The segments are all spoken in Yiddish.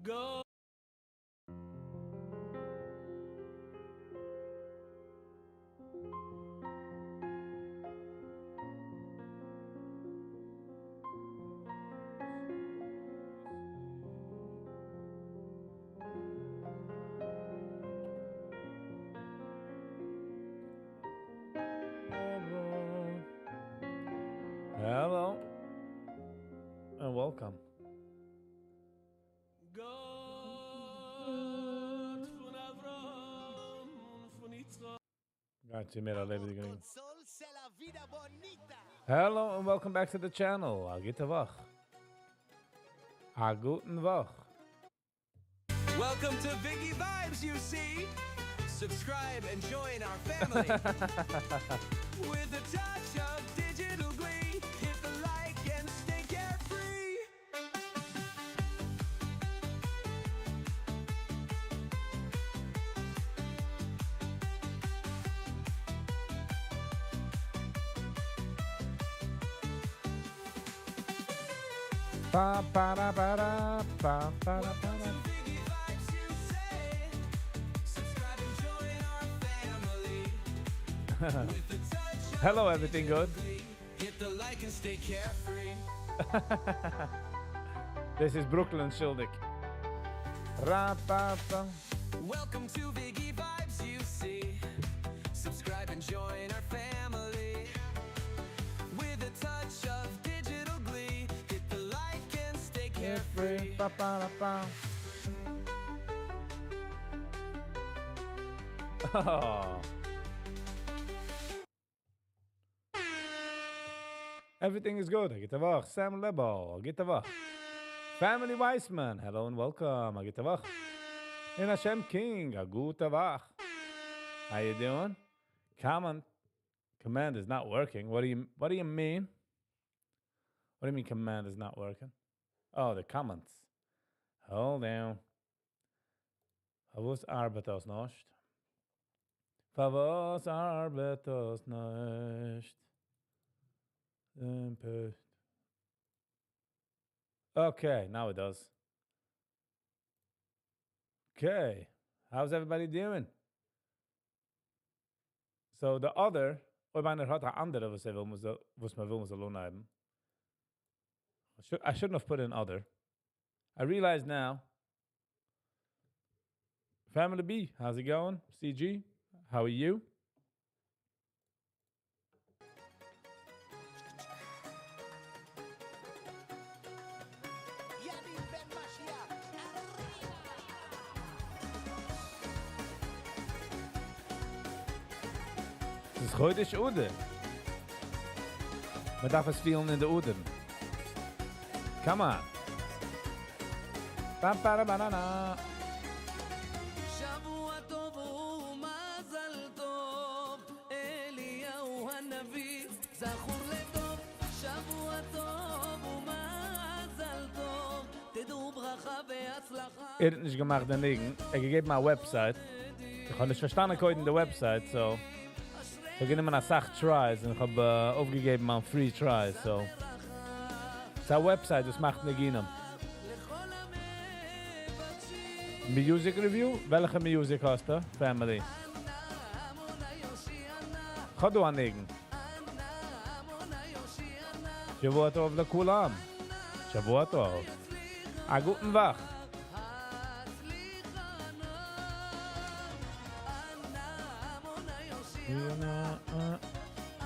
Go. Hello and welcome. גאט פון אברהם און פון יצחק. Got to meet our lady green. Hello and welcome back to the channel. א גוטע וואך. א גוטן וואך. Welcome to Viggy Vibes, you see. Subscribe and join our family. With a touch of digital glee, hit the like and stay carefree. Pa, pa, da, pa, da, pa, pa, da, pa, Welcome da. to Viggy Vibes, you say. Subscribe and join our family. With a touch of Hello, everything digital good? glee, hit the like and stay carefree. This is Brooklyn Shildik. Ra, pa, pa. Welcome to Viggy Vibes, you see. Subscribe and join our family. With a touch of digital glee, hit the like and stay carefree. Pa, pa, da, pa. Oh. Everything is good. א גוטע וואך. Sam Lebo. א גוטע וואך. Family Weissman. Hello and welcome. א גוטע וואך. In Hashem King. א גוטע וואך. How you doing? Comment. Command is not working. What do you mean? What do you mean command is not working? Oh, the comments. Hold on. פארוואס ארבעט דאס נישט? פארוואס ארבעט דאס נישט? Input. Okay, now it does. Okay, how's everybody doing? So the other, אויב איינער האט אן אנדערע, וואס ער וויל, וואס מען וויל, מ'זאל אנהייבן. I shouldn't have put in other. I realize now. Family B, how's it going? CG, how are you? ס'איז חודש אדר. מען דארף עס פילן אין די אדערן. Come on. Ba, ba, da, ba, da, da. שבוע טוב ומזל טוב, אליהו הנביא, זכור לטוב, שבוע טוב ומזל טוב, תדעו ברכה והצלחה. ער האט נישט געמאכט דעם ניגון. ער האט געגעבן א website. איך האב נישט פארשטאנען קודם די website, so. איך האב גענומען א סאך tries און איך האב אויפגעגעבן מיין free tries, so. ס'איז א website, וואס מאכט ניגונים. Music review? וועלכע music האסטו? Family. האב דא א ניגון. שבוע טוב לכולם. שבוע טוב. א גוטן וואך.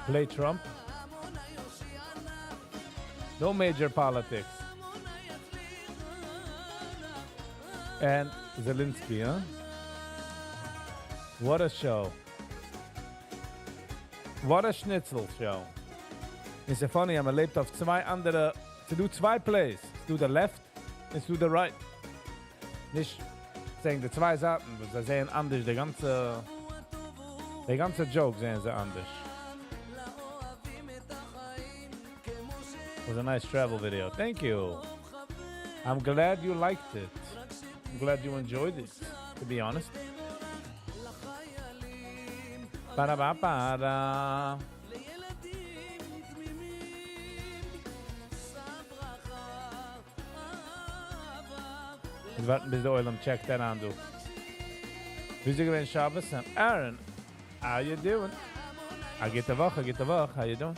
Play Trump. No major politics. And Zelensky, huh? What a show. What a schnitzel show. איז יא funny, מען לעבט אויף צוויי אנדערע, ס'דא צוויי plays. ס'דא the left און ס'דא the right. נישט saying די צוויי זייטן, וואס זיי זעען אנדערש, די גאנצע joke זעען זיי אנדערש. Was a nice travel video. Thank you. I'm glad you liked it. I'm glad you enjoyed it, to be honest. Ba-da-ba-ba-da. לילדים תמימים, שא ברכה, אהבה, מיר ווארטן ביז דער עולם check ט אריין דא. וויאזוי געווען שבת? Aaron, how you doing? א גוטע וואך, א גוטע וואך, how you doing?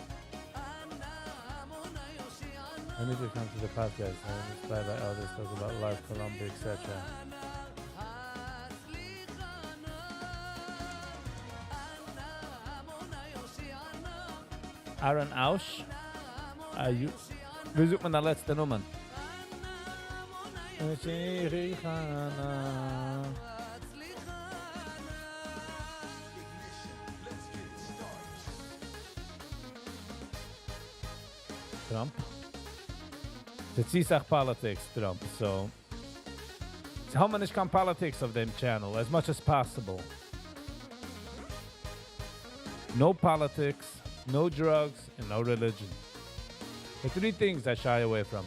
I need to come to the podcast. I'm inspired by others, talk about life, Colombia, etc. Aaron Aush? Are you... ווי זאגט מען דיין לעצטע נאמען? Trump? ס'איז צו סאך politics, Trump, so... האבן מיר נישט קיין politics אויף דעם channel, as much as possible. No politics, no drugs, and no religion. The three things I shy away from.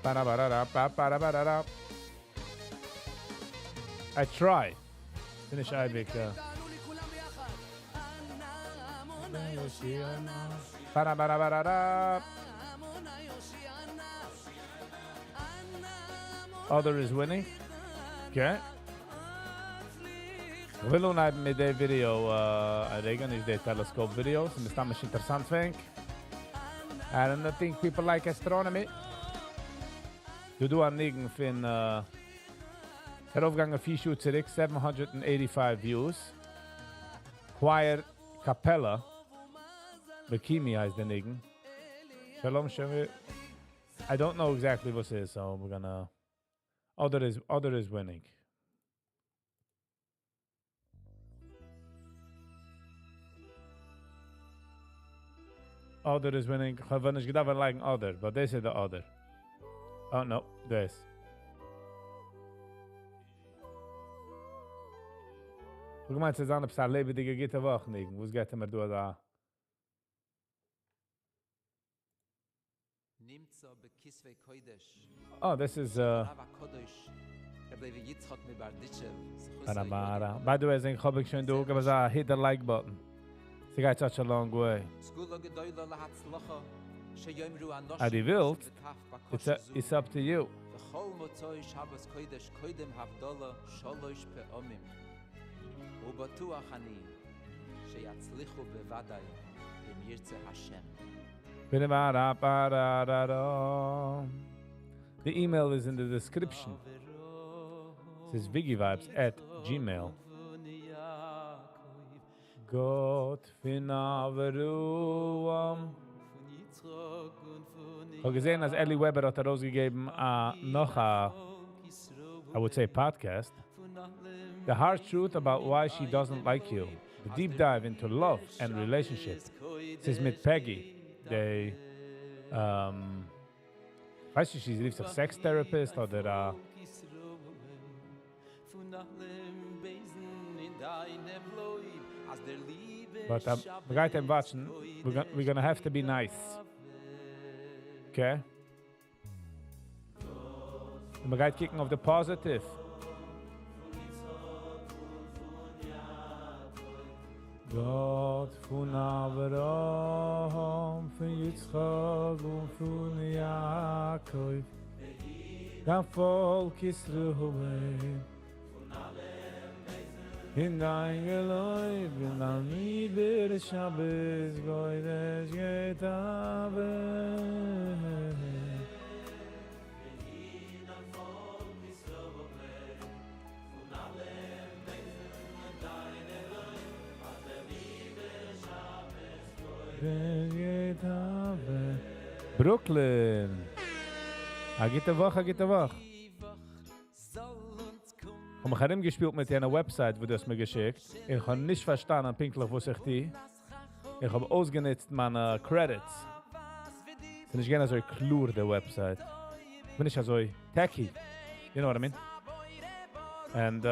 Ba-da-ba-da-da-ba-ba-da-ba-da-da. I try. Finish אייביג. Ba-da-ba-da-ba-da-da. Other is winning. Okay. איך וויל אנהייבן מיט די video, א רגע, נישט די telescope video, ס'איז מסתם נישט אינטערעסאנט פאר ענק. I don't think people like astronomy. דא דא א ניגון פון, ס'איז ארויפגעגאנגען פיר שעה צוריק, 785 views. Choir Capella. Bikini הייסט דער ניגון. שלום שמי. I don't know exactly what it is, so we're gonna... Other is winning. Other is winning. איך האב נישט געדארפט לייגן other, but this is the other. Oh no, this. איך מיין, ס'איז אן א לעבעדיגע גוטע וואך, ניגון. וואס גייט מיר דא דא? נמצא בכתבי קודש. Oh, this is, הרב הקדוש, רבי לוי יצחק מברדיצ'ב, זכותו Barabara. יגן. By the way, זינט האב איך שוין דא, געב אזא hit the like button. ס'גייט such a long way. סגולה גדולה להצלחה, שיאמרו אנשים אז דו ווילסט, וטף בקשה זו. it's up to you. בכל מוצאי שבת קודש קודם הבדלה שלוש פעמים. ובטוח אני שיצליחו בוודאי אם ירצה השם. The email is in the description. It says viggivibes at gmail. גאט פון אברהם. איך האב געזען, אז Eli Weber האט ארויסגעגעבן, נאך א, I would say podcast. The hard truth about why she doesn't like you. The deep dive into love and relationship. ס'איז מיט Peggy. די, ווייסט דו, זי רופט זיך sex therapist אדער, But מ'גייט אים watch ן, we're gonna have to be nice. Okay? און מ'גייט קוקן אויף the positive. גאט פון אברהם, פון יצחק און פון יעקב, דיין פאלק ישראל. אין דיין געלויב, אין דיין ליבער שבת, קודש געטאווע. Brooklyn. א גוטע וואך, א גוטע וואך. האב מיך ארומגעשפילט מיט יענע website, וואו דו האסט מיר געשיקט. איך האב נישט פארשטאנען פונקטליך, וואס איך טו. איך האב אויסגענוצט מיינע credits. ס'איז נישט געווען אזוי קלאר, די website. בין נישט אזוי techy. You know what I mean? And,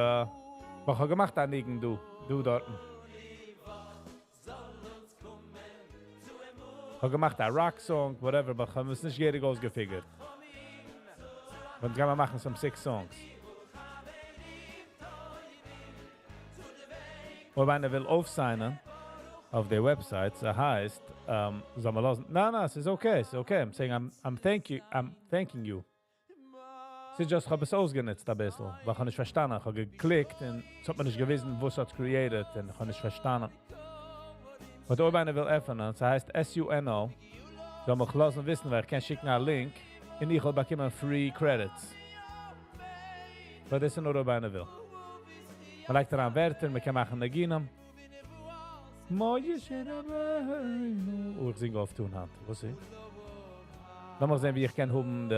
איך האב געמאכט א ניגון, דא, דא דארט. איך האב געמאכט א rock song, whatever, but איך האב עס נישט געהעריג אויסגע figure ט. און גייען מיר מאכן some sick songs. אויב איינער וויל אויף sign ען, אויף די website, ס'הייסט, זאל מען לאזן, ניין ניין, ס'איז okay, ס'איז okay, I'm saying I'm, I'm thank you, I'm thanking you. ס'איז just, כ'האב עס אויסגענוצט אביסל, ווייל כ'האב נישט פארשטאנען, כ'האב געקליקט און ס'האט מיר נישט געוויזן וואס ס'האט created און כ'האב נישט פארשטאנען. But אויב איינער וויל עפענען, ס'הייסט SUNO, זאל מיך לאזן וויסן, ווייל איך קען שיקן א link און איך וועל באקומען free credits. But דאס איז נאר אויב איינער וויל. מען לייגט אריין ווערטער, מען קען מאכן ניגונים. משה רבינו. Oh, איך זינג off tune היינט. וואס איז? לאמיר זען ווי איך קען האבן די...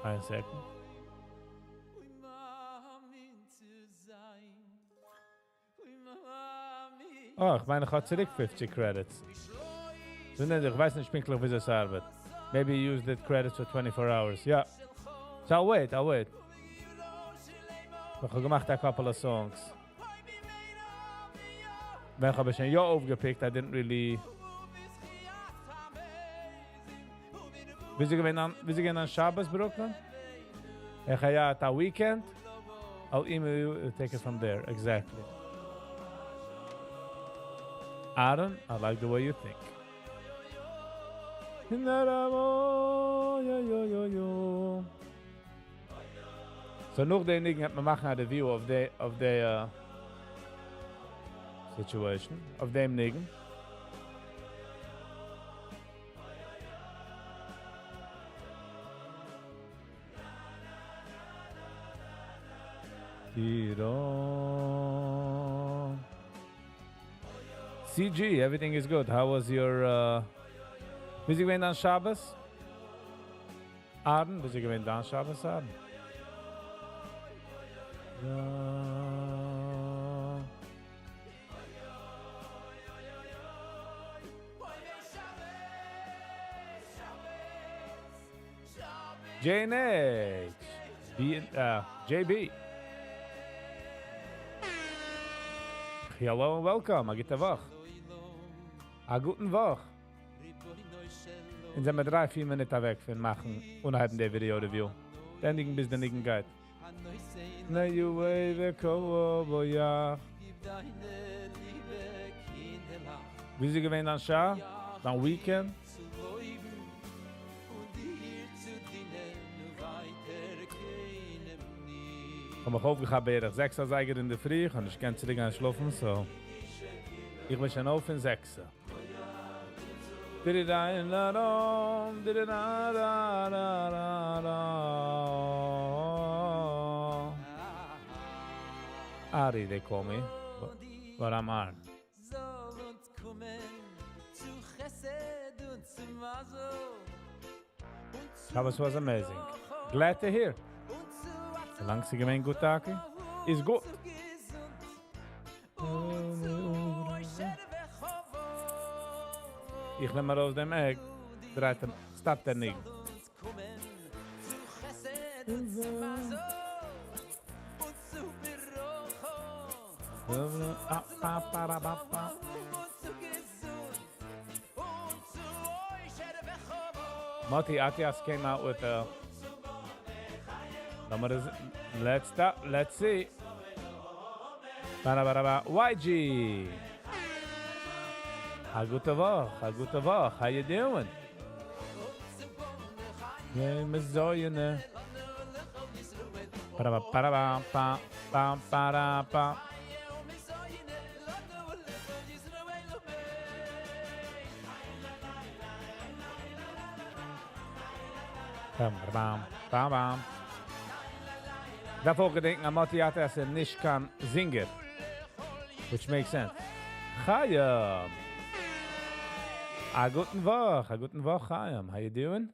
איין second. Oh, איך מיין, איך האב צוריק 50 credits. So, ניין, איך ווייס נישט פונקטליך ווי עס ארבעט. Maybe you used the credits for 24 hours. Yeah. So I'll wait, I'll wait. איך האב געמאכט a couple of songs. ווען איך האב שוין יא אויפגעפיקט, I didn't really... ווי איז געווען אן, ווי איז געווען אן שבת, Brooklyn? איך האב יא א weekend. I'll email you, take it from there, exactly. Aaron, I like the way you think. So נאך דעם ניגון וועט מען מאכן א review of the, of the situation, of דעם ניגון. Tiro. CG, everything is good. How was your ווי איז געווען דיין שבת? Aaron, ווי איז געווען דיין שבת, Aaron? Ja. J&H. B, JB. Hello and welcome. א גוטע וואך. א גוטן וואך. אונז זעמיר דריי, פיר מינוט אוועק פון מאכן אנהייבן די video review. ענדיגן ביז דער ניגון גייט. Na you wave ko ya. ווי איז געווען דיין שעה? דיין weekend? איך האב מיך אויפגעכאפט בערך 6 אזייגער אין דער פרי, איך האב נישט געקענט צוריק גיין שלאפן, so איך בין שוין אויף אין 6. Di-di-da-da-dum, di-di-da-da-da-da-da. Ari, they call me, but I'm Aaron. Shabbos was amazing. Glad to hear. זאלאנג ס'איז געווען גוט, טאקע, איז גוט. איך נעם ארויס דעם עק, דרייט אים, stop דער ניגון. Moti Atias came out with a number. Let's stop. Let's see. Ba-da-ba-da-ba. YG. א גוטע וואך, א גוטע וואך. How you doing? Yeah, מזוינע. Ba-da-ba-ba-da-ba, ba, ba, ba-da-ba. Bam, bam, bam, bam. דארף אויך געדענקען, אז Moti Atias איז נישט קיין singer. Which makes sense. Chaim. א גוטן וואך, א גוטן וואך, Chaim. How you doing?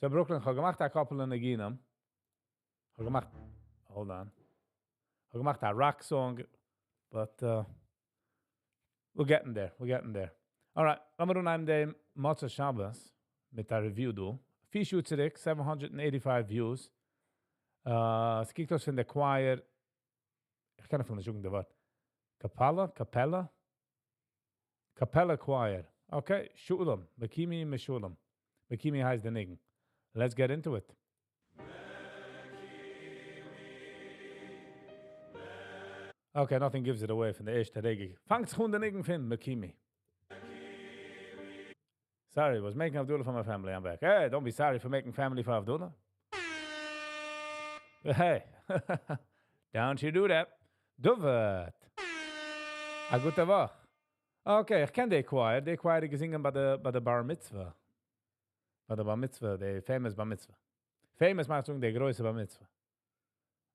So Brooklyn, איך האב געמאכט א couple ניגונים. איך האב געמאכט, hold on. איך האב געמאכט א rock song, but we're getting there, we're getting there. All right, לאמיר אנהייבן דעם מוצאי שבת מיט א review דא. פיר שעה צוריק, 785 views. עס קוקט אויס פון דער choir. איך קען אפילו נישט זאגן דער ווארט. Capella? Capella? Capella Choir. Okay, Shulam. Mekimi Meshulam. Mekimi הייסט דער ניגון. Let's get into it. Okay, nothing gives it away פון די ערשטע רגע. פאנגט זיך אן די ניגון פון מקימי. Sorry, was making Abdullah for my family. I'm back. Hey, don't be sorry for making family for Abdullah. Hey, don't you do that. David. א גוטע וואך. Okay, איך קען די choir. די choir האט געזינגען ביי די, ביי די בר מצוה. ביי די בר מצוה, די famous בר מצוה. Famous מיינט זאגן די גרויסע בר מצוה.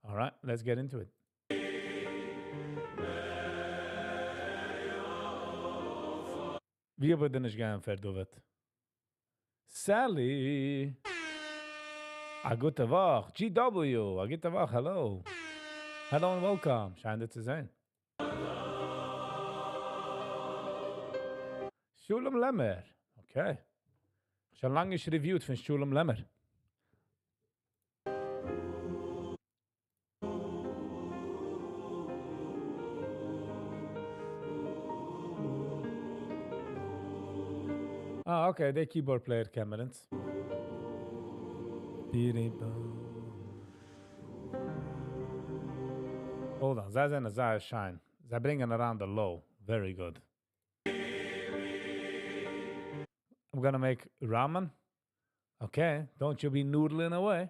Alright, let's get into it. ווי האב איך דיר נישט געענטפערט, דוד? Sally! א גוטע וואך! GW! א גוטע וואך, hello! Hello and welcome! שיין דיר צו זען. שלום לעמער! Okay. שוין לאנג נישט reviewed פון שלום לעמער. אה, okay, דער keyboard player קען מיר אונז. Hold on, זיי זענען זייער שיין. זיי ברענגען אריין די low. Very good. I'm gonna make ramen. Okay, don't you be noodling away.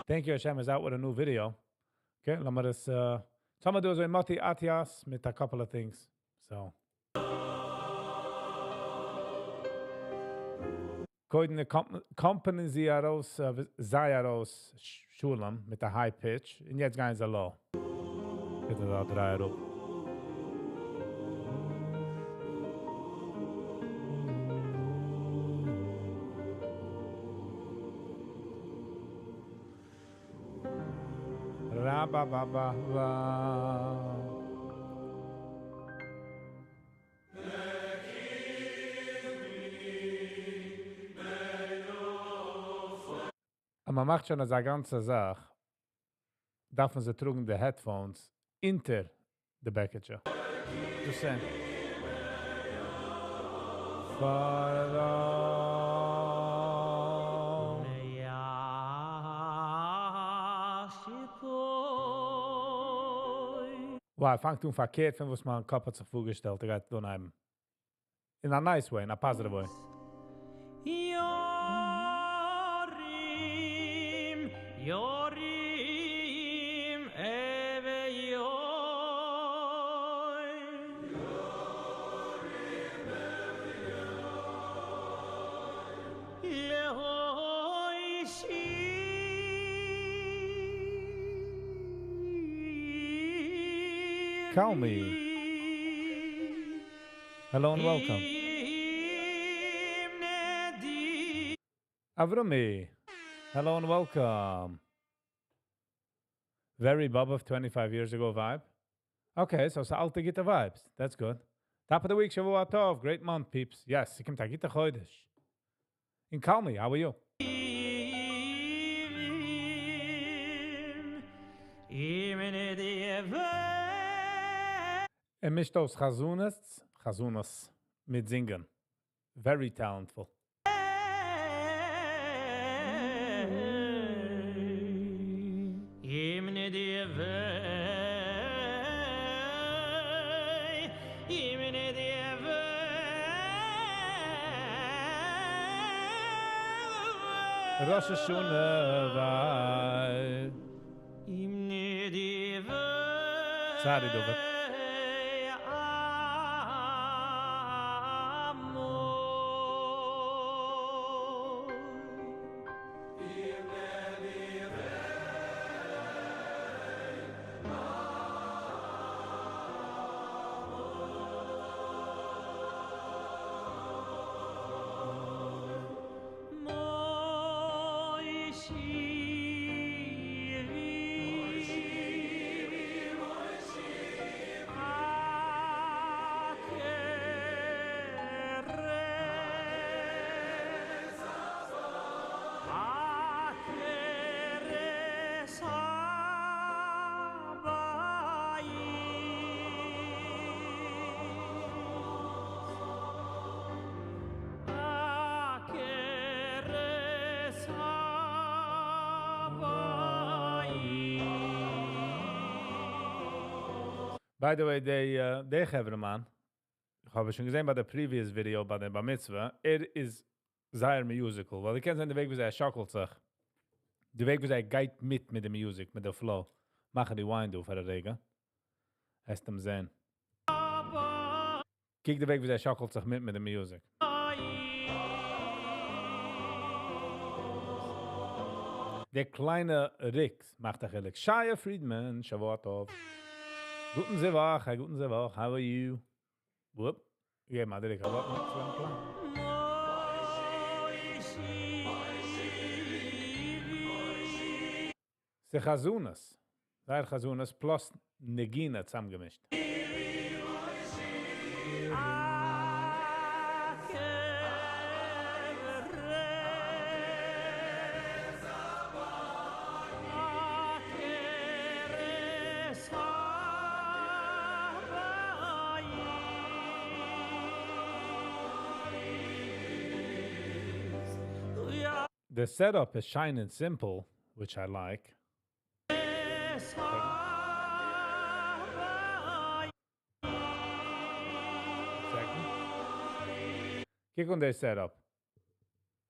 Thank you, Hashem is out with a new video. Okay, לאמיר עס, טאמער דא אזוי מאטי אטיאס מיט a couple of things. So. קודם די קאמפאני זי ארויס, זיי ארויס שולם מיט א high pitch, און יעצט גייען זיי low. ביטע דא דריי אראפ. רא בא בא בא בא. אז מען מאכט שוין אזא גאנצע זאך, דארף מען זיי טראגן די headphones אונטער די בעקיטשע. Just saying. פאר Wow, פאנגט אן פארקערט פון וואס מיין קאפ האט זיך פארגעשטעלט. ער גייט אנהייבן. In a nice way, in a positive way. יורים, יורים, אבי יוי. Call me. Hello and welcome. Avrumi. Hello and welcome. Very Bob of 25 years ago vibe. Okay, so ס'אלטע גוטע vibes. That's good. Top of the week, שבוע טוב. Great month, peeps. Yes, ס'קומט א גוטע חודש. And call me, how are you? ער מישט אויס חזנות, חזנות מיט זינגען. Very talentful. ראש השנה vibe. Sorry, David. By the way, די, דער חברה-מאן, איך האב שוין געזען ביי די previous video, ביי דעם בר מצוה, ער איז זייער musical, ווייל דו קענסט זען די וועג, ווי ער שאקלט זיך. די וועג, ווי ער גייט מיט מיט די music, מיט די flow. מאך rewind דא פאר א רגע. וועסט אים זען. קוק די וועג, ווי ער שאקלט זיך מיט מיט די music. דער קליינע ריקס מאכט א חילוק. Shia Friedman, שבוע טוב. גוטן זיוואך, א גוטן זיוואך, how are you? Whoop. Yeah, מה דרך, aber noch klein. ס'איז חזנות. זייער חזנות plus נגינה צוזאמגעמישט. The setup is shine and simple, which I like. Second. קוק אן די setup.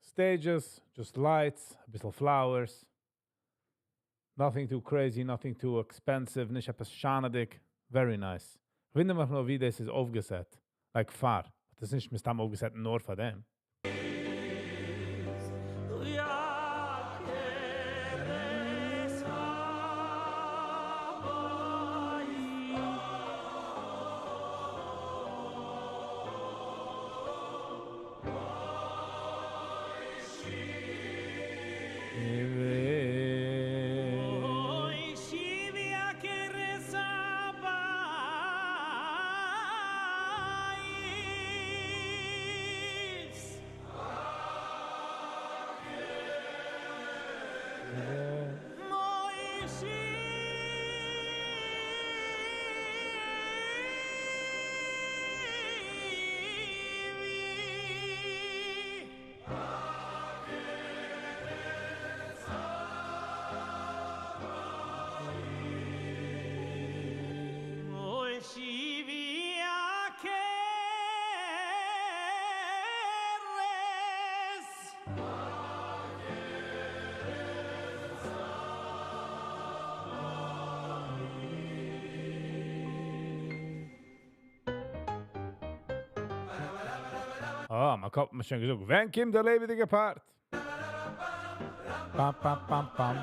Stages, just lights, א ביסל flowers. Nothing too crazy, nothing too expensive, נישט עפעס שיינעדיג. Very nice. איך וואונדער מיך נאר, ווי דאס איז אויפגעסעט. Like פאר. דאס איז נישט מסתם אויפגעסעט נאר פאר דעם. אה, מיין קאפ האט מיר שוין געזאגט, ווען קומט דער לעבעדיגע part? פאם, פאם, פאם, פאם.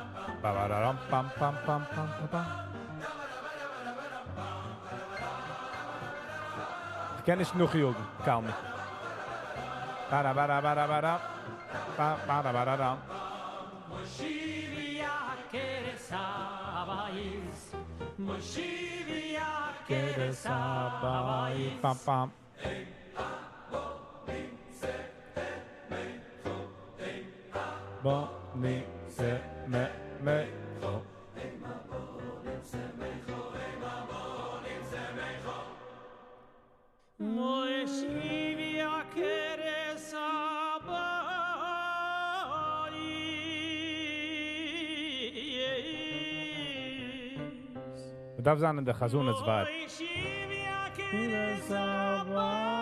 באבאראם, פאם, פאם, פאם, פאם, פאם, פאם. איך קען נישט נאכיאגן, קאלמי. בארא, בארא, בארא, בארא. בא, בארא, בארא, בארא. מושיבי עקרת הבית, מושיבי עקרת הבית. פאם, פאם. בוא נצא מ, מ, מושיבי עקרת הבית. מ'דארף זיין אין די חזנות vibe. מושיבי עקרת הבית.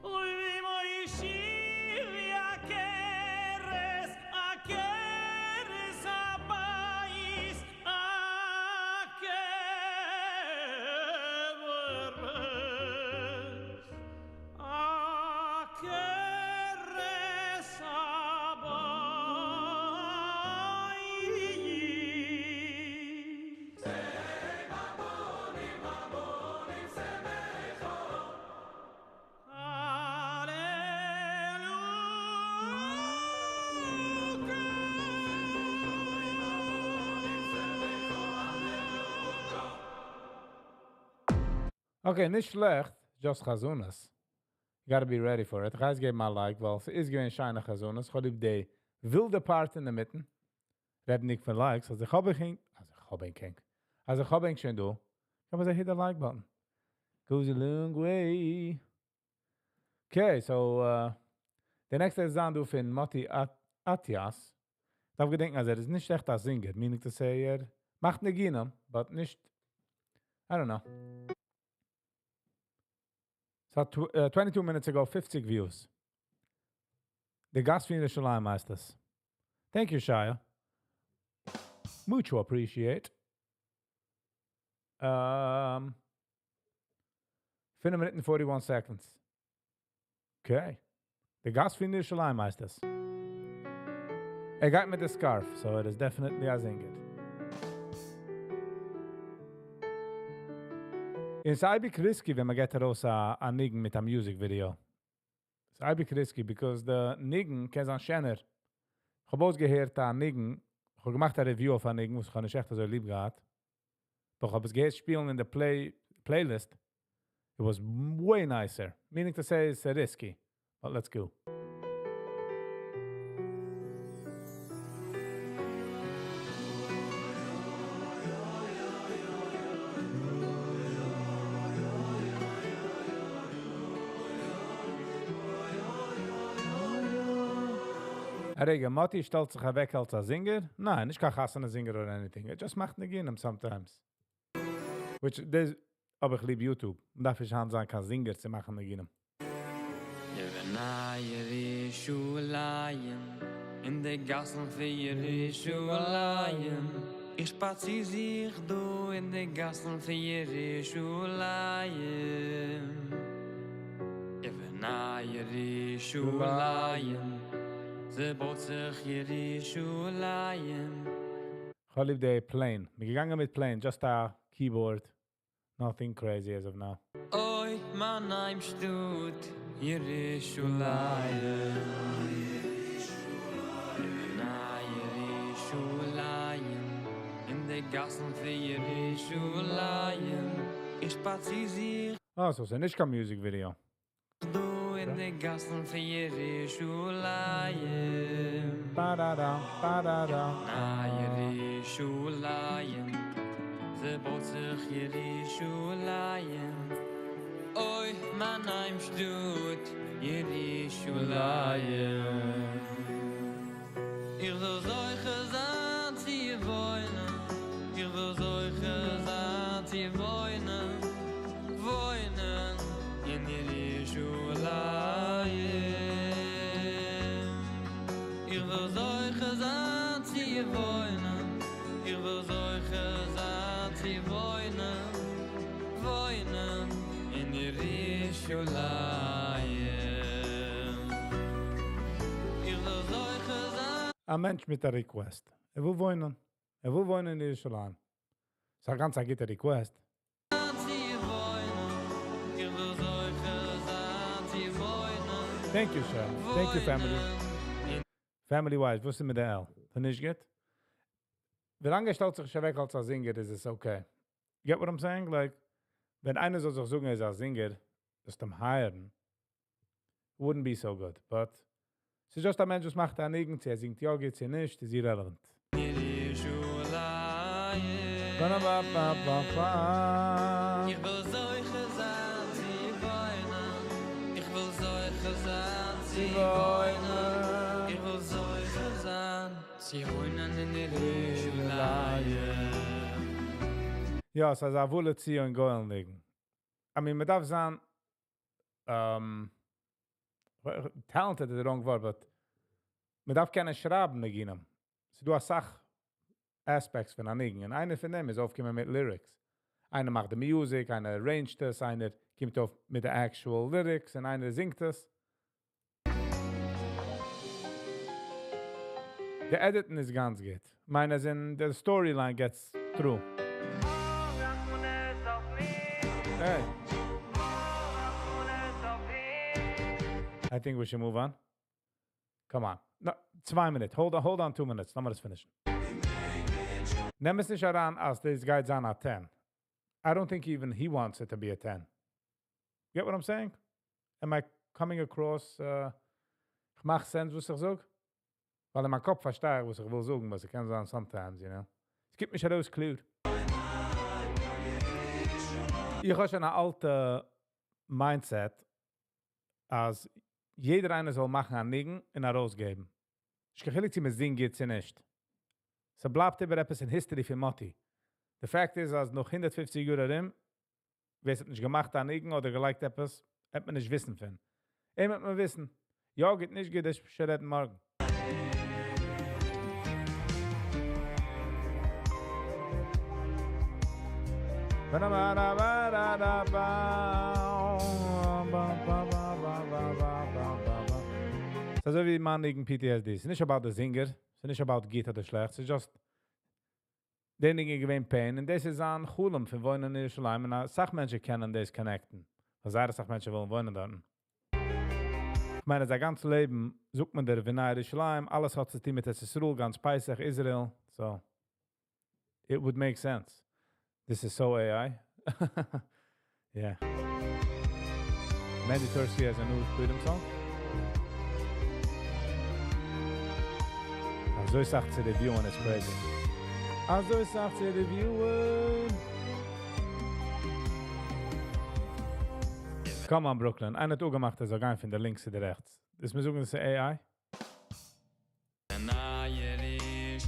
אוי מושיבי עקרת, עקרת הבית, עקרת, עקרת הבית. Okay, נישט שלעכט, just חזנות. You gotta be ready for it. איך געב א like, ווייל ס'איז געווען שיינע חזנות. איך האב ליב די ווילדע part אין דער מיטן. רעדנדיג פון likes, אז איך האב איך אז איך האב ענק, אז איך האב ענק שוין דא. אבער זיי hit the like button. Goes a long way. Okay, so די נעקסטע איז דא פון Moti Atias. דארף געדענקען, אז ער איז נישט עכט א singer, meaning to say ער מאכט ניגונים, but נישט, I don't know. ס'האט 22 minutes ago 50 views. די גאס פון ירושלים הייסט עס. Thank you, Shia. Mucho appreciate. 5 מינוט and 41 seconds. Okay. די גאס פון ירושלים הייסט עס. ער גייט מיט די scarf, so it is definitely a singer. ס'איז אייביג risky ווען מען געט ארויס א ניגון מיט א music video. ס'איז אייביג risky because די ניגון קען זיין שענער. איך האב אויסגעהערט א ניגון, איך האב געמאכט א review אויף א ניגון, וואס איך האב נישט עכט אזוי ליב געהאט. דאך האב עס געהערט שפילן אין די playlist. It was way nicer. Meaning to say it's risky. But let's go. רגע, Moti שטעלט זיך אוועק אלס א singer? ניין, נישט קיין חתונה singer or anything. ער just מאכט ניגונים sometimes. Which, דאס האב איך ליב YouTube. מ'דארף נישט היינט זיין קיין singer צו מאכן ניגונים. ירושלים, אין די גאסן פון ירושלים. איך שפאציר זיך דא אין די גאסן פון ירושלים. ירושלים, ס'בויט זיך ירושלים. איך האב ליב די plain. מיר געגאנגען מיט plain, just a keyboard. Nothing crazy as of now. אוי, מיין היימשטאט, ירושלים. ירושלים, אין די גאסן פון ירושלים. איך שפאציר זיך Oh, so ס'איז נישט קיין music video. דא אין די גאסן פון ירושלים. Ba-da-da, ba-da-da. ירושלים, ס'בויט זיך ירושלים. אוי, מיין היימשטאט, ירושלים. איך וויל זוכה זיין צו וואוינען, איך וויל זוכה זיין צו וואוינען, וואוינען אין ירושלים. איך וויל זוכה זיין צו וואוינען, איך וויל זוכה זיין צו וואוינען, וואוינען אין ירושלים. איך וויל זוכה זיין א מענטש מיט א request. ער וויל וואוינען. ער וויל וואוינען אין ירושלים. ס'איז א גאנץ א גוטע request. צו וואוינען, איך וויל זוכה זיין צו וואוינען. Thank you, sir. Thank you, family. Family wise, וואס איז מיט די L? איז נישט גוט? ווי לאנג ער שטעלט זיך נישט אוועק אלס א singer, איז עס okay. Get what I'm saying? Like, ווען איינער זאל זיך זאגן, ער איז א singer, דאס אים hire'ן, wouldn't be so good. But, ס'איז just א מענטש, וואס מאכט א ניגון, צו ער זינגט יא גוט, צו נישט, איז irrelevant. ירושלים. Ba-da-ba-ba-ba-ba. איך וויל זוכה זיין צו וואוינען. איך וויל זוכה זיין צו וואוינען. איך וויל זוכה זיין צו וואוינען אין ירושלים. יא, ס'איז א ובא לציון גואל ניגון. I mean, מען דארף זיין talented is the wrong word, but מען דארף קענען שרייבן ניגונים. ס'איז דא א סאך aspects פון א ניגון. און איינער פון דעם איז אויפקומען מיט lyrics. איינער מאכט די music, איינער arranged עס, איינער קומט אויף מיט די actual lyrics, און איינער זינגט עס. די editing איז גאנץ גוט. מיין as in, the storyline gets through. Hey. I think we should move on. Come on. No, 2 מינוט. Hold on, hold on 2 minutes. לאמיר עס finish. נעם עס נישט אריין, אז דאס גייט זיין א 10. I don't think even he wants it to be a 10. Get what I'm saying? Am I coming across, איך מאך sense, וואס איך זאג? ווייל אין מיין קאפ פארשטיי איך, וואס איך וויל זאגן, וואס איך קען זאגן sometimes, you know? עס גיט מיך ארויס קלאר. איך האב שוין אן אלטע mindset, אז יעדער איינער זאל מאכן א ניגון און ארויסגעבן. נישט קיין חילוק צו מען זינגט גוט צו נישט. ס'בלייבט איבער עפעס אין history פון מאטי. The fact איז, אז נאך 150 יאר ארום, ווער ס'האט נישט געמאכט א ניגון אדער געלייגט עפעס, וועט מען נישט וויסן פון. אים וועט מען וויסן. יא גוט, נישט גוט, דאס שוין רעדן מארגן. ס'איז אזוי ווי מיין ניגון PTSD. ס'איז נישט about the singer, ס'איז נישט about גוט אדער שלעכט, ס'איז just דער ניגון איז געווען pain און דאס איז זיין חלום פון וואוינען אין ירושלים און א סאך מענטשן קענען דאס connect ן. ווייל זייער א סאך מענטשן ווילן וואוינען דארטן. איך מיין אז א גאנץ לעבן זאגט מען דער ובנה ירושלים, אלעס האט צו טון מיט ארץ ישראל, גאנץ פסח, Israel, so it would make sense. This is so AI. Yeah. Mandy Tursky has a new freedom song. אזוי סאך צו review ען is crazy. אזוי סאך צו review ען. Come on, Brooklyn. איינער האט אפגעמאכט אז ער זאל גיין פון די לינקס צו די רעכטס. דאס מיר זאגן דאס איז AI?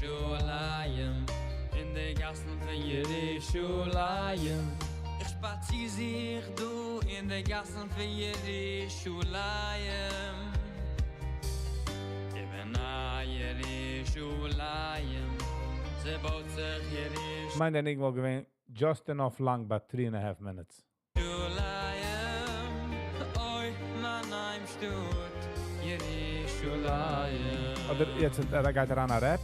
ירושלים אין די גאסן פון ירושלים איך שפאציר זיך דא אין די גאסן פון ירושלים ובנה ירושלים ס'בויט זיך ירושלים. מיין דער ניגון וואלט געווען just enough לאנג ביי 3 and a half minutes. ירושלים אוי מיין היימשטאט ירושלים. אדער יעצט ער גייט אריין א rap.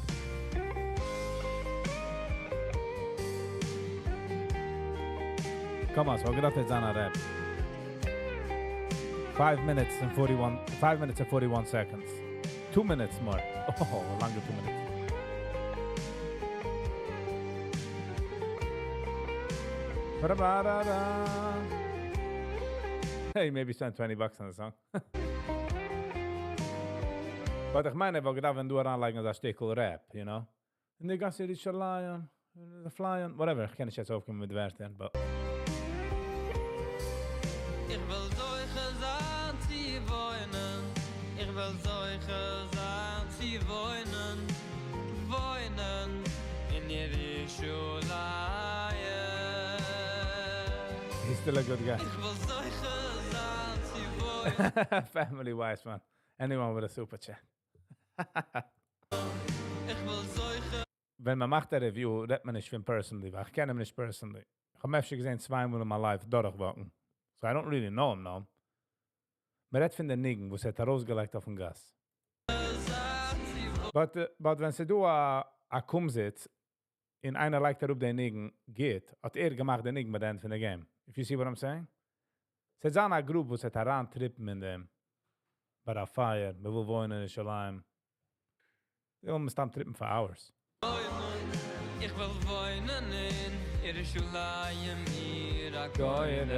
Come on, ס'וואלט געדארפט יעצט זיין א rap. 5 minutes and 41, 5 minutes and 41 seconds. 2 minutes more. Oh, לאנגע 2 minutes. Ba-da-ba-da-da. Hey, maybe spend 20 bucks on the song. But איך מיין, איך וואלט געדארפט, ווען דו אריינלייגן אזא שטיקל rap, you know? אין די גאס ירושלים, the flying, whatever, איך קען נישט יעצט אויפקומען מיט ווערטער, but... איך וויל זוכה זיין צו וואוינען, איך וויל זוכה זיין צו וואוינען, וואוינען אין ירושלים. He's still a good guy. איך וויל זוכה זיין צו וואוינען. Family wise man. Anyone with a super chat. איך וויל זוכה ווען מען מאכט א review, רעדט מען נישט פון personally, ווייל איך קען אים נישט personally. איך האב אפשר געזען צוויי מאל אין my life דורכ walk ן. So I don't really know him now. מען רעדט פון די ניגון, וואס ער האט ארויסגעלייגט אויפן גאס. But ווען ס'דא א קומזיץ, און איינער לייגט אראפ דעם ניגון גוט, האט ער געמאכט דעם ניגון ביי the end פון די game. If you see what I'm saying? ס'וועט זיין א group, וואס וועט אריין trip ן אין דעם. ביי א פייער, מען וויל וואוינען אין ירושלים. זיי וועלן מסתם trip ן for hours. איך וויל וואוינען אין ירושלים עיר הקודש.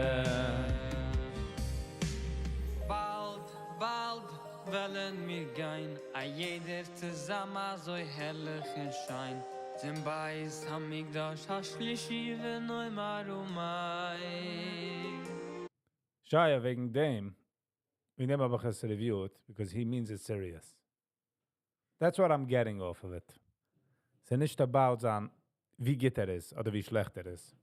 באלד, באלד וועלן מיר גיין, א יעדער צוזאמען אזוי הערליך און שיין. צום בית המקדש השלישי ונאמר אמן. שיה, וועגן דעם, מיר נעמען אבער עס reviewed, because he means it serious. That's what I'm getting off of it. ס'איז נישט about זיין, ווי גוט ער איז, אדער ווי שלעכט ער איז.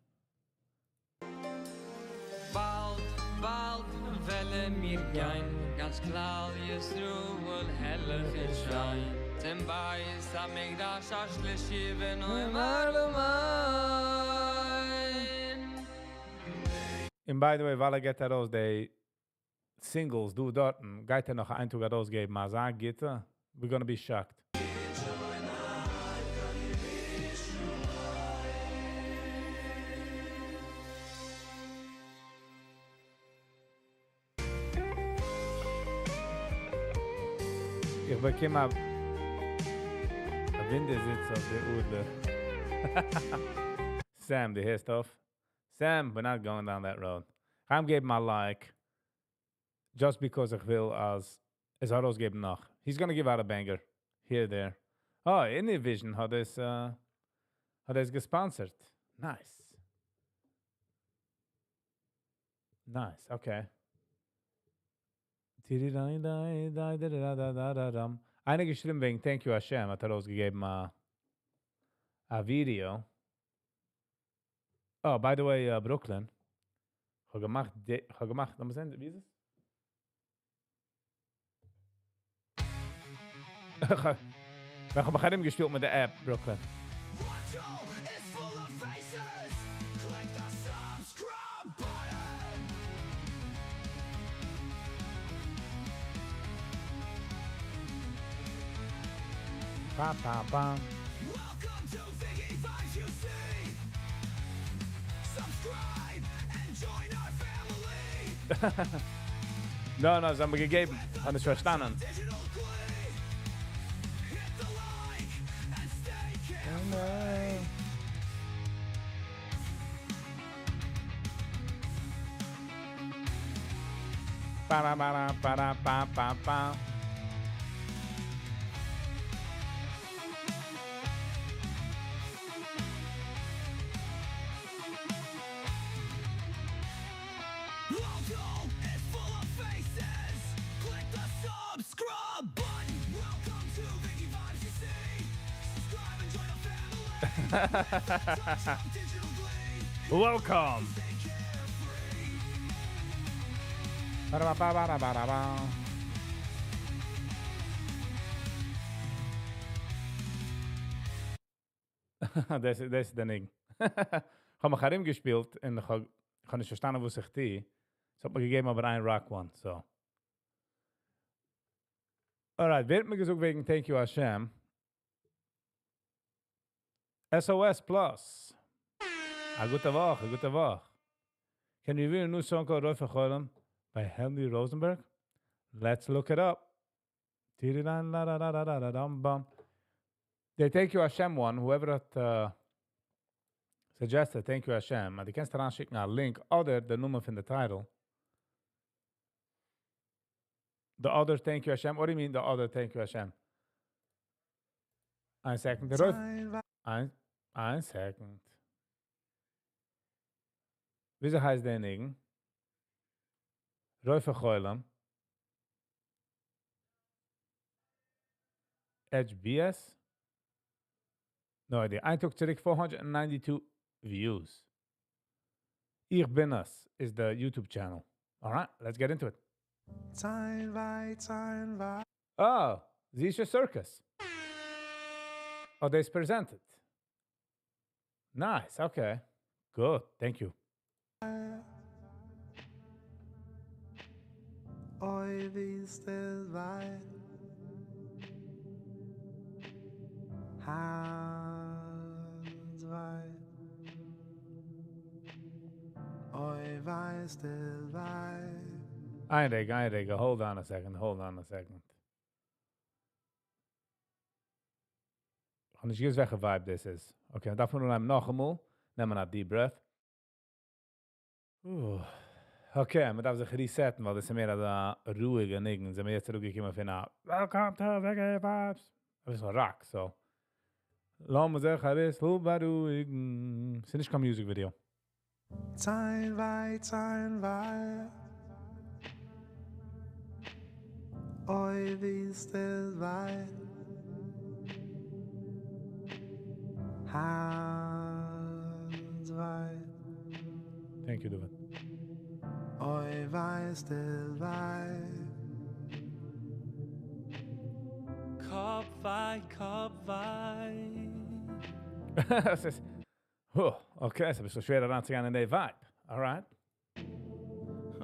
באלד, באלד וועלן מיר גיין, גאנץ כלל ישראל הערליך און שיין. צום בית המקדש השלישי ונאמר אמן. And by the way, ווייל ער גיט ארויס די singles, דא דארטן, גייט ער נאך איין טאג ארויסגעבן, אזא גוטע, we're gonna be shocked. איך באקום א ווינדערזיץ אויף די אדלער. Sam, דו הערסט אויף? Sam, we're not going down that road. I'm giving my like just because איך וויל אז עס זאל ארויסגעבן נאך. He's gonna give out a banger here, there. Oh, Innovision האט עס גע sponsor ט. Nice. Nice, okay. איינער געשריבן וועגן Thank you Hashem האט ארויסגעגעבן א א ווידיאו. Oh, by the way, Brooklyn. איך האב געמאכט, איך האב געמאכט, לאמיר זען, ווי איז עס? איך האב מיך ארומגעשפילט מיט די app, Brooklyn. Pa pa pa. No, no, זיי האבן מיר געגעבן. איך האב נישט פארשטאנען. Ba-da-ba-da-ba-da-ba-ba-ba. Welcome! Ba-da-ba-ba-ba-da-ba-da-ba. דאס איז דאס איז דער ניגון. איך האב מיך ארומגעשפילט און איך האב איך האב נישט פארשטאנען וואס איך טו. עס האט מיר געגעבן אבער איין rock one, so. Alright, ווער האט מיר געזאגט וועגן Thank you Hashem? SOS Plus. א גוטע וואך, א גוטע וואך. Can you read a new song called רופא חולים by Henry Rosenberg? Let's look it up. The Thank you Hashem one, whoever האט suggested Thank you Hashem, אז דו קענסט אריינשיקן א link אדער די נאמען פון די title. The other Thank you Hashem, what do you mean the other Thank you Hashem? איין second, דער רופ. איין, איין second. וויאזוי הייסט דער ניגון? רופא חולים. HBS? No idea. איין טאג צוריק 492 views. איך בין עס is the YouTube channel. Alright, let's get into it. Oh, Zisha Circus. Oh, they presented. Nice, okay. Good, thank you. אוי ווי ס'טוט וויי הארץ וויי אוי וויי ס'טוט וויי. איין רגע, איין רגע, hold on a second, hold on a second. איך האב נישט געוואוסט וועלכע vibe דאס איז. Okay, דארף מען אנהייבן נאכאמאל. נעמען א deep breath. Okay, מען דארף זיך reset ן, ווייל דאס איז מער אזא רואיגע ניגון. זענען מיר יעצט צוריקגעקומען פון א Welcome to Reggae Vibes. אביסל rock, so. לאמיר זיך אביסל בארואיגן. ס'איז נישט קיין music video. ציין וויי, ציין וויי. אוי ווי ס'טוט וויי. הארץ וויי. Thank you, David. אוי וויי ס'טוט וויי. קאפ וויי, קאפ וויי. עס איז, oh, okay, עס איז אביסל שווער אריינצוגיין אין די vibe. Alright.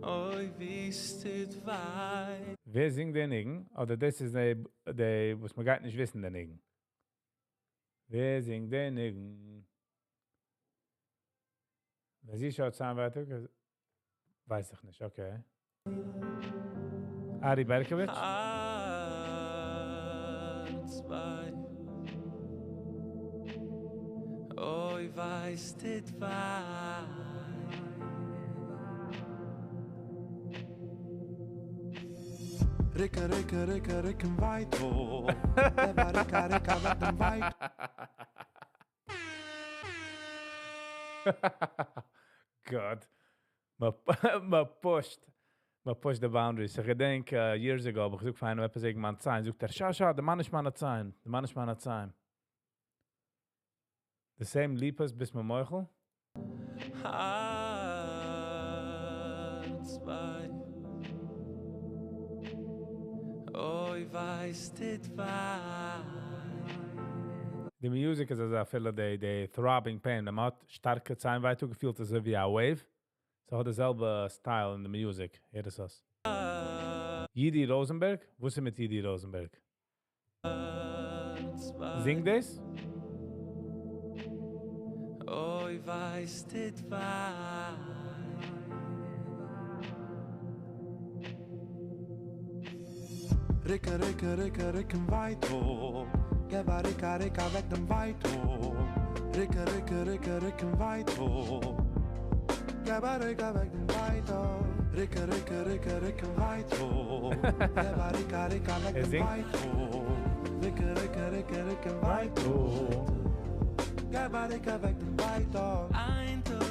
אוי ווי ס'טוט וויי. ווער זינגט דער ניגון? אדער דאס איז די, די, וואס מען גייט נישט וויסן, דער ניגון. ווער זינגט דער ניגון? ווען זי שאוט זיין ווייטער, ווייס איך נישט, okay. Ari Berkovich? הארץ וויי. אוי וויי ס'טוט וויי. ריקע, ריקע, ריקע, ריקן ווייטאג. ריקע, ריקע, ריקן ווייטאג. God. מען pushed. מען pushed the boundaries. איך געדענק, years ago, האב איך געזאגט פאר איינעם עפעס וועגן מיין ציין. זאגט ער, שא, שא, דערמאן נישט מיינע ציין. דערמאן נישט מיינע ציין. The same ליפעס ביסט מיר מוחל? הארץ וויי. אוי וויי ס'טוט וויי. די music איז אזא אפילו די throbbing pain, ווען מ'האט שטארקע ציין ווייטאג געפילט אזוי ווי א wave, ס'האט די זעלבע style אין די music, הער עס אויס. יידי ראזענבערג? וואס איז מיט יידי ראזענבערג? זינגט דאס? אוי וויי ס'טוט וויי. ריקן ריקן ריקן ריקן ווייטאג, געב א ריק א ריק אוועק דעם ווייטאג, ריקן ריקן ריקן ריקן ווייטאג, געב א ריק אוועק דעם ווייטאג, ריקן ריקן ריקן ריקן ווייטאג, געב א ריק א ריק אוועק ער דעם זינגט? ווייטאג, ריקן ריקן ריקן ריקן ווייטאג, געב א ריק אוועק דעם ווייטאג. איין טאג.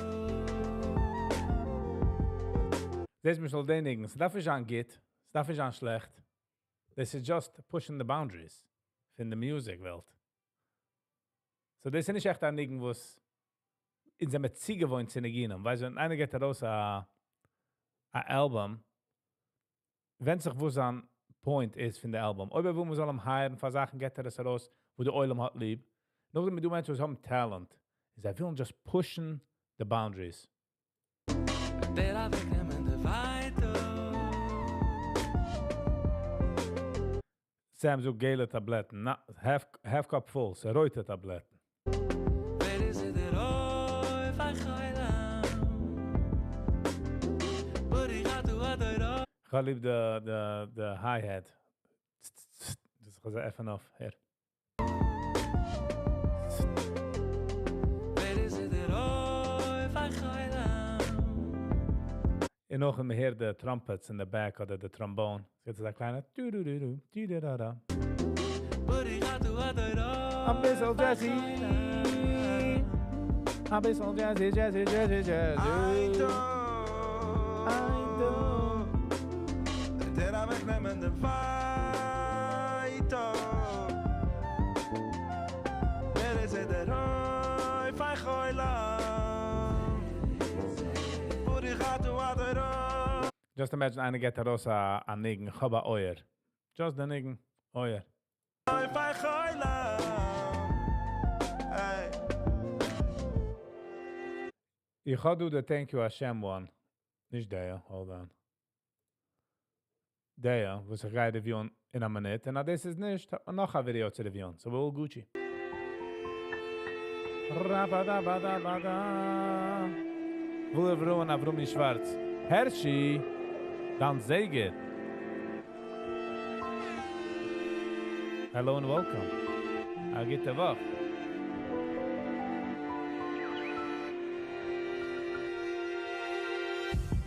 דאס למשל די ניגון, ס'דארף נישט זיין גוט, ס'דארף נישט זיין שלעכט. This is just pushing the boundaries פון די music וועלט. So דאס איז נישט עכט א ניגון וואס אונז זעמיר צוגעוואוינט צו ניגונים. ווייסט ווען איינער געבט ארויס א album, ווענדט זיך וואס זיין point איז פון די album. אויב ער וויל מ'זאל אים hire'ן פאר זאכן, געבט ער עס ארויס, וואו די עולם האט ליב. נאכדעם איז דא מענטשן וואס האבן talent. זיי ווילן just push'ן the boundaries. דער אוועקנעמען די ווייטאג. Sam זאגט געלע טאבלעטן. נא, half cup full, ס'איז רויטע טאבלעטן. ווער איז דער אוי וויי חוילם? בורי גאטו אדוירו. איך האב ליב די hi-hat. דאס איז עפן אויף, הער. ווער איז דער אוי וויי חוילם? און נאך מען הערט די trumpets in the back אדער די trombone. יעצט איז א קליינע du du du du du du da da. בורי גאטו אדוירו. א ביסל jazzy. א ביסל jazzy, jazzy, jazzy, jazzy. איין טאג. איין טאג. דער אוועקנעמען דעם ווייטאג. ווער איז דער אוי וויי חוילם? בורי גאטו אדוירו. Just imagine איינער געבט ארויס א ניגון, איך האב א אויער. Just the ניגון, אויער. אוי וויי חוילם. Hey. איך האב דא די Thank You Hashem one. נישט דער, hold on. דער, וואס איך גיי review'ן אין א מינוט. און דאס איז נישט, האט מען נאך א video צו review'ן. So we're all Gucci. Rabadabadabada. Wohl Avrumi Schwarz. Hershey, Dan Zeger. Hello and welcome. א גוטע וואך.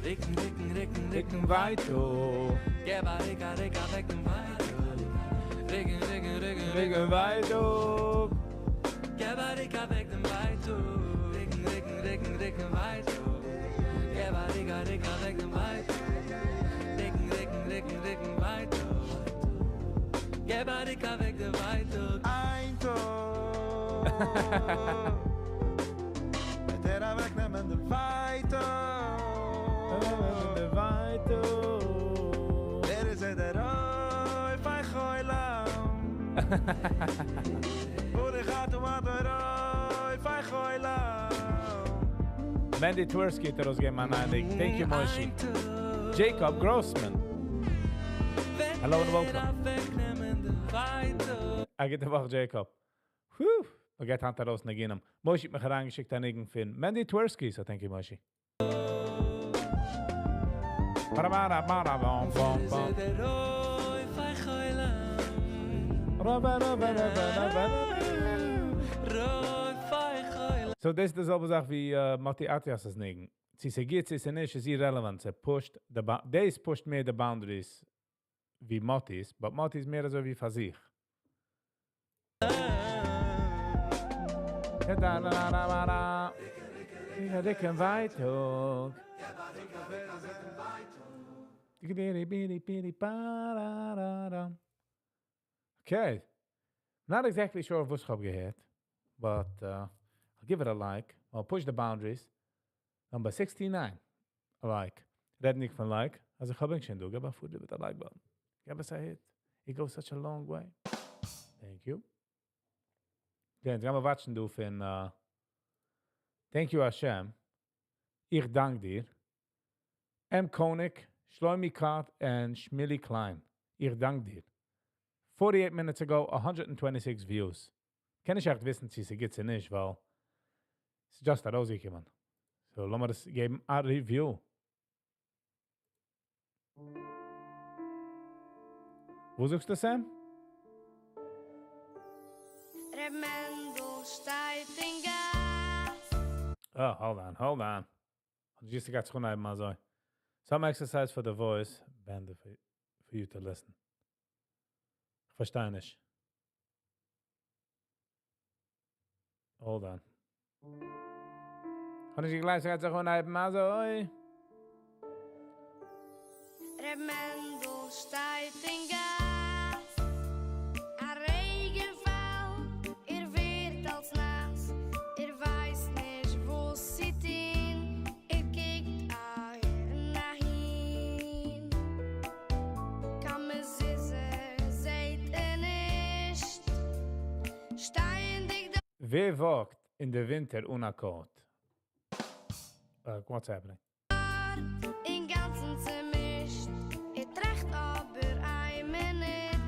ריקן, ריקן, ריקן, ריקן ווייטאג. געב א ריק, א ריק, אוועק דעם ווייטאג. ריקן, ריקן, ריקן, ריקן ווייטאג. געב א ריק, אוועק דעם ווייטאג. ריקן, ריקן, ריקן, ריקן ווייטאג. געב א ריק, א ריק, אוועק דעם ווייטאג. ריקן, ריקן, ריקן, ריקן ווייטאג. געב א ריק, אוועק דעם ווייטאג. איין טאג. וועט ער אוועקנעמען דעם ווייטאג. דעם ווייטאג. ווער איז דער אוי וויי חוילם? ברוך אתה אדוני וויי חוילם. Mandy Tversky האט ארויסגעגעבן א נייע ניגון. Thank you, Moshe. Jacob Grossman. Hello and welcome. א גוטע וואך, Jacob. Whew. מען גייט היינט ארויס ניגונים. Moshe האט מיך אריינגעשיקט א ניגון פון Mandy Tversky, so thank you, Moshe. Ba-da-ba-da, ba-da-bom, bom, bom. Ra-ba-da-ba-da-ba-da-ba. So, דאס איז די זעלבע זאך ווי Matti Atias' ניגון. צי ס'גוט, צי ס'נישט, איז irrelevant. זי pushed the דאס pushed מער the boundaries ווי Matti's, but Matti איז מער אזוי ווי פאר זיך. Da da da da da. ריקן ווייטאג. Okay. Not exactly sure וואס איך האב געהערט, but I'll give it a like. I'll push the boundaries. Number 69. A like. רעדנדיג פון like. אז איך האב שוין דא, גיב א foot with the like button. Give us a hit. It goes such a long way. Thank you. Okay, יעצט גייען מיר watch ן דא פון Thank you Hashem. איך דאנק דיר. M. Koenig, Shlomi Kart and Shmili Klein. איך דאנק דיר. 48 minutes ago, 126 views. קען איך עכט וויסן, צו ס'גוט צו נישט, ווייל ס'איז just ארויסגעקומען. So, לאמיר דאס געבן א review. וואו זאגסטו, Sam? ר' מענדל שטייט אין גאס. Oh, hold on, hold on. Just got zu אזוי. Some exercise for the voice, band for you to listen. איך פארשטיי נישט. Hold on. קען איך גלייך זאגן, זיך אנהייבן אזוי? ר' מענדל שטייט אין גאס. א רעגן פאלט, ער ווערט אלץ נאס. ער ווייסט נישט וואס צו טון. ער קוקט אהער און אהין. קיין מזוזה זעט ער נישט. שטייענדיג דא. ווער walk ט אין די ווינטער אן א coat? What's happening? אינגאנצן צעמישט. ער טראכט אבער איין מינוט.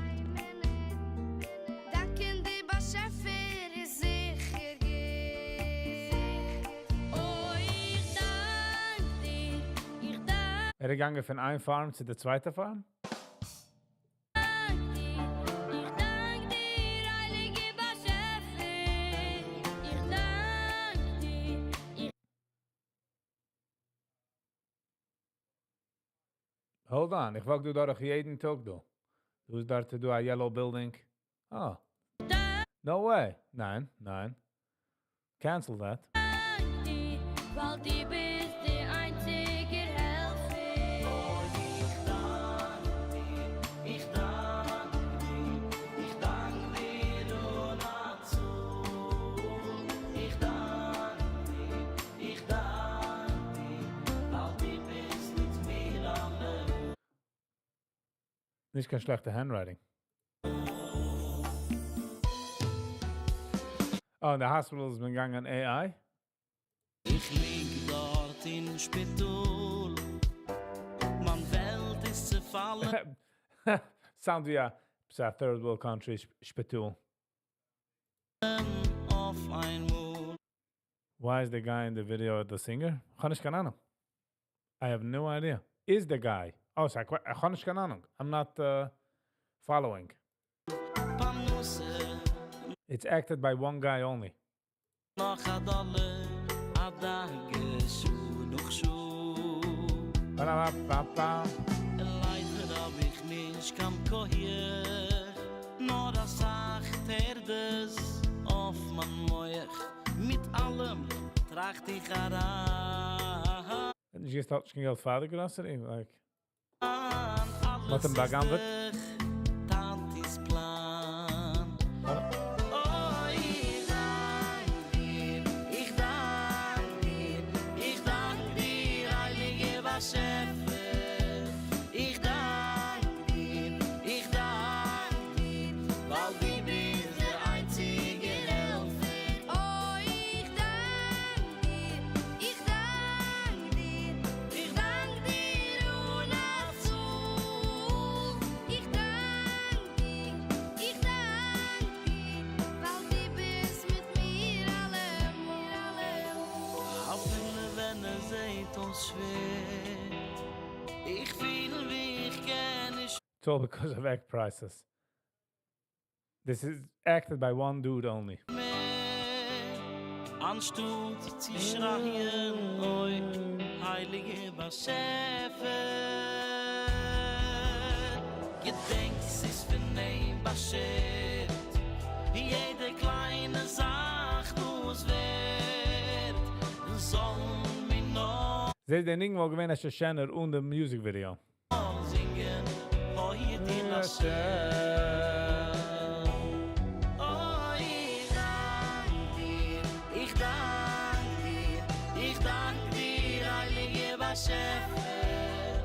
דאנקען די באשעפער איז זיכער גוט. אוי, איך דאנק דיר, איך דאנק ער איז געגאנגען פון איין farm צו די צווייטע farm? דיר, איך דאנק דיר, הייליגער באשעפער. איך דאנק דיר, איך Hold on, איך walk דא דורך יעדן טאג דא. דא איז דארט דא א yellow building. Oh. No way. ניין, ניין. Cancel that. דאנק דיר, ווייל דו ביסט דער איינציגער העלפער. איך דאנק דיר, איך דאנק דיר, איך דאנק דיר אן א צאל. איך דאנק דיר, איך דאנק דיר, ווייל דו ביסט מיט מיר אלעמאל. נישט קיין שלעכטע handwriting. Oh, the hospital איז מען געגאנגען AI? איך ליג דארט אין שפיטאל, מיין וועלט איז צעפאלן. Sound ווי א third world country שפיטאל. אויף איינמאל. Why is the guy in the video the singer? כ'האב נישט קיין אהנונג. I have no idea. Is the guy? Oh, sorry, כ'האב נישט קיין אהנונג. I'm not following. פרנסה. It's acted by one guy only. נאך א דאלער, א דאגה, שעה נאך שעה. Ba-da-ba-ba-ba. ליידער האב איך נישט קיין כח, נאר א סאך טרדות אויף מיין מוח. מיט אלעם טראכט איך אריין. נישט געסטאפט קיין געלט פאר די grocery? Like, אלעס האט אים באגנב'עט? איז דאך טאטי'ס פלאן. אוי, איך דאנק דיר, איך דאנק דיר, איך דאנק דיר, הייליגער באשעפער. איך דאנק דיר, איך דאנק דיר, ווייל דו ביסט דער איינציגער העלפער. אוי, איך דאנק דיר, איך דאנק דיר, איך דאנק דיר אן א צאל. איך דאנק דיר, איך דאנק דיר, ווייל דו ביסט מיט מיר אלעמאל. אפילו ווען עס זעט אויס שווער, איך פיל ווי איך קען נישט It's all because of egg prices. This is acted by one dude only. מער. אנשטאט צו שרייען, אוי, הייליגער באשעפער. געדענק, ס'איז פון אים באשערט, יעדע קליינע זאך וואס ווערט, זאל מיר נאר זעט דער ניגון וואלט געווען א שענער אן די music video. השם. אוי, איך דאנק דיר, איך דאנק דיר, איך דאנק דיר, הייליגער באשעפער.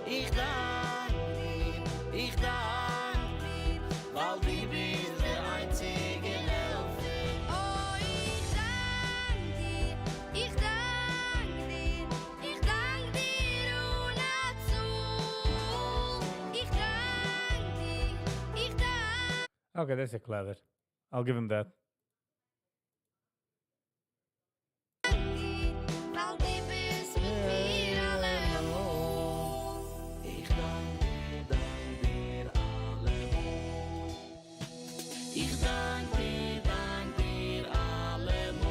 איך דאנק דיר, איך דאנק דיר, ווייל דו ביסט דער איינציגער העלפער. אוי, איך דאנק דיר, איך דאנק דיר, איך דאנק דיר אן א צאל. איך דאנק דיר, איך דאנק Okay, that's a clever. I'll give him that. דיר, ווייל דו ביסט מיט מיר אלעמאל. איך דאנק דיר, דאנק דיר אלעמאל. איך דאנק דיר, דאנק דיר אלעמאל.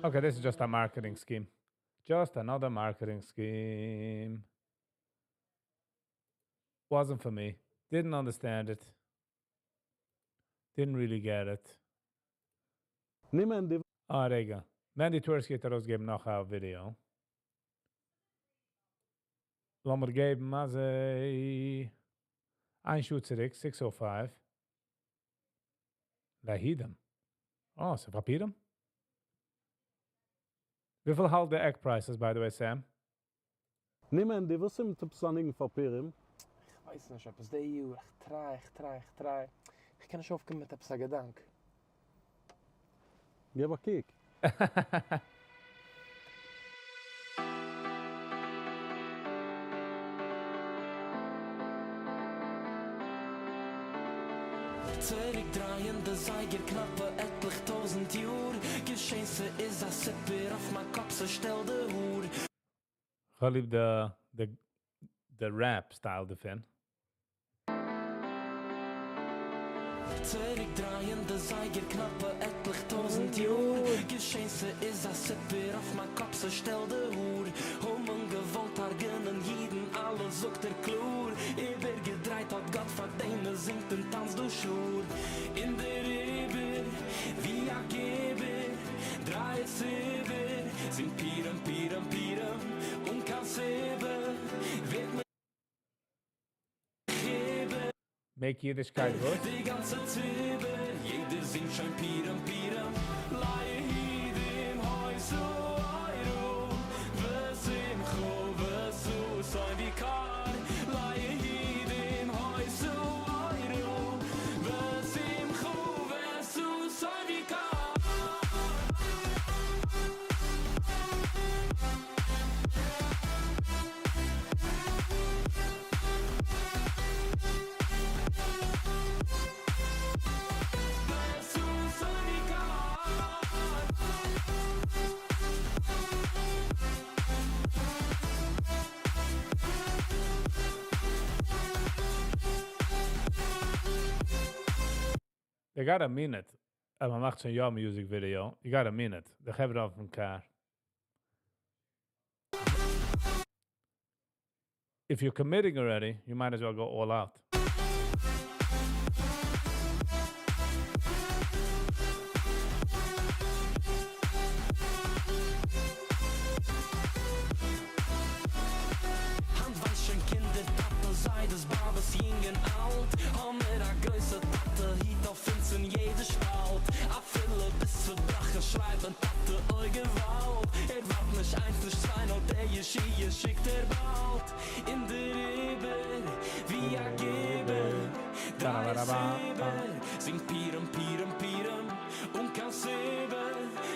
Okay, this is just a marketing scheme. Just another marketing scheme. Wasn't for me. Didn't understand it. Didn't really get it. נימען די אה, רגע. Mendy Twerski האט ארויסגעגעבן נאך א video. לאמיר געבן, אזוי איין שעה צוריק, 6:05. להידם. Oh, ס'איז פאר פורים? וויפיל האלט די egg prices, by the way, Sam? נימען די וואס זענען צו פאר פורים? איך ווייס נישט, עפעס די יאר, איך try, איך try, איך try. איך קען נישט אויפקומען מיט עפעס א געדאנק. גיב א קוק. צוריקדרייען די זייגער קנאפע עטליכע טויזנט יאר. געשען ס'איז א סיפור אויף מיין קאפ, ס'שטעלט די האר. איך ליב the rap style דערפון. צוריקדרייען די זייגער קנאפע עטליכע טויזנט יאר. געשען ס'איז א סיפור אויף מיין קאפ, ס'שטעלט די האר. המן געוואלט הרג'ענען אידן אלע, זאגט ער קלאר. איבערגעדרייט האט גאט פאר דעם מ'זינגט און טאנצט דא שור. אין דער איבער ווי א גיבור דריי עס איבער. זינגט פורים פורים פורים אן קיין סיבה ווערט מען חיבור. Make אידישקייט וואס? די גאנצע ציבור, יעדער זינגט שוין פורים פורים. ליהודים היתה אורה ושמחה וששון ויקר. ליהודים היתה אורה ושמחה וששון ויקר. וששון ויקר. They gotta mean it. אז מען מאכט שוין יא music video. You gotta mean it. די חברה אויפן car. If you're committing already, you might as well go all out. היינט ווייסט שוין קינדער, טאטע, זיידעס, באבעס, יונג און אלט. האמיר א גרויסע טאטע, היט אויף אונז אין יעדע שפאלט. אפילו ביז צו בראכן שרייט מען טאטע, אוי געוואלד. ער ווארט נישט איינס, נישט צוויי, נאר דער ישועה שיקט ער באלד. אין דער איבער, ווי א גיבור, דריי עס איבער. זינגט פורים, פורים, פורים, אן קיין סיבה,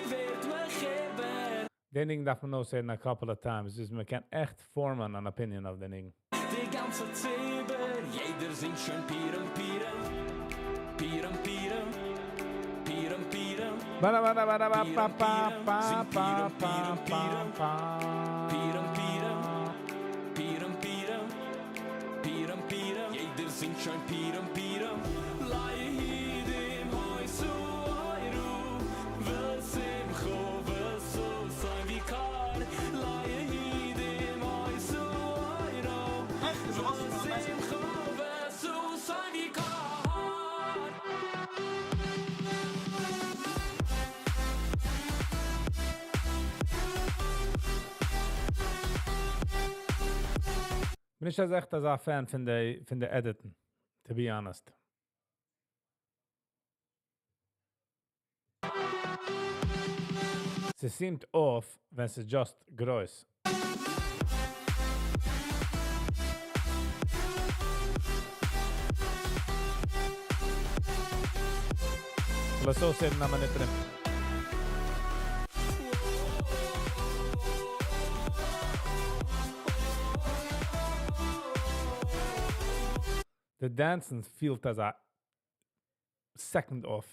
ווערט מחובר. דעם ניגון דארף מען אויסהערן a couple of times, ביז מען קען עכט form an opinion אויף דעם ניגון. די גאנצע ציבור, יעדער זינגט שוין פורים, פורים, פורים, פורים, פורים, פורים. Ba ba ba ba ba ba ba ba ba ba ba ba. פורים, פורים, פורים, פורים, פורים, פורים. יעדער זינגט שוין פורים, פורים. ליהודים היתה אורה ושמחה וששון ויקר. ליהודים היתה אורה ושמחה וששון ויקר. בין נישט אזא עכט אזא fan פון די פון די edit ן, to be honest. ס'seemt off ווען ס'איז just גרויס. כ'וועל עס אויסהערן א מינוט ארום. די dancing פילט אזא second off.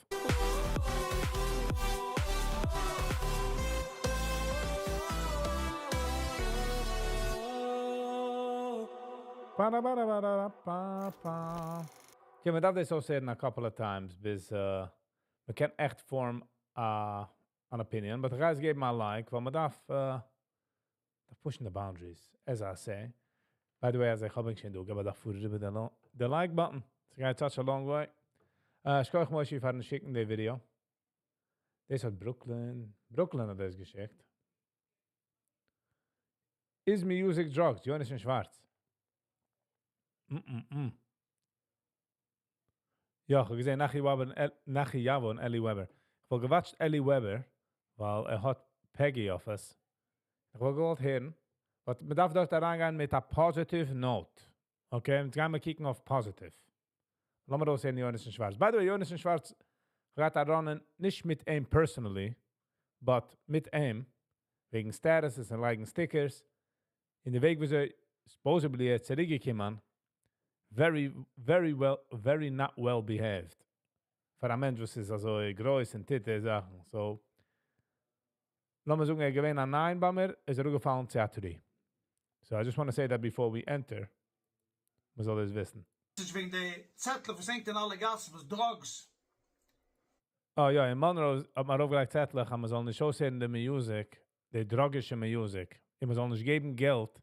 Okay, מען דארף דאס אויסהערן א couple of times ביז מען קען עכט form an opinion, but איך גיי עס געבן א like, ווייל מען דארף push ן די boundaries, as I say. By the way, אז איך האב ענק שוין דא, געב א דאך פאר איבער די like button. ס'גייט such a long way. שכוח מושי פארן שיקן די ווידעא. דאס האט Brooklyn, Brooklyn האט דאס געשיקט. Is music drugs? יונתן שווארץ. Mm-mm-mm. יא, איך האב געזען נחי Weber, נחי יאווא און Eli Weber. איך וואלט גע watch ט Eli Weber, ווייל ער האט Peggy אויף עס. איך וואלט געוואלט הערן, but מען דארף דארט אריינגיין מיט א positive note. Okay, יעצט גייען מיר קוקן אויף positive. לאמיר אויסהערן יונתן שווארץ. By the way, יונתן שווארץ גייט א run-in נישט מיט אים personally, but מיט אים, וועגן statuses און לייגן stickers. אין די וועג וויאזוי supposedly ער איז צוריקגעקומען, very, very well, very not well behaved. פאר א מענטש וואס איז אזוי גרויס און טוט די זאכן. So, לאמיר זאגן, ער איז געווען א 9 ביי מיר, איז ער אראפגעפאלן צו א 3. So I just want to say that before we enter, מען זאל דאס וויסן. וועגן די צעטלעך וואס הענגט אין אלע גאסן וואס drugs. אה יא, אין Monroe האט מען ארויפגעלייגט צעטלעך אז מען זאל נישט אויסהערן די music, די דראגישע music. און מען זאל נישט געבן געלט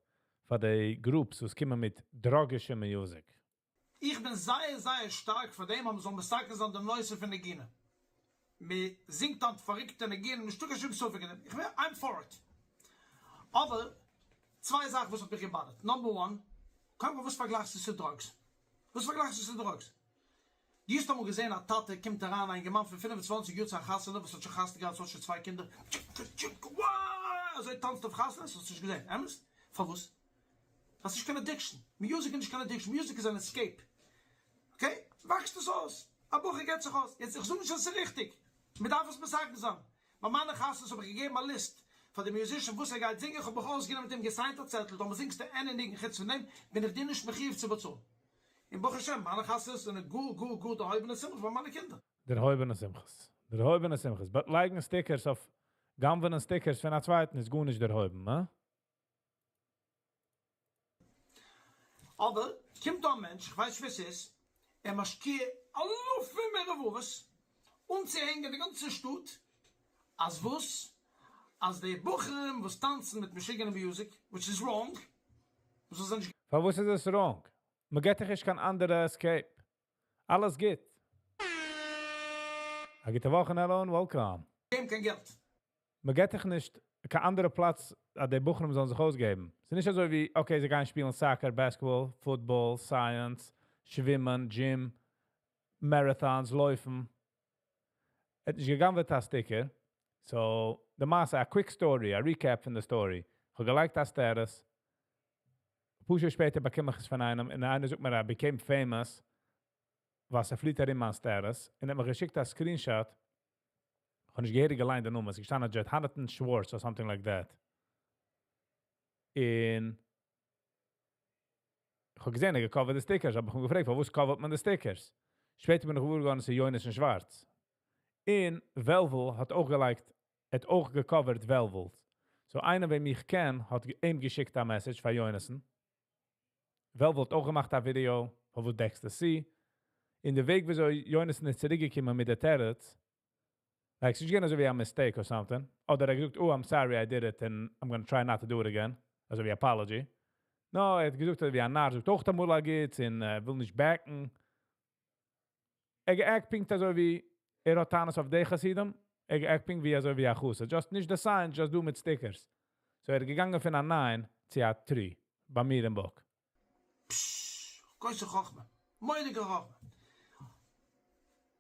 פאר די groups וואס קומען מיט דראגישע music. איך בין זייער זייער שטארק פאר דעם אז מען זאל מתקן זיין דעם נושא פון נגינה. מען זינגט היינט פארריקטע ניגונים, נישטא קיין שום ספק אין דעם, איך בין I'm for it. אבער צוויי זאכן וואס האט מיך גע bother ט, number one, קודם כל וואס פארגלייכסטו צו drugs? וואס פארגלייכסטו צו drugs? דו האסט אמאל געזען א טאטע קומט אריין א אינגערמאן פון 25 יאר צו א חתונה וואס האט שוין חתונה געהאט, האט שוין צוויי קינדער, אזוי טאנצט אויף חתונות? האסט נישט געזען, אמת? פארוואס? ווייל ס'נישט קיין addiction, music איז נישט קיין addiction, music איז אן escape, okay? וואקסט עס אויס, א בחור געבט זיך אויס, יעצט איך זאג נישט אז עס איז ריכטיג, מען דארף עס מתקן זיין, ביי מיינע חתונות האב איך געגעבן א list פאר די musician וואס ער גייט זינגען, איך האב מיך אויסגענומען מיט אים גע sign ט א צעטל, טאמער זינגסטו עני ניגון חוץ פון דעם בין איך דיר נישט מחיוב צו באצאלן, און ברוך השם מיינע חתונות זענען גאר גאר גאר דערהויבענע שמחות ביי מיינע קינדער. דערהויבענע שמחות. דערהויבענע שמחות. But לייגן stickers אויף גנב'ענען stickers פון א צווייטן איז גארנישט דערהויבן, הא? אבער קומט דא א מענטש, איך ווייס נישט ווער ס'איז, ער משקיע אלפים ורבבות אנצוהענגען די גאנצע שטאט אז וואס? אז די בחורים וואס טאנצן מיט משוגענע music, which is wrong, מ'זאל זיי נישט. פארוואס איז עס wrong? מ'געט דיך נישט קיין אנדערע escape. אלעס גוט. א גוטע וואך און hello and welcome. געבן קיין געלט. מ'געט דיך נישט קיין אנדערע פלאץ אז די בחורים זאלן זיך אויסגעבן. ס'איז נישט אזוי ווי, okay, זיי גייען שפילן soccer, basketball, football, science, שווימען, gym, marathons, לויפן. ער האט נישט געגנב'עט א sticker. So, די מעשה, א quick story, א recap פון די story. איך האב געלייגט א status. אפאר שעה שפעטער באקום איך עס פון איינעם און איינער זאגט מיר, I became famous, וואס ער פליט ארום מיין status, און ער האט מיר געשיקט א screenshot. איך האב נישט געהעריג געליינט די נאמען, עס איז געשטאנען Jonathan Schwartz or something like that. און איך האב געזען, ער גע cover ט די stickers, האב איך אים געפרעגט, פארוואס cover ט מען די stickers? שפעטער בין איך געוואר געווארן, עס איז יונתן שווארץ. און וועלוול האט אויך געלייגט, ער האט אויך גע cover ט וועלוול. So איינער וועם איך קען, האט אים געשיקט א message פאר יונתן. וועלוול האט אויך געמאכט א ווידעא, פארוואס דעקסטו צו? אין די וועג וויאזוי יונתן איז צוריקגעקומען מיט די תירוץ, like, ס'איז נישט געווען אזוי ווי א mistake or something. אדער ער האט געזאגט, oh, I'm sorry I did it and I'm gonna try not to do it again. אזוי ווי apology. No, ער האט געזאגט אזוי ווי א נאר זאגט אויך אמאל א גוטס און ער וויל נישט back ן. ער גע act פונקט אזוי ווי ער האט טענות אויף די חסידים, ער גע act פונקט ווי אזוי ווי א חסיד. Just נישט די signs, just דא מיט stickers. So ער איז געגאנגען פון א 9 צו א 3 ביי מיר אין book. פששש, גרויסע חכמה, מורא'דיגע חכמה.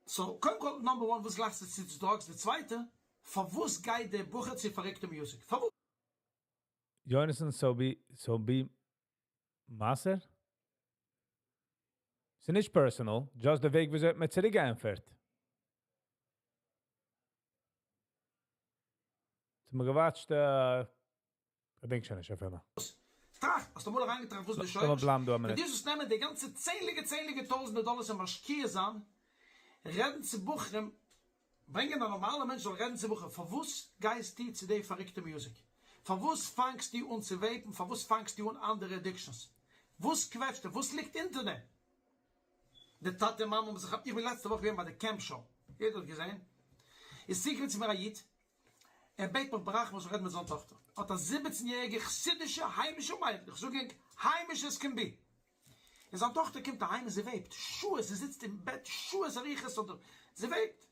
So, קודם כל, number one, וואס גלייכסטו צו צו drugs? די צווייטע, פארוואס גייט דער בחור צו פארריקטע music? פארוואס? יונתן so be so be מסביר? ס'איז נישט personal, just די וועג וויאזוי האט מיר צוריקגעענטפערט. ס'האט מיר געוואטשט, כ'דענק שוין נישט אפילו. טראכט, האסט אמאל אריינגעטראכט וואס די לאמיר שורש? בלייבן דא א ווען מינוט. דו זאלסט נעמען די גאנצע צענדליגע צענדליגע טויזענטער דאלערס און משקיע זיין רעדן צו בחורים, ברענגען א נארמאלע מענטש זאל רעדן צו בחורים, פארוואס גייסטו צו די פארריקטע music? פארוואס פאנגסטו אן צו vape ן? פארוואס פאנגסטו אן אנדערע addictions? וואס קוועטשט דיר? וואס ליגט אונטער דעם? די טאטע און מאמע האבן זיך, איך בין לעצטע וואך געווען ביי די camp show, יעדער האט געזען, איז צוגעקומען צו מיר א איד, ער בעט מיך ברחמים זאל רעדן מיט זיין טאכטער, האט א זיבעצן יעריגע חסידישע היימישע מיידל, איך זאג ענק היימיש as can be, און זיין טאכטער קומט אהיים און זי vape ט שעות, זי זיצט אין בעט שעות אריכות אדער זי vape ט,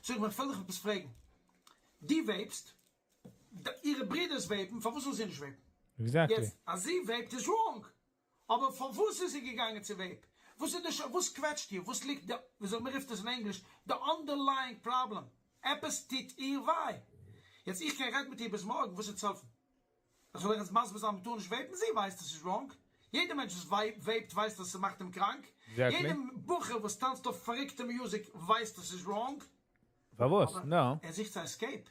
זאג איך אים איך וויל דיך עפעס פרעגן, דו vape סט, אירע ברידערס vape ן, פארוואס זאל זי נישט vape ן? יעצט אז זי vape ט איז wrong, אבער פארוואס איז זי געגאנגען צו vape? וואס איז די ש וואס קוועטשט איר? וואס ליגט די, וויאזוי מ'רופט עס אין ענגליש, די underlying problem? עפעס טוט איר וויי. יעצט איך קען רעדן מיט איר ביז מארגן, וואס וועט עס העלפן? איך זאל איר יעצט מסביר זיין מ'טאר נישט vape ן? זי ווייסט עס איז wrong. יעדער מענטש וואס vape ט ווייסט אז ס'מאכט אים קראנק. יעדער בחור וואס טאנצט אויף פארריקטע music ווייסט אז ס'איז wrong. פארוואס? אבער No. ער זוכט צו escape.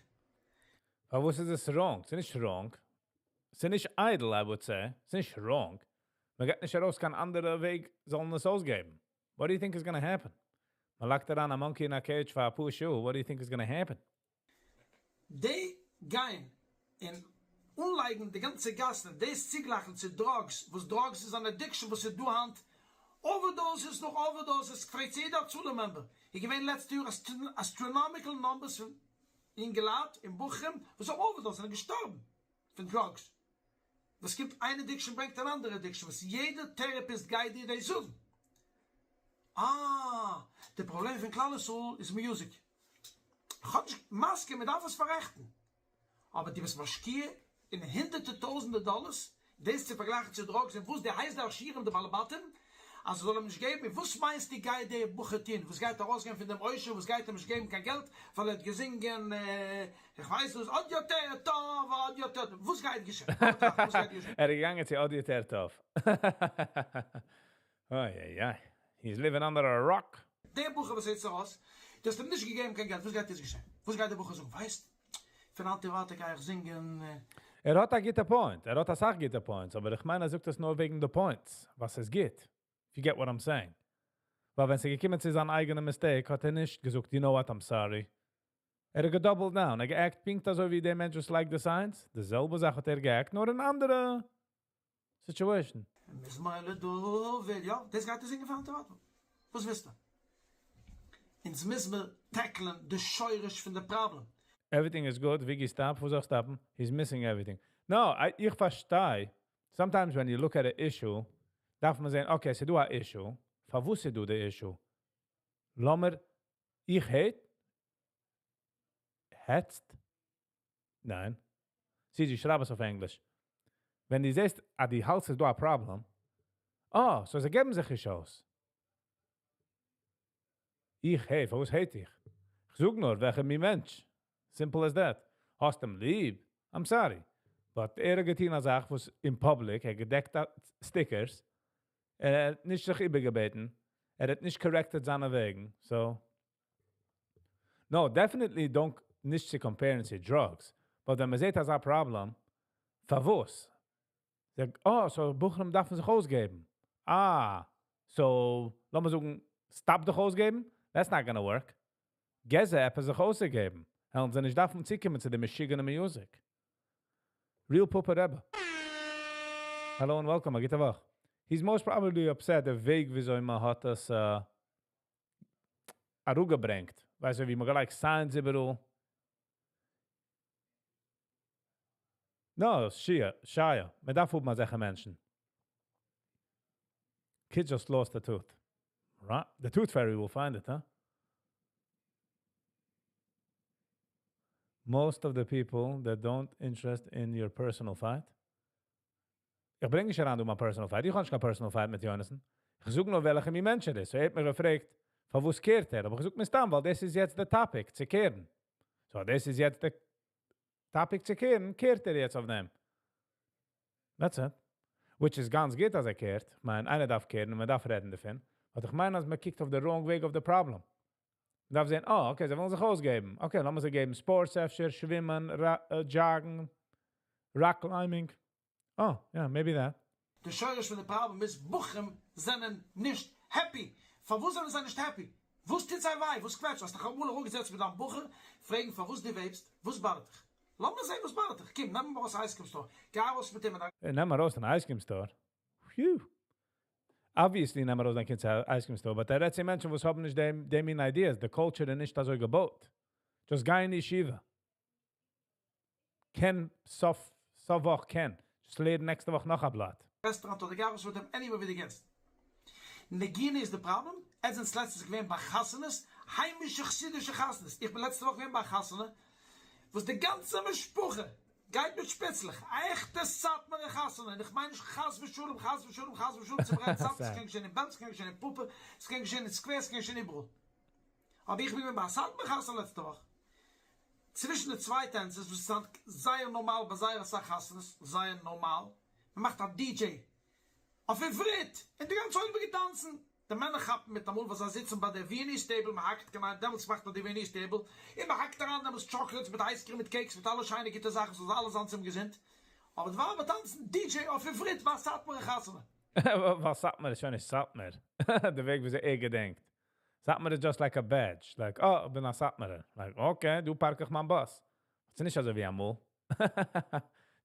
פארוואס איז עס wrong? ס'איז נישט wrong. ס'איז נישט איידל, I would say. ס'איז נישט wrong. מ'געט נישט ארויס קיין אנדערע וועג זאלן עס אויסגעבן. What do you think is gonna happen? מ'לייגט אריין א monkey אין א cage פאר אפאר שעה, what do you think is gonna happen? די גיין און אנלייגן די גאנצע גאס און דאס צוגלייכן צו drugs, וואס drugs איז אן addiction וואס איז דא היינט, overdoses נאך overdoses, כ'פרעג צו יעדע הצלה member, איז געווען לעצטע יאר astronomical numbers פון אינגעלייט און בחורים וואס האבן overdosed זענען געשטארבן פון drugs, וואס קומט איין addiction ברענגט אן אנדערע addiction וואס יעדע therapist גייט דיר דאס זאגן. אה, די פראבלעם פון כלל ישראל איז music. כאטש מסכים מען דארף עס פאררעכטן, אבער דו ביסט משקיע אין הונדערטער טויזענטער דאלערס דאס צו פארגלייכן צו drugs און וואס דו הייסט די עשירים די בעלי בתים אז זיי זאלן אים נישט געבן און וואס מיינסטו גייט דער בחור טון וואס גייט ארויסגיין פון דעם עושר וואס גייט אים נישט געבן קיין געלט ווייל ער האט געזינגען איך ווייס וואס עוד יותר טוב עוד יותר טוב וואס גייט געשען? לאמיר טראכטן וואס גייט געשען? ער איז געגאנגען צו עוד יותר טוב. אוי אוי אוי. He is living under a rock. דער בחור וואס הערט זיך אויס, דו האסט אים נישט געגעבן קיין געלט, וואס גייט יעצט געשען? וואס גייט דער בחור זאגן? ווייסט, פון היינט און ווייטער גיי איך זינגען. ער האט א גוטע point, ער האט אסאך גוטע points, אבער איך מיין ער זאגט עס נאר וועגן די points, ווייל ס'איז גוט. If you get what I'm saying. ווייל ווען ס'איז געקומען צו זיין אייגענע mistake האט ער נישט געזאגט you know what I'm sorry. ער האט גע double ט down, ער האט גע act פונקט אזוי ווי דער מענטש וואס לייגט די signs, די זעלבע זאך האט ער גע act נאר אין אנדערע situation. מזמור לדוד, יא, דאס גייט ער זינגען פארן טעאטער. וואס ווילסטו? אונז מוז מיר tackle ען די שורש פון די פראבלעם. Everything is good, וויגי stop, וואס זאל איך stop ן? He is missing everything. No, איך פארשטיי, sometimes when you look at a issue, דארף מען זען, okay, ס'איז דא א issue, פארוואס איז דא די issue? לאמיר, איך hate? העצט? ניין. CG, שרייב עס אויף ענגליש. ווען דו זעסט אז דו האלטסט ס'איז דא א פראבלעם, אה, so זיי געבן זיך נישט אויס. איך hate, פארוואס hate איך? איך זאג נאר וועלכע מין מענטש. Simple as that. האסט אים ליב? I'm sorry. But ער האט געטון א זאך וואס אין public, ער האט געדעקט stickers, ער האט נישט זיך איבערגעבעטן, ער האט נישט corrected זיינע וועגן, so. No, definitely don't נישט צו compare ן צו drugs. But ווען מען זעט אזא פראבלעם, פארוואס? זאג, אה, so בחורים דארפן זיך אויסגעבן. אה, so לאמיר זאגן, stop דיך אויסגעבן? That's not gonna work. געב זיי עפעס זיך אויסצוגעבן. העלן זיי נישט דארפן צוקומען צו די משוגענע music. Real פאפא רבי. Hello and welcome, א גוטע וואך. He's most probably upset די וועג וויאזוי מען האט עס אראפגעברענגט. ווייסט ווי מען געלייגט signs איבעראל. No, שיע, שייע. מען דארף האבן אזעלכע מענטשן. Kid just lost a tooth. Right? The tooth fairy will find it, huh? Most of the people that don't interest in your personal fight. איך ברענג נישט אריין דא מיין personal fight, איך האב נישט קיין personal fight מיט יונתן. איך זאג נאר וועלכע מין מענטש ער איז. So ער האט מיר געפרעגט, פארוואס care ט ער? האב איך געזאגט מסתם, ווייל דאס איז יעצט די topic, צו care ן. So דאס איז יעצט די topic צו care ן, care ט ער יעצט אויף דעם. That's it. Which איז גאנץ גוט אז ער care ט. מיין, איינער דארף care ן און מען דארף רעדן דערפון. But איך מיין, אז מען קוקט אויף the wrong way of the problem. מען דארף זען, oh, okay, זיי ווילן זיך אויסגעבן. Okay, לאמיר זיי געבן sports אפשר, שווימען, jog ן, rock climbing. Oh, yeah, maybe that. די שורש פון די פראבלעם איז בחורים זענען נישט happy. פארוואס זענען זיי נישט happy? וואס טוט זיי וויי? וואס קוועטשט? האסט דיך אמאל אראפגעזעצט מיט דיין בחור פרעגן פארוואס דו vape סט? וואס bother ט דיך? לאמיר זען וואס bother ט דיך. קום, נעם אים ארויס ice cream store. גיי ארויס מיט אים אין א. נעם ארויס אין ice cream store. Phew. Obviously נעם ארויס דיין קינד צו ice cream store, but ער רעדט צו מענטשן וואס האבן נישט דעם דעם מין ideas, די culture איז נישט אזוי געבויט. Just גיי אין ישיבה. קען סוף סוף וואך קען. Just לערן נעקסטע וואך נאך א בלאט. רעסטוראנט אדער גיי ארויס מיט אים anywhere ווי דו גייסט. נגינה איז די פראבלעם? עטס זענטס לעצטענס געווען ביי חתונות? היימישע חסידישע חתונות? איך בין לעצטע וואך געווען ביי א חתונה וואס די גאנצע משפחה גייט מיט שפיצלעך, א עכטע סאטמארע חתונה, און איך מיין נישט חס ושלום חס ושלום חס ושלום צו ברענגען סאטמאר, ס'קען געשען אין בעלז, ס'קען געשען אין פאפא, ס'קען געשען אין סקווער, ס'קען געשען איבעראל. אבער איך בין געווען ביי א סאטמאר חתונה לעצטע וואך, צווישן די צוויי טענצערס, וואס איז היינט זייער נארמאל ביי זייער אסאך חתונות, זייער נארמאל, מ'מאכט א DJ אויף עברית, און די גאנצע עולם גייט טאנצן, די מענער כאפן מיט אמאל וואס זיי זיצן ביי די Viennese table, מען האקט כמיין דעמאלטס מאכט מען די Viennese table, און מען האקט אריין דעמאלטס chocolates מיט ice cream מיט cakes מיט אלע שיינע גוטע זאכן ס'זאל אלעס זיין צום געזונט, אבער די ווייבער טאנצן DJ אויף עברית ביי א סאטמארע חתונה. ווייל סאטמאר איז שוין נישט סאטמאר, די וועג וויאזוי ער געדענקט. סאטמאר איז just like a badge, like אה, איך בין א סאטמארער, like okay, דא park איך מיין באס. ס'איז נישט אזוי ווי אמאל.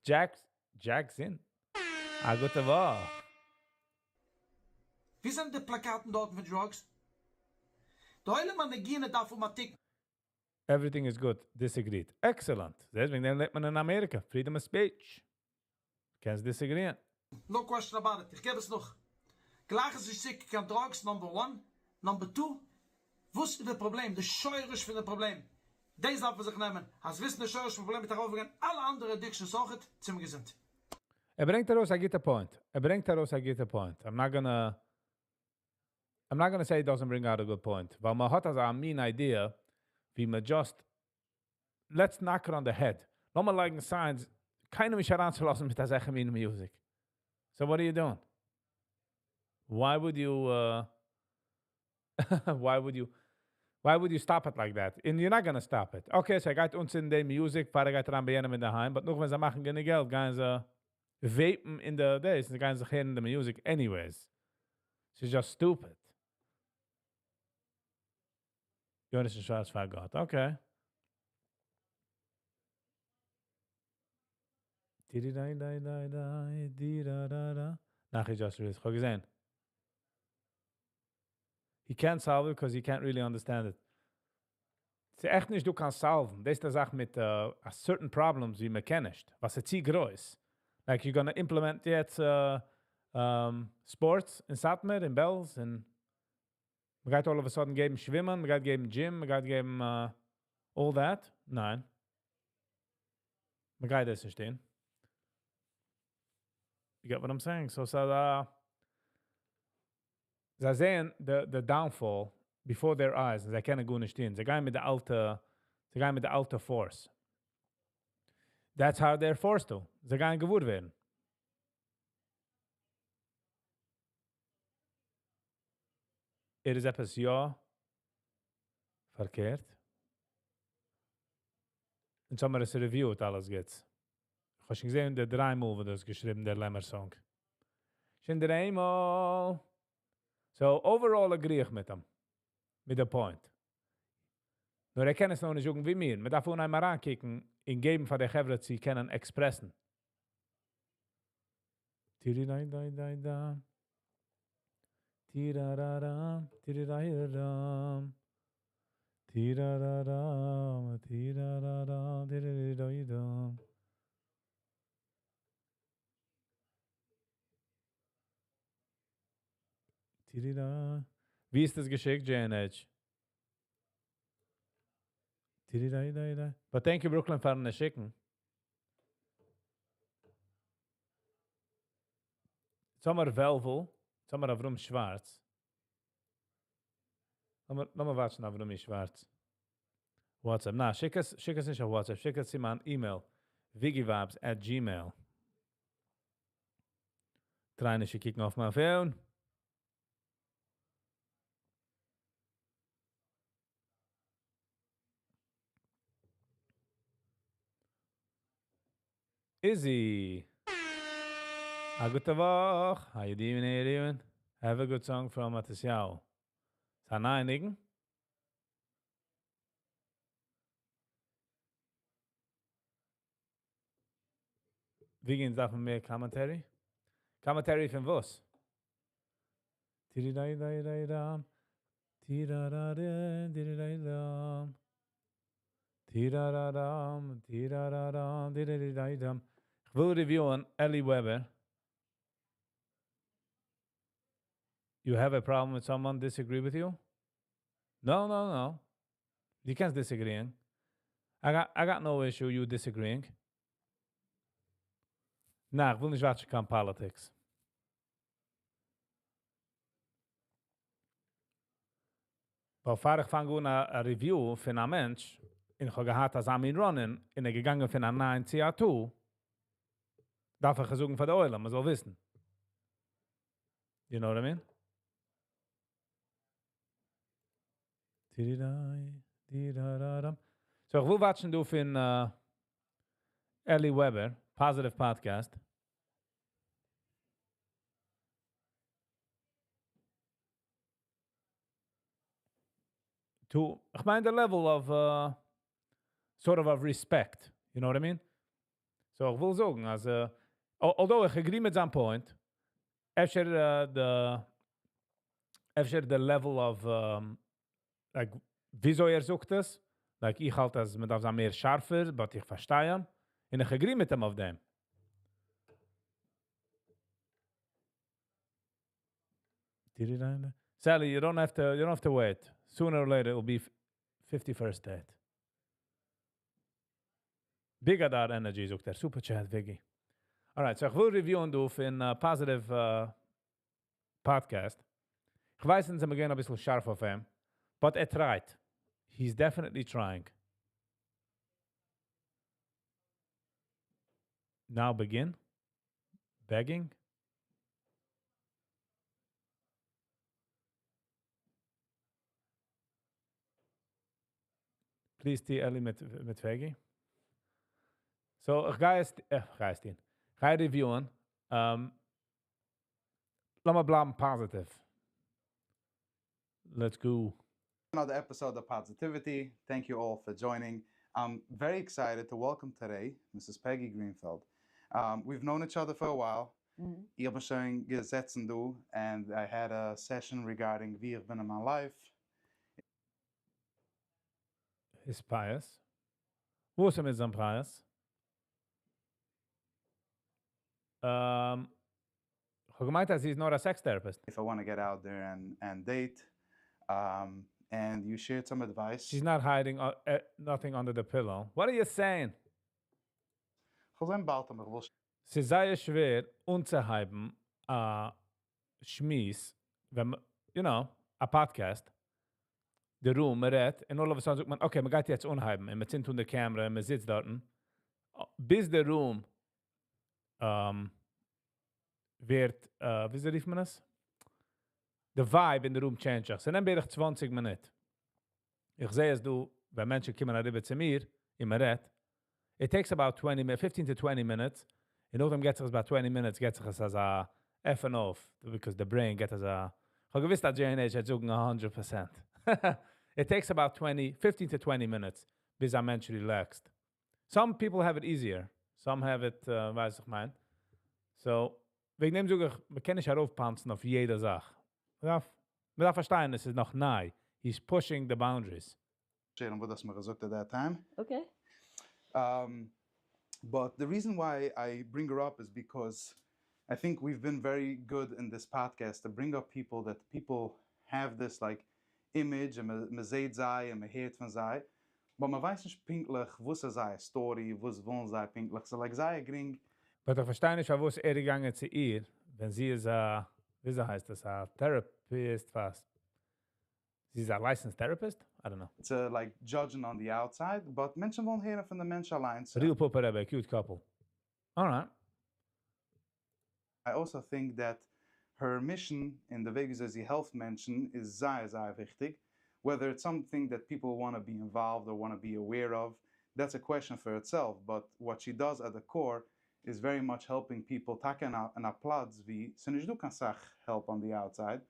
Jack, Jackson. א גוטע וואך. ווי זענען די פלאקאטן דארטן פון drugs? די עולם הנגינה דארף האבן א תיקון. Everything is good. Disagreed. Excellent. זעסט, וועגן דעם לעבט מען אין אמעריקע. Freedom of speech. קענסט disagree ען. No question about it. איך געב עס נאך. גלייך עס נישט צו קיין drugs number one. Number two. וואס איז די פראבלעם? די שורש פון די פראבלעם. דאס דארף מען זיך נעמען. אז וויסן די שורש פון פראבלעם וועט ארויפגיין אלע אנדערע addictions אויכעט צום געזונט. ער ברענגט ארויס א גוטע point. ער ברענגט ארויס א גוטע point. I'm not gonna say it doesn't bring out a good point. ווייל מען האט אזא מין idea, ווי מען just, let's knock it on the head. לאמיר לייגן signs, קיינעם נישט אריינצולאזן מיט אזעלכע מין music. So what are you doing? Why would you stop it like that? And you're not gonna stop it. Okay, so ער גייט אנצינדן די music, פאר ער גייט אריין ביי יענעם אין דער היים, but נאך ווען זיי מאכן גענוג געלט, גייען זיי vape ן אין די days, זיי גייען זיך הערן די music anyways. It's just stupid. יונתן שווארץ פאר גאט. Okay. די-די-דיי-דיי-דיי, די-דא-דא-דא. נאך איך just released. איך האב געזען. He can't solve it because he can't really understand it. ס'איז עכט נישט דו קענסט solve ן. דאס איז די זאך מיט a certain problems ווי מען קען נישט. וואס איז צו גרויס. Like you're gonna implement יעצט sports אין סאטמאר, אין בעלז, און מען גייט all of a sudden געבן שווימען, מען גייט געבן gym, מען גייט געבן all that. ניין. מען גייט דאס נישט טון. You get what I'm saying? So, so זיי זעען the downfall before their eyes און זיי קענען גארנישט טון. זיי גייען מיט די אלטע, זיי גייען מיט די אלטע force. That's how they're forced to. זיי גייען געוואר ווערן. ער איז עפעס יא פארקערט. אונז האבן מיר עס reviewed אלעס גוטס. איך האב שוין געזען די דריי מאל וואס דו האסט געשריבן דער לעמער song. שוין דריי מאל. So overall agree איך מיט אים. מיט דער point. נאר ער קען עס נאך נישט זאגן ווי מיר. מען דארף אנהייבן אריינקוקן און געבן פאר די חברה צו קענען express ן. טירי-דיי-דיי-דיי-דא. טירה-ra-ra, טירי-ריי-ra. טירה-ra-ra, טירה-ra-ra, טירי-ריי-דא. טירי-ra. ווי איז דאס געשיקט, J&H? טירי-ריי-דיי-דיי. But thank you, Brooklyn, פארן עס שיקן. האמיר וועלוול, האמיר אברהם שווארץ. לאמיר, לאמיר watch ן אברהם שווארץ. WhatsApp. נא, שיק עס, שיק עס נישט אויף WhatsApp, שיק עס צו מיין email. Viggyvibes@gmail. Try נישט צו קוקן אויף מיין phone. Izzy. א גוטע וואך. How you doing, how you doing? Have a good song from Matisyahu. ס'איז א נייע ניגון? ווי דארף מען מער commentary? Commentary פון וואס? Ti-di-dai-dai-dai-dam. Ti-da-da-da, di-di-dai-dam. Ti-da-da-dam, ti-da-da-dam, di-di-dai-dam. איך וויל review ען Eli Weber. You have a problem with someone disagree with you? No, no, no. You can't disagreeing. I got no issue you disagreeing. נא, איך וויל נישט watch ן קיין politics. ווייל פאר איך פאנג אן א review פון א מענטש, און איך האב געהאט אזא מין run-in, און ער געגאנגען פון א 9 צו א 2, דארף איך זאגן פאר די עולם, מען זאל וויסן. You know what I mean? Ti-di-dai, di-da-da-dam. So, איך וויל watch ן דא פון Eli Weber, Positive Podcast. To, איך מיין, the level of sort of of respect. You know what I mean? So, איך וויל זאגן, אז, although איך agree מיט זיין point, אפשר the אפשר the level of like, וויאזוי ער זאגט עס, like, איך האלט, אז מען דארף זיין מער שארפער, but איך פארשטיי אים, און איך agree מיט אים אויף דעם. Sally, you don't have to wait. Sooner or later it will be 51st date. Bigadar Energy זאגט ער. Super chat, Viggy. Alright, so איך וויל review ען דא פון Positive Podcast. איך ווייס, אונז זענען געווען א ביסל שארף אויף אים, but ער tried. He's definitely trying. Now begin. Begging. Please טו Eli מיט Faggy. So, איך גיי עס, איך גיי עס טון. איך גיי review ען. לאמיר בלייבן positive. Let's go. Another episode of Positivity. Thank you all for joining. I'm very excited to welcome today Mrs. Peggy Greenfeld. We've known each other for a while. איך בין שוין געזעצן דא, and I had a session regarding ווי איך בין in my life. His פיאות. וואו איז ער מיט זיין פיאות? איך האב געמיינט, אז זי איז נאר א sex therapist. If I want to get out there and date. And you shared some advice. She's not hiding nothing under the pillow. What are you saying? כ'זען באלד, אבער איך וויל ס'איז זייער שווער אנצוהייבן א שמועס, ווען a podcast, the room, מען רעדט, און all of a sudden זאגט מען, okay, מען גייט יעצט אנהייבן, און מען צינדט אן די camera, און מען זיצט דארט. ביז דער room ווערט, וויאזוי רופט מען עס? The vibe in the room change זיך. ס'נעמט בערך 20 מינוט. איך זע עס דא, ווען מענטשן קומען אריבער צו מיר, און מען רעדט, it takes about 20, 15 to 20 minutes, און נאכדעם גייט זיך עס about 20 minutes, גייט זיך עס אזא עפן אויף, because the brain גייט אזא, איך האב געוואוסט, אז J&H וועט זאגן 100%. It takes about 20, 15 to 20 minutes, ביז א מענטש relaxed. Some people have it easier. Some have it, ווייס איך מיין. So, וועגן דעם זאג איך, מען קען נישט ארויפפאנצן אויף יעדע זאך. מען דארף פארשטיין, עס איז נאך ניי. He's pushing the boundaries. Share וואס דו האסט מיר געזאגט at that time. Okay. But the reason why I bring her up is because I think we've been very good in this podcast to bring up people that people have this like image און מען זעט זיי און מען הערט פון זיי, but מען ווייסט נישט פינקטליך וואס איז זייער story, וואס ווילן זיי פינקטליך. So like זייער גרינג. But איך פארשטיי נישט, וואס ער געגאנגען צו איר, ווען זי איז א, וויאזוי הייסט עס, א therapist פאסט. זי איז א licensed therapist? I don't know. צו like judge'ן on the outside, but מענטשן ווילן הערן פון דעם מענטש אליין. Real Papa Rebbe, cute couple. Alright. I also think that her mission in the וועג וויאזוי זי העלפט מענטשן איז זייער זייער וויכטיג, whether it's something that people want to be involved or want to be aware of, that's a question for itself, but what she does at the core is very much helping people טאקע אין א פלאץ ווי ס'נישט דא קיין סאך help on the outside,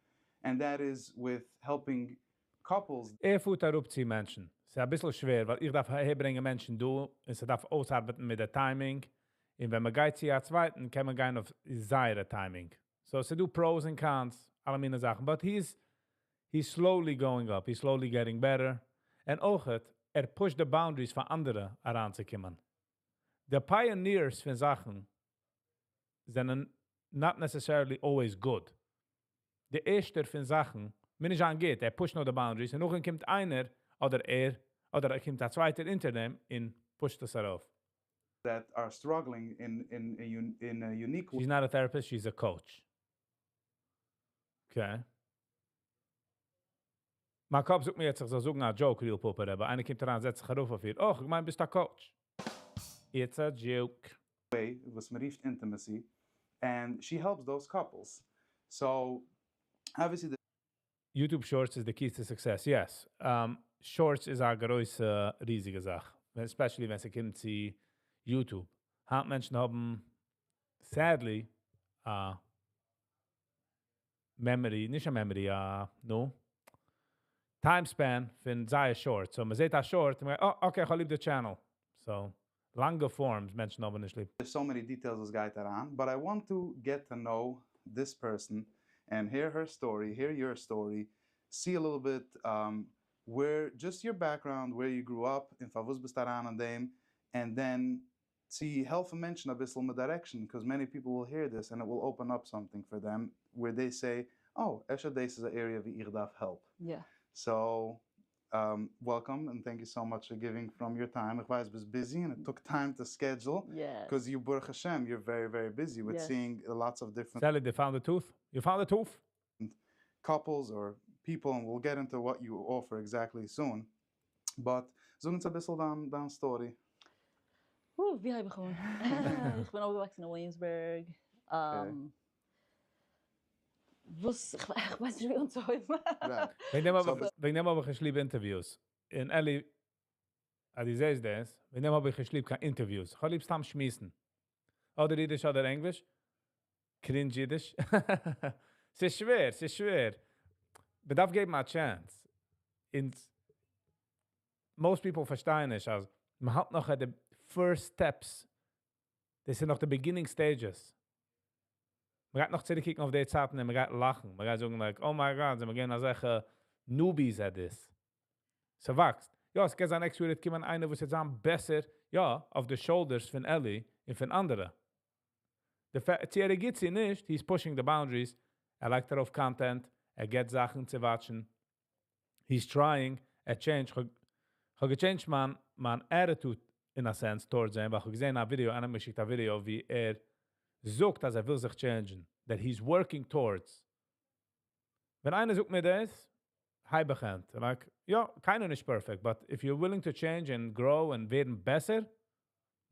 and that is with helping couples. ער פארט אראפ צו מענטשן. ס'איז אביסל שווער, ווייל איך דארף אהערברענגען מענטשן דא, און ס'דארף אויסארבעטן מיט די timing, און ווען מ'גייט צו א צווייטן קען מען גיין אויף זייערע timing. So ס'דא pros and cons, אלע מיני זאכן, but he's slowly going up, he's slowly getting better, און אויכעט, ער pushט די boundaries פאר אנדערע אריינצוקומען. די pioneers פון זאכן זענען not necessarily always good. די ערשטער פון זאכן מוז נישט זיין גוט, ער pushט נאר די boundaries און נאכדעם קומט איינער אדער ער אדער ער קומט א צווייטער אונטער דעם און pushט עס ארויף. That are struggling in a unique She's not a therapist, she's a coach. Okay. מיין קאפ זאגט מיר יעצט איך זאל זאגן א joke, Real Papa Rebbe. איינער קומט אריין, זעצט זיך ארויף אויף איר. אוי, איך מיין ביסט א coach. It's a joke. Way, וואס מען רופט intimacy, and she helps those couples. So, obviously the YouTube Shorts is the key to success. Yes. Shorts איז א גרויסע, ריזיגע זאך. Especially ווען ס'קומט צו YouTube. היינט מענטשן האבן, sadly, א memory, נישט א memory, א, no, time span פון זייער short. So, מען זעט א short, און מען גייט, oh, okay, איך האב ליב די channel. So, לאנגע forms, מענטשן האבן נישט ליב. There's so many details וואס גייט אריין, but I want to get to know this person and hear her story, hear your story, see a little bit where, just your background, where you grew up, און פארוואס ביסטו אריין אין דעם, and then צו העלפן מענטשן אביסל מיט direction, because many people will hear this and it will open up something for them, where they say, oh, אפשר דאס איז an area ווי איך דארף help. So, welcome and thank you so much for giving from your time. איך ווייס, ביסט busy and it took time to schedule. Because you, ברוך השם, you're very, very busy with seeing lots of different Sally, they found the tooth? You found the tooth? couples or people, and we'll get into what you offer exactly soon. But זאג אונז אביסל דיין story. ווי הייב איך אן? איך בין אויפגעוואקסן אין Williamsburg. וואס, איך ווייס נישט ווי אנצוהויבן. וועגן דעם האב איך נישט ליב interviews. און Ellie, אז דו זעסט דאס, וועגן דעם האב איך נישט ליב קיין interviews. איך האב ליב סתם שמועסן. אדער אידיש אדער ענגליש. Cringe אידיש. ס'איז שווער, ס'איז שווער. מען דארף געבן א chance. און most people פארשטייען נישט, אז מען האלט נאך at the first steps. דאס זענען נאך די beginning stages. מען גייט נאך צוריקקוקן אויף די צייטן און מען גייט לאכן. מען גייט זאגן like, oh my God, זענען מיר געווען אזעלכע newbies at this. ס'וואקסט. יא, עס קען זיין next year וועט קומען איינער וואס וועט זיין בעסער, יא, אויף די shoulders פון Ellie און פון אנדערע. צו ער גיט זי נישט, he's pushing the boundaries. ער לייגט ארויף content, ער גיט זאכן צו watchן. He's trying, ער change. איך האב גע changeט מיין attitude in a sense towards him, ווייל איך האב געזען א ווידעא, איינער האט מיר געשיקט א ווידעא, ווי ער זאגט, אז ער וויל זיך change'ן, that he's working towards. ווען איינער זאגט מיר דאס, הייב איך אן. Like, יא, קיינער נישט perfect, but if you're willing to change and grow and ווערן בעסער,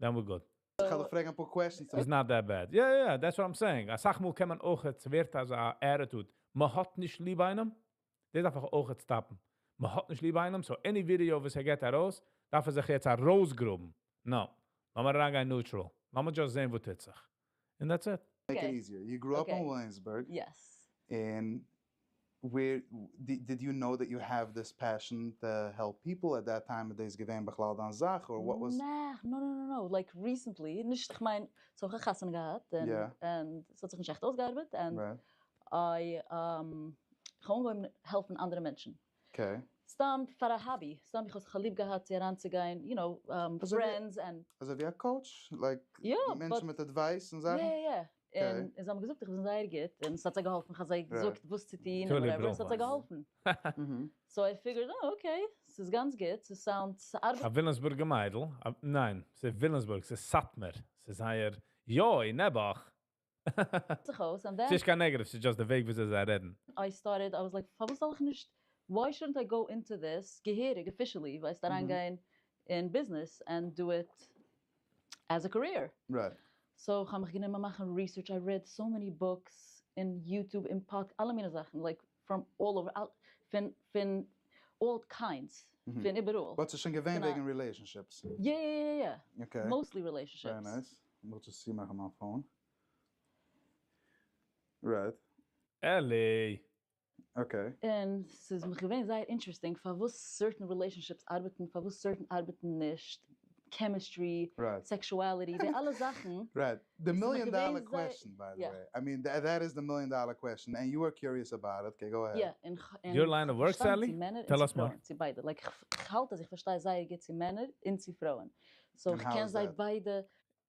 then we're good. איך וועל דיך פרעגן א פאר questions. It's not that bad. Yeah, that's what I'm saying. א סאך מאל קען מען אויך, עס ווערט אזא attitude. מען האט נישט ליב איינעם, דאס דארף איך אויך stop'ן. מען האט נישט ליב איינעם, so any video וואס ער גיט ארויס, דארף ער זיך יעצט ארויסגראבן. No. לאמיר אריינגיין neutral. לאמיר just זען, וואס טוט זיך. And that's it. Make it easier. You grew up in Williamsburg. Yes. And where did you know that you have this passion to help people at that time? איז דאס געווען בכלל דיין זאך, or what was? Nah, no. Like recently, נישט, איך מיין, so איך האב חתונה געהאט and עס האט זיך נישט עכט אויסגעארבעט and I איך האב אנגעהויבן העלפן אנדערע מענטשן. סתם פאר א hobby. סתם איך האב ליב געהאט צו אריינצוגיין, friends and אזוי ווי א coach? Like Yeah, מענטשן but מיט advice און זאכן? Yeah. און זיי האבן געזאגט, איך בין זייער גוט. און עס האט זיי געהאלפן. איך האב זיי געזאגט, וואס צו טון Totally and whatever. עס האט זיי בראנפן. געהאלפן. So I figured, oh, okay, עס איז גאנץ גוט. עס sounds, עס ארבעט. א וויליאמסבורגער מיידל? ניין, ס'איז וויליאמסבורג, ס'איז סאטמאר. ס'איז זייער, יא, נעבעך. זיך אויס, and then ס'נישט קיין negative, ס'איז just די וועג וויאזוי זיי רעדן. I started, I was like, פארוואס זאל איך נישט, why shouldn't I go into this געהעריג, officially, ווייסט, אריינגיין אין business and do it as a career. So איך האב מיך גענומען מאכן research, I read so many books, אין YouTube, אין pod, אלע מיני זאכן, like from all over, פון all kinds, פון איבעראל. But ס'איז שוין געווען וועגן relationships? Yeah. Okay. Mostly relationships. Very nice. איך just צומאכן מיין phone. Right. עלי. Okay. און ס'איז מיך געווען זייער interesting פארוואס certain relationships ארבעטן, פארוואס certain ארבעטן נישט, chemistry, sexuality, די אלע זאכן. Right. The million dollar question, by the way. I mean, that is the million dollar question, and you were curious about it. Okay, go ahead. Yeah, און Your line of work, כ'פארשטיי Sally? צו מענער Tell און us צו more. פרויען, צו ביידע. Like, כ'האלט אז איך פארשטיי זייער גוט צו מענער און צו פרויען. So And how כ'קען is זיי that? ביידע.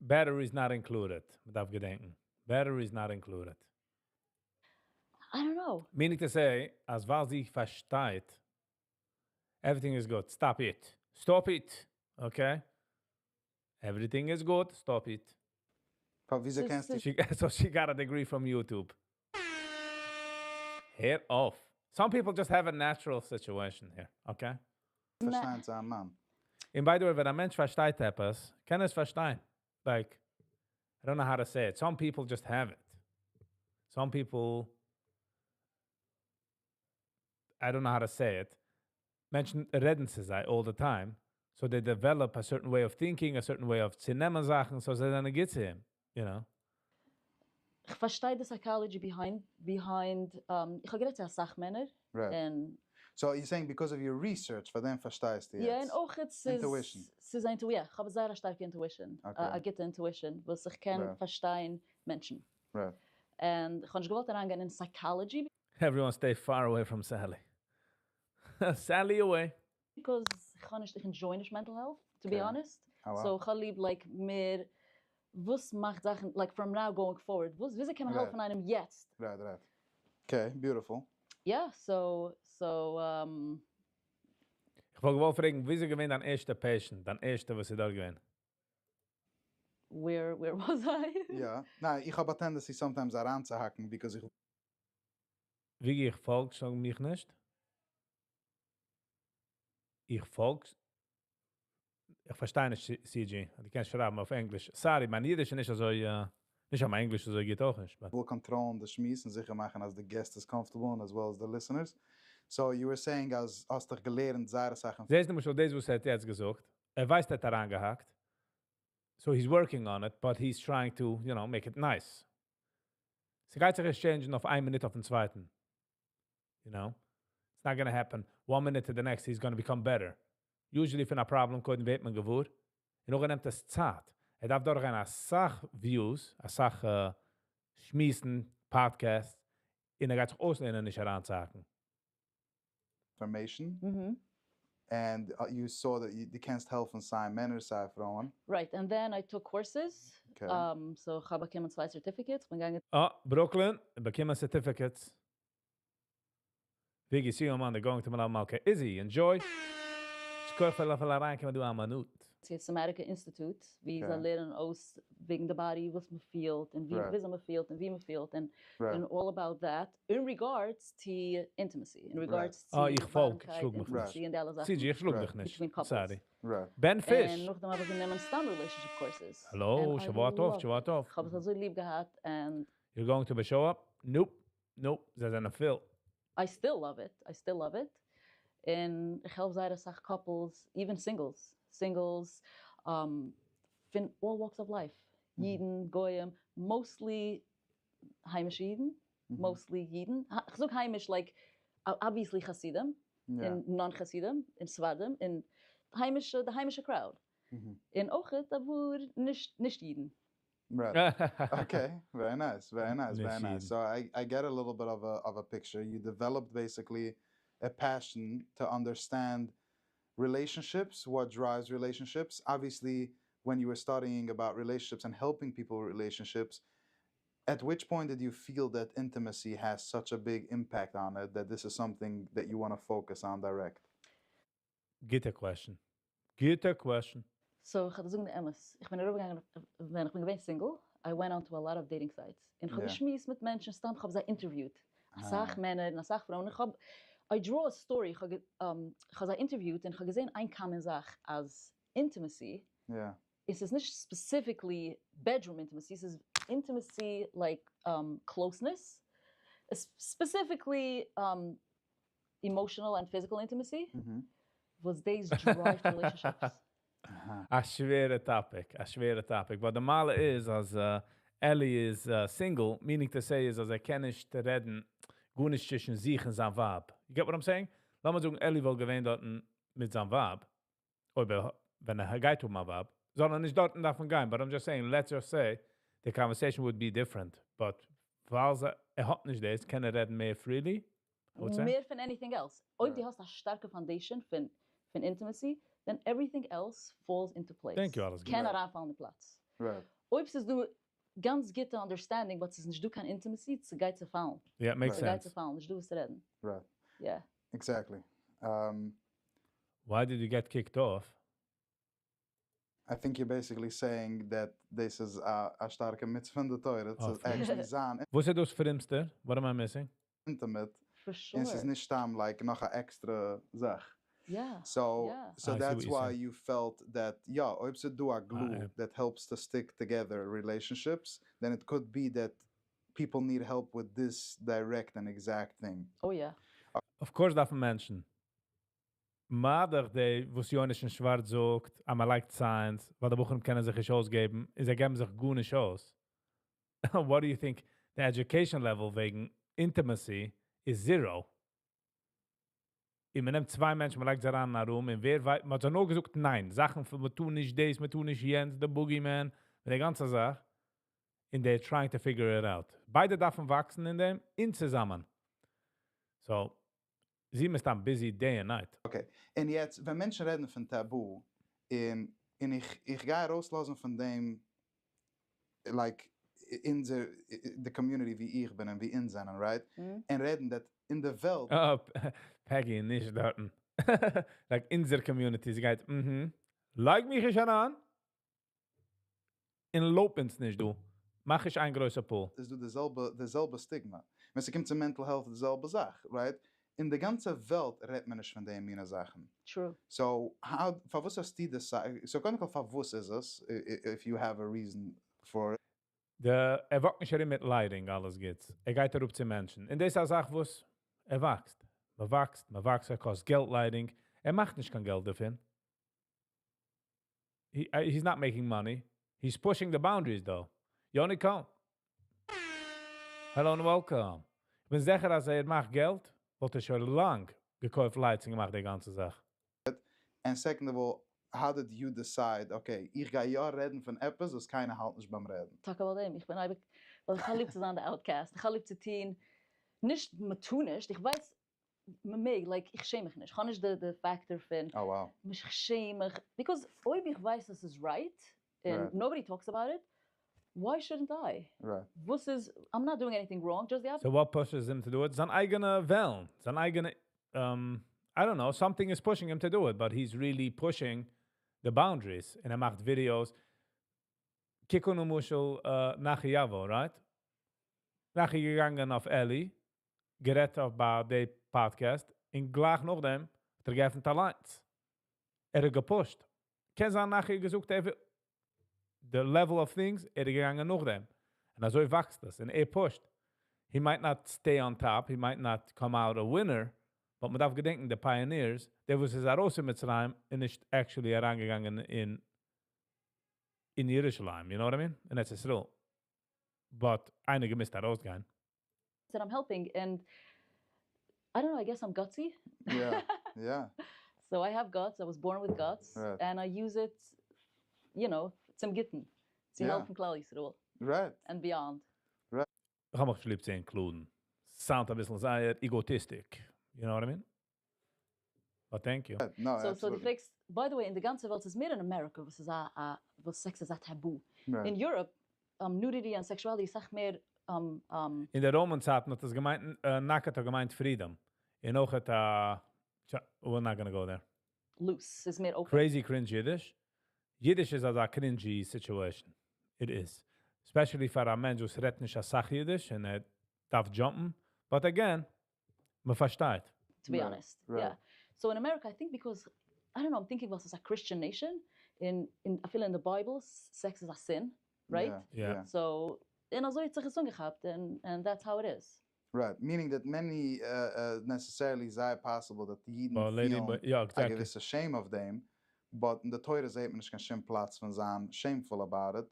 Batteries not included. מ'דארף געדענקען. Batteries not included. I don't know. Meaning to say, אז ווייל זי פארשטייט, everything is good. Stop it. Stop it. Okay? Everything is good. Stop it. פאר וויאזוי קענסטו So she got a degree from YouTube. הער אויף. Some people just have a natural situation here, okay? פארשטיין צו א מאן? און by the way, ווען א מענטש פארשטייט עפעס, קען עס פארשטיין. Like, I don't know how to say it. Some people just have it. Some people, I don't know how to say it. מענטשן רעדן צו זיי all the time, so they develop a certain way of thinking, a certain way of צו נעמען זאכן, so זיי זענען גוט צו אים, you know? איך פארשטיי די psychology behind, איך האב גערעדט צו אסאך מענער, און So you're saying because of your research, פאר דעם פארשטייסטו Yeah, יעצט? און אויך ס'איז Intuition. ס'איז א intuition, yeah, כ'האב זייער א שטארקע intuition, א גוטע intuition, וואס איך קען פארשטיין מענטשן. און כ'האב נישט געוואלט אריינגיין אין psychology. Everyone stay far away from Sally. Sally away. Because איך האב נישט, איך enjoy נישט mental health, to be honest. Oh, wow. So איך האב ליב like מער וואס מאכט זאכן, like from now going forward, וואס, וויאזוי קען מען העלפן איינעם יעצט? Right. Okay, beautiful. Yeah, so, so, איך וואלט געוואלט פרעגן, וויאזוי איז געווען דיין ערשטע patient, דיין ערשטע וואס איז דארט געווען? Where was I? יא, ניין, איך האב א tendency sometimes אריינצוהאקן, because איך ווי איך פאלג שוין מיך נישט? איך פאלג? איך פארשטיי נישט, CG. דו קענסט שרייבן אויף ענגליש. Sorry, מיין אידיש איז נישט אזוי, נישט אז מיין ענגליש אזוי גוט אויך נישט, but וויל קאנטראלן די שמועס און זיכער מאכן אז די guest איז comfortable and as well as the listeners. So you were saying אז האסט דיך געלערנט זייער אסאך און זעסט למשל דאס וואס ער האט יעצט געזאגט, ער ווייסט ער האט אריינגעהאקט, so he's working on it, but he's trying to, you know, make it nice. ס'גייט זיך נישט change ן אויף איין מינוט אויפן צווייטן. You know? It's not gonna happen one minute to the next, he's gonna become better. Usually פון א פראבלעם קודם ווערט מען געוואר, און נאכדעם נעמט עס צייט. ער דארף דורכגיין אסאך views, אסאך שמועסן, podcasts, און ער גייט זיך אויסלערנען נישט אריינצוהאקן. Information. And you saw that you, דו קענסט העלפן סיי מענער סיי פרויען. Right, and then I took courses. So איך האב באקומען צוויי certificates. איך בין געגאנגען אה, Brooklyn, באקומען certificates. Viggy, see you on Monday, going to מלוה מלכה. Izzy, enjoy. שכוח פאר פאר אריינקומען דא א מינוט. צו Somatica Institute, ווי זיי לערנען אויס וועגן די body, וואס מען פילט, און ווי וויאזוי מען פילט, און ווי מען פילט, און און all about that, in regards to intimacy, in regards to אה, איך פאלג, ווארעמקייט, שלאג מיך נישט. intimacy און די אלע זאכן. CG, איך שלאג דיך נישט. Between couples. Sorry. Ben און Fish. נאכדעם האב איך גענומען סתם relationship courses. Hello, And I שבוע טוב, loved שבוע it. טוב. איך האב עס אזוי ליב געהאט, and You're going to be show up? Nope. Nope. זיי זענען full. I still love it, I still love it. און איך העלף זייער אסאך couples, even singles, singles פון all walks of life, אידן, גוים, mostly היימישע אידן, mostly אידן, איך זאג היימיש like obviously חסידים, און non חסידים, און ספרדים, און היימישע, די היימישע crowd. און אויך אפאר נישט נישט אידן. Right. Okay, very nice, very nice, very נישט nice. אידן. So I get a little bit of a picture. You developed basically a passion to understand relationships, what drives relationships. Obviously, when you were studying about relationships and helping people with relationships, at which point did you feel that intimacy has such a big impact on it, that this is something that you want to focus on direct? גוטע question. גוטע question. So, איך וועל זאגן די אמת. איך בין אריבערגעגאנגען, ווען איך בין געווען single. I went on to a lot of dating sites, און כ'האב געשמועסט מיט מענטשן, סתם כ'האב זיי interviewed, אסאך מענער און אסאך פרויען, און כ'האב, I draw a story, כ'האב זיי interviewed און כ'האב געזען איין common זאך, אז intimacy, און ס'איז נישט specifically bedroom intimacy, ס'איז intimacy like closeness, specifically emotional and physical intimacy, וואס דאס drive ט relationships. א שווערע topic, א שווערע topic, but די מעלה איז אז אלי איז single, meaning to say איז אז ער קען נישט רעדן גארנישט צווישן זיך און זיין ווייב. You get what I'm saying? לאמיר זאגן אלי וואלט געווען דארטן מיט זיין ווייב, אויב ער, ווען ער גייט האבן א ווייב, זאל ער נישט דארטן דארפן גיין, but I'm just saying, let's just say, the conversation would be different, but ווייל ער האט נישט דאס, קען ער רעדן מער freely? מער פון anything else. אויב דו האסט א שטארקע foundation פון intimacy, then everything else falls into place. Thank you, אלעס גוט. קען אריינפאלן אין פלאץ. אויב ס'איז דא גאנץ גוטע understanding but ס'איז נישט דא קיין intimacy, ס'גייט צופאלן. Yeah, makes ס'גייט sense. צופאלן, נישט דא וואס צו רעדן. Yeah. Exactly. Why did you get kicked off? I think you're basically saying that דאס איז א שטארקע מצוה פון די תורה צו actually זיין וואס איז דאס פרומסטער? What am I missing? Intimate, For און ס'איז sure. נישט סתם like נאך א עקסטרע זאך. So so I see that's what you're why saying. you felt that יא, אויב ס'איז דא א glue that helps to stick together relationships, then it could be that people need help with this direct and exact thing. Oh yeah. Of course דארפן מענטשן. מה דאך די וואס יונתן שווארץ זאגט אז מען לייגט signs ווייל די בחורים קענען זיך נישט אויסגעבן און זיי געבן זיך גארנישט אויס. What do you think די education level וועגן intimacy איז zero. און מען נעמט צוויי מענטשן מען לייגט זיי אריין אין א room און ווער ווייסט, מען האט זיי נאר געזאגט ניין, זאכן פון מען טאר נישט דאס מען טאר נישט יענץ, די boogie man, מיט די גאנצע זאך, און they trying to figure it out. ביידע דארפן וואקסן אין דעם און צוזאמען. So, זי מסתם busy day and night. Okay, און יעצט ווען מענטשן רעדן פון טאבו, און און איך איך גיי ארויסלאזן פון דעם like אונזער די community ווי איך בין און ווי אונז זענען, right? און רעדן that אין די וועלט. אה, Peggy נישט דארטן. Like אונזער community, זי גייט, mhm. לייג מיך נישט אריין. און לויב אונז נישט דא. מאך איך איין גרויסע pool. איז דא די זעלבע stigma. ווען ס'קומט צו mental health די זעלבע זאך, right? אין די גאנצע וועלט רעדט מען נישט פון די מינע זאכן. True. So, how, פארוואס האסטו decide, so קודם כל פארוואס איז עס, if you have a reason for it? די, ער walk ט נישט ארום מיט lighting, אלעס גוטס. ער גייט אראפ צו מענטשן. און דאס איז א זאך וואס ער וואקסט. מען וואקסט, מען וואקסט, ער קאסט געלט lighting. ער מאכט נישט קיין געלט דערפון. He's not making money. He's pushing the boundaries though. Yoni Cohn. Hello and welcome. איך בין זיכער אז ער מאכט געלט, וואלט ער שוין לאנג געקויפט lights און געמאכט די גאנצע זאך. And second of all, how did you decide, okay, איך גיי יא רעדן פון עפעס, וואס קיינער האלט נישט ביים רעדן? טאקע ווייל דעם, איך בין אייביג, ווייל איך האב ליב צו זיין די outcast, איך האב ליב צו טון, נישט מ'טאר נישט, איך ווייס מ'מעג, like איך שעם מיך נישט, איך האב נישט די factor פון, Oh wow. איך שעם מיך, because אויב איך ווייס אז ס'איז right, און nobody talks about it, why shouldn't I? וואס איז, I'm not doing anything wrong, just the So what pushes him to do it? זיין אייגענע וועלן, זיין אייגענע, I don't know, something is pushing him to do it, but he's really pushing the boundaries. און ער מאכט videos. קוק אן למשל נחי יבוא, right? נחי געגאנגען אויף אלי, גערעדט אויף ביי די podcast, און גלייך נאכדעם האט ער געעפנט אליינס. ער האט גע push ט. קען זיין נחי געזאגט, ער וויל the level of things, ער איז געגאנגען נאכדעם. און אזוי וואקסט עס, און ער push ט. He might not stay on top, he might not come out a winner, but מען דארף געדענקען, די pioneers, דער וואס איז ארויס אין מצרים, און נישט actually אריינגעגאנגען אין ירושלים, you know what I mean? אין ארץ ישראל. But איינער געמוזט ארויסגיין. That I'm helping, and I don't know, I guess I'm gutsy. So I have guts, I was born with guts, and I use it, צום גוטן, צו העלפן כלל ישראל. And beyond. איך האב מיך ליב צו include ן. Sound א ביסל זייער egotistic. You know what I mean? But thank you. No, So, so דו absolutely. פרעגסט, by the way, אין די גאנצע וועלט איז מער אין אמעריקע, וואס איז א, וואס sex איז א טאבו. אין Europe, nudity and sexuality איז סאך מער אין די Roman צייטן האט עס געמיינט, נאקעט האט געמיינט freedom. און אויך האט א, we're not gonna go there. Loose, איז מער open. Crazy cringe Yiddish. Yiddish איז אזא cringy situation. It is. Especially פאר א מענטש וואס רעדט נישט א סאך אידיש און ער דארף jump ן. But again, מען פארשטייט. To be honest. Yeah. So in America, I think because, I don't know, I'm thinking, was it's a Christian nation, in I feel in the Bible, sex is a sin, right? Yeah. So, און אזוי האט זיך עס אנגעכאפט, and that's how it is. Right, meaning that many necessarily זייער possible that די אידן But lady, פילן but, yeah, א געוויסע shame אויף דעם, but אין די תורה זעט מען נישט קיין שום פלאץ פון זיין shameful about it,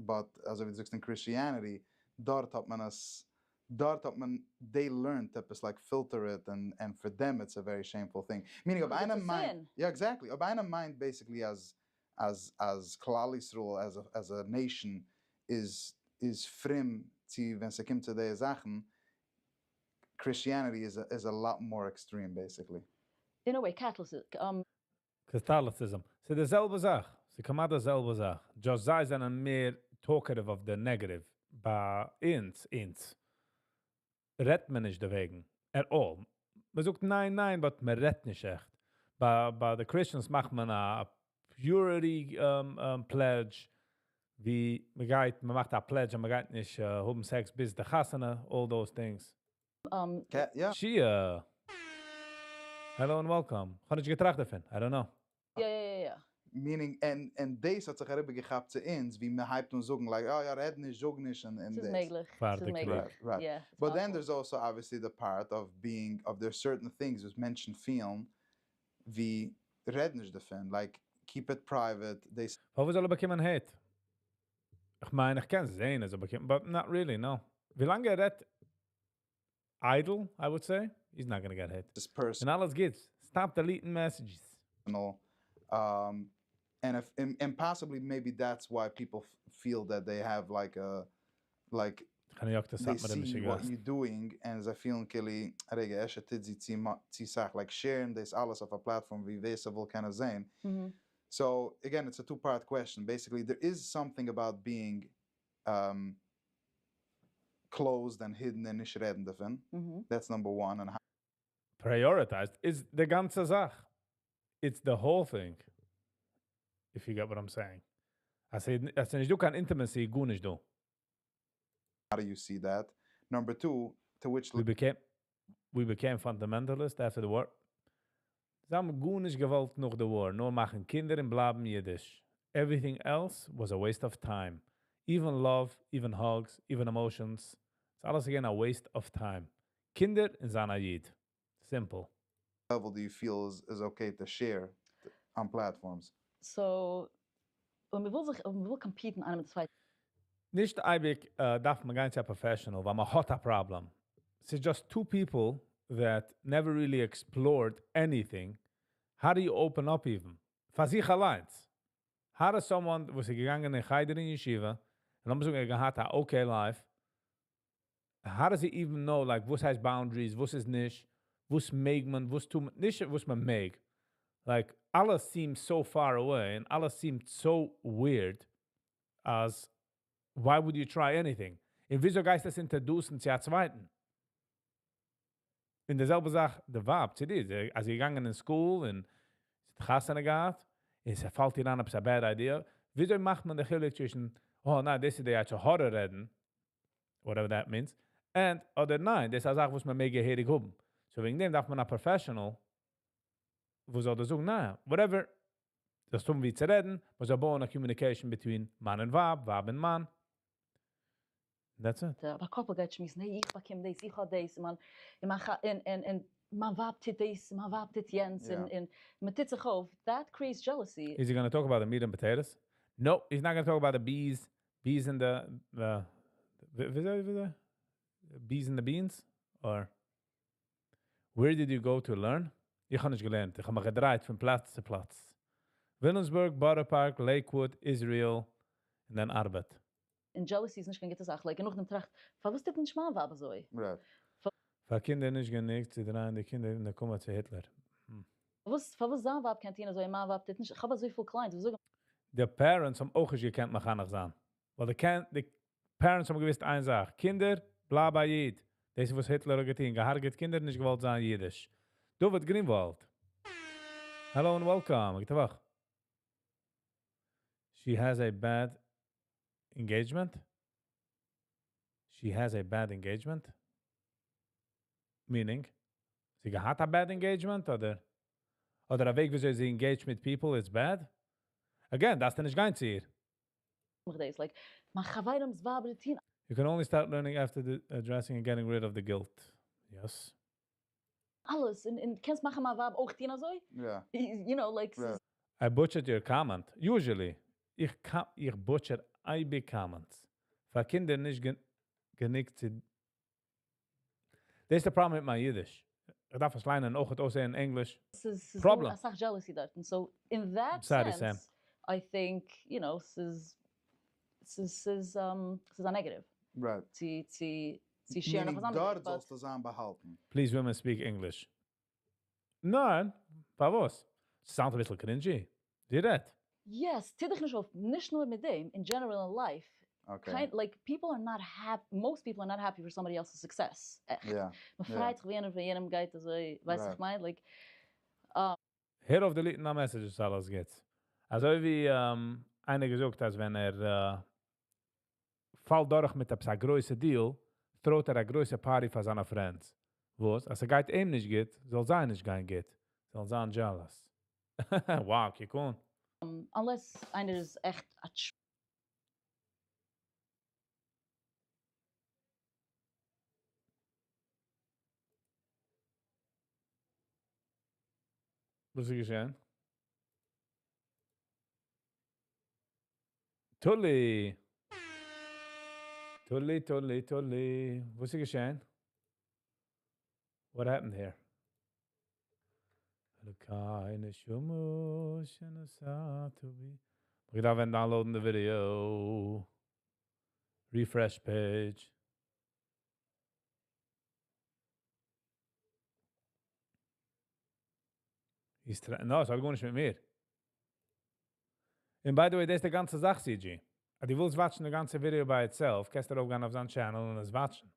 but אזוי ווי דו זאגסט אין Christianity, דארט האט מען עס, דארט האט מען, they learned עפעס like filter it and for them it's a very shameful thing. Meaning אויב Because איינער it's a מיינט, sin. Yeah, exactly, אויב איינער מיינט basically אז כלל ישראל as a nation איז פרום צו ווען ס'קומט צו די זאכן, Christianity is a lot more extreme, basically. In a way, Catholicism. Catholicism. ס'איז די זעלבע זאך. ס'איז כמעט די זעלבע זאך. Just זיי זענען מער talkative of the negative. ביי אונז רעדט מען נישט דערוועגן. At all. מען זאגט ניין, ניין, but מען רעדט נישט עכט. ביי the Christians מאכט מען א purity pledge, ווי מען גייט, מען מאכט א pledge און מען גייט נישט האבן sex ביז די חתונה, all those things. Yeah. Shia. Hello and welcome. איך האב נישט געטראכט דערפון. I don't know. Yeah. Meaning, and דאס האט זיך אריבערגעכאפט צו אונז, ווי מען הייבט אן זאגן, like, oh, יא, רעד נישט, זאג נישט, and ס'איז this. מעגליך. פארטיג. ס'איז מעגליך. Right. Yeah, it's But then possible. there's also obviously the part of being, of there's certain things וואס מענטשן פילן, ווי רעד נישט דערפון, like, keep it private. They וואו זאל ער באקומען hate? איך מיין, איך קען זען, אז ער באקומט, but not really, no. ווי לאנג ער רעדט idle, I would say, he's not gonna get hate. This person. און אלעס גוט. Stop deleting messages. And possibly maybe that's why people feel that they have like a, like קען איך דאס they זאגן, מיט דעם see what משוגעת. you're doing and זיי פילן כאילו, רגע, אפשר טוט זי צו סאך, like sharing דאס אלעס אויף א platform ווי ווער ס'וויל קען עס זען. So again, it's a two-part question. Basically, there is something about being closed and hidden and נישט רעדן דערפון. That's number one. And how prioritized איז די גאנצע זאך. It's the whole thing. If you get what I'm saying. אז נישט דא קיין intimacy, גארנישט דא. How do you see that? Number two, to which We became fundamentalist after the war. זיי האבן גארנישט געוואלט נאך the war, נאר מאכן קינדער און בלייבן אידיש. Everything else was a waste of time. Even love, even hugs, even emotions. ס'איז אלעס again a waste of time. קינדער און זיין א איד. Simple. level do you feel is okay to share on platforms? So, און מען וויל זיך, און מען וויל compete ן איינער מיט צווייטן. נישט אייביג דארף מען גיין צו א professional, ווייל מען האט א problem. It's just two people that never really explored anything. How do you open up even? פאר זיך אליינס. How does someone, וואס איז געגאנגען אין חדר אין ישיבה, און לאמיר זאגן, ער געהאט א okay life, how does he even know, like, וואס הייסט boundaries, וואס איז נישט, וואס מעג מען, וואס טוט מען, נישט וואס מען מעג. Like, אלעס seems so far away, and אלעס seemed so weird, as why would you try anything? און וויאזוי גייסטו דאס introduce ן צו א צווייטן? אין די זעלבע זאך, די ווייב, צו דיר, זי, אז זי געגאנגען אין school און זי האט חתונה געהאט, און ס'פאלט איר איין, עפעס א bad idea, וויאזוי מאכט מען די חילוק צווישן, oh ניין, דאס איז די יצר הרע רעדן, whatever that means, and, אדער ניין, דאס איז א זאך, וואס מען מעג געהעריג האבן. So וועגן דעם דארף מען א professional, וואס זאל דאס זאגן, ניין, whatever, דאס טון ווי צו רעדן, מען זאל בויען א communication between מאן און ווייב, ווייב און מאן. That's it. א couple גייט שמועסן, hey, איך באקום דאס, איך האב דאס, און מיין ווייב טוט דאס, מיין ווייב טוט יענץ, און מען טוט זיך אויף. That creates jealousy. Is he going to talk about the meat and potatoes? No, he's not going to talk about the bees in the, וויאזוי? Bees in the beans? Or where did you go to learn? איך האב נישט געלערנט. איך האב מיך געדרייט פון פלאץ צו פלאץ. Williamsburg, Borough Park, Lakewood, Israel, and then ארבעט. און jealousy איז נישט קיין גוטע זאך. Like, נאכדעם טראכט, פארוואס טוט נישט מיין ווייב אזוי? פאר קינדער נישט גענוג צו דרייען די קינדער אין דער קומען צו היטלער. פארוואס זיין ווייב קען טון אזוי, מיין ווייב טוט נישט? איך האב אזוי פיל clients, וואס זאגן די parents האבן אויך נישט געקענט מחנך זיין. ווייל די parents האבן געוואוסט איין זאך. קינדער, בלייב א איד. דאס איז וואס היטלער האט געטון. געהרגעט קינדער, נישט געוואלט זיין אידיש. David Greenwald. Hello and welcome. גוטע וואך. She has a bad engagement? She has a bad engagement? Meaning? זי געהאט א bad engagement אדער? אדער א וועג וויאזוי זי engage ט מיט people איז bad? Again, דארפסטו נישט גיין צו איר. מיך דאס, like, מיין חברים'ס ווייבער טוהן. You can only start learning after addressing and getting rid of the guilt. Yes. אלעס, און און קענסט מאכן מיין ווייב אויך טוהן אזוי? You know, like, ס'איז. I butchered your comment. Usually. איך איך butcher אייביג comments. פאר קינדער נישט גענוג צו דאס איז די פראבלעם מיט מיין אידיש. איך דארף עס ליינען אויכעט אויסער אין ענגליש. ס'איז דא Problem. אסאך jealousy דארטן, so אין that Sorry Sam. sense I think, you know, ס'איז ס'איז ס'איז ס'איז א negative צו צו צו share ן אויף Meaning אזא דארט מדריגה, but. זאלסטו זיין באהאלטן. Please women speak English. ניין, פארוואס? ס' sound ט אביסל cringy. זי רעדט. Yes, טו דיך נישט אויף, נישט נאר מיט דעם, אין general אין life, קיין, like people are not happy, most people are not happy for somebody else's success, עכט, מען פרייט זיך ווען יענער ווען יענעם גייט אזוי, ווייסט וואס איך מיין, like. הער אויף delete ן א messages אלעס גוטס. אזוי ווי איינער געזאגט אז ווען ער פאלט דורך מיט עפעס א גרויסע deal, throw ט ער א גרויסע party פאר זיינע friends. וואס? אז ס'גייט אים נישט גוט, זאל זיי נישט גיין גוט. זאלן זיין jealous. Wow, קוק אן. Unless איינער איז עכט א. וואס איז געשען? תולי! תולי תולי תולי! וואס איז געשען? What happened here? אלוקי נשמה שנשאת בי. מ'גייט דארפן download ן די video. Refresh page. No, ס'האט גארנישט מיט מיר. און by the way, דאס איז די גאנצע זאך CG. אז דו ווילסט watch ן די גאנצע video by itself, קענסטו ארויפגיין אויף זיין channel און עס watch ן.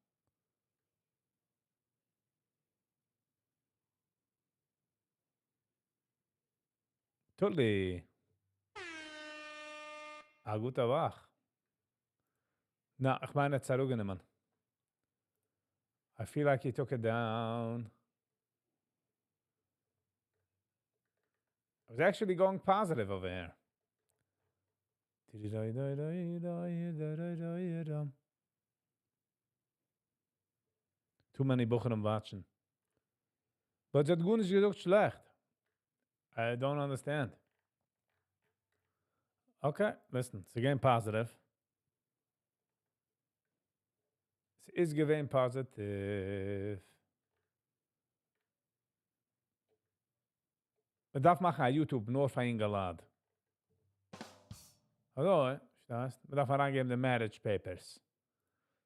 תולי. א גוטע וואך. נא, איך מיין ער האט עס אראפגענומען. I feel like he took it down. I was actually going positive over here. Too many בחורים watch ן. But זי האט גארנישט געזאגט שלעכט. I don't understand. Okay, listen, ס'איז געווען positive. ס'איז געווען positive. מען דארף מאכן א YouTube נאר פאר אינגעלייט. אזוי, פארשטייסט? מען דארף אריינגעבן די marriage papers.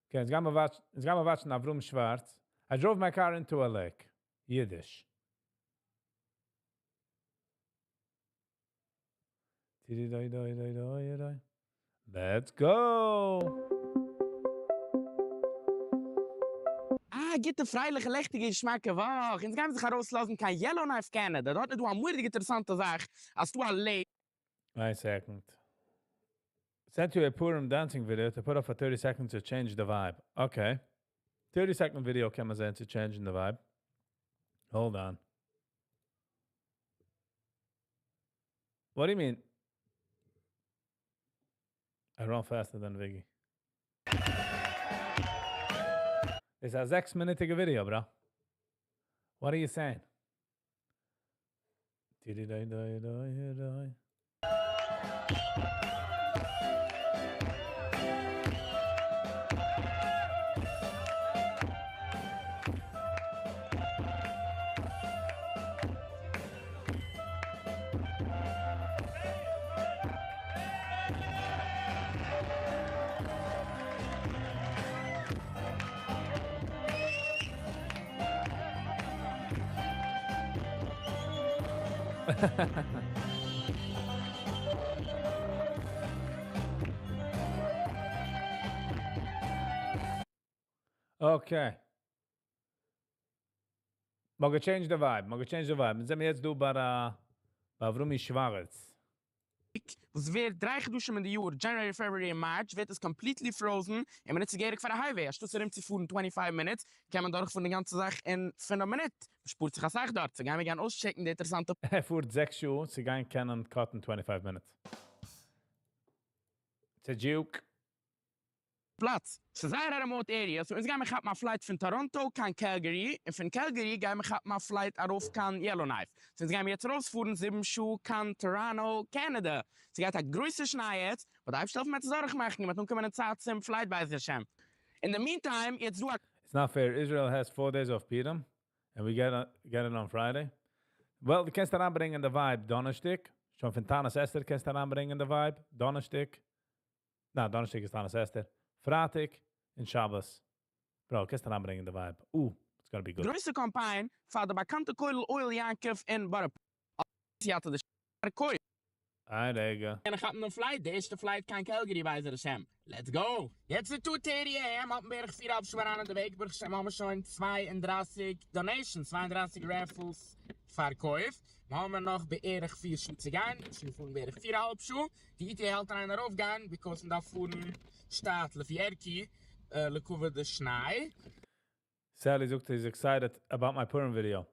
Okay, יעצט גיימער watch ן, יעצט גיימער watch ן אברהם שווארץ. I drove my car into a lake. אידיש. Let's go! א גוטע פרייליכע לעכטיגע געשמאקע וואך, אונז גיימער זיך ארויסלאזן קיין Yellowknife Canada, דארט איז דא א מורא'דיגע אינטערעסאנטע זאך אז ס'דא א lake. איין second. Sent you a Purim dancing video to put up for 30 seconds to change the vibe. Okay. 30 second video קען מען זען צו change ן די vibe. Hold on. What do you mean? I run faster than Viggy. איז א זעקס מינוטיגע video bro. What are you saying? Okay. מ'האט גע change ט די vibe, מ'האט גע change ט די vibe. מיר זעמיר יעצט דא ביי אברומי שווארץ. וואס ווערט 3 חדשים אין די יאר, January, February און March, ווערט עס completely frozen, און מען נוצט עס געהעריג פאר א highway. אנשטאט ארום צו פארן 25 minutes, קען מען דורכפארן די גאנצע זאך אין 5 מינוט. שפארט זיך א סאך דארט. So גייען מיר גיין אויסטשעקן די אינטערעסאנטע ער פארט 6 שעה צו גיין קענען cut אין 25 minutes. It's a joke. פלאץ. ס'איז זייער א remote area. So אונז גייען מיר כאפן א flight פון Toronto קיין Calgary, און פון Calgary גייען מיר כאפן א flight ארויף קיין Yellowknife. So אונז גייען מיר יעצט ארויספארן 7 שעה קיין Toronto, Canada. ס'גייט א גרויסע שניי יעצט, אבער דער אייבערשטער העלפן מיר עס דורכמאכן, מיר אנקומען אין צייט צום flight בעזר השם. In the meantime, יעצט דא It's not fair. Israel has 4 days off Purim, and we get it on Friday. Well, דו קענסט אריינברענגען די vibe דאנערשטאג. שוין פון תענית אסתר קענסטו אריינברענגען די vibe דאנערשטאג. נא, דאנערשטאג איז תענית אסתר. פרייטאג און שבת. Bro, קענסטו אריינברענגען די vibe. It's gonna be good. גרויסע קאמפיין פאר די באקאנטע כולל אוהל יעקב אין בארא פארק. די כולל. איין רגע. איך האב נאך flight, די ערשטע flight קיין Calgary בעזר השם. Let's go. יעצט איז 2:30 a.m. האבן בערך 4 האלב שעה אריין אין די וועג. ברוך השם האבן מיר שוין 32 donations, 32 raffles פארקויפט. מיר האבן נאך בערך 4 שעה צו גיין. שוין פארן בערך 4 האלב שעה. די ETA האלט אין איין ארויפגיין, because מען דארף פארן שטייט לפי ערכי, לכבוד די שניי. Sally זאגט he's excited about my Purim video.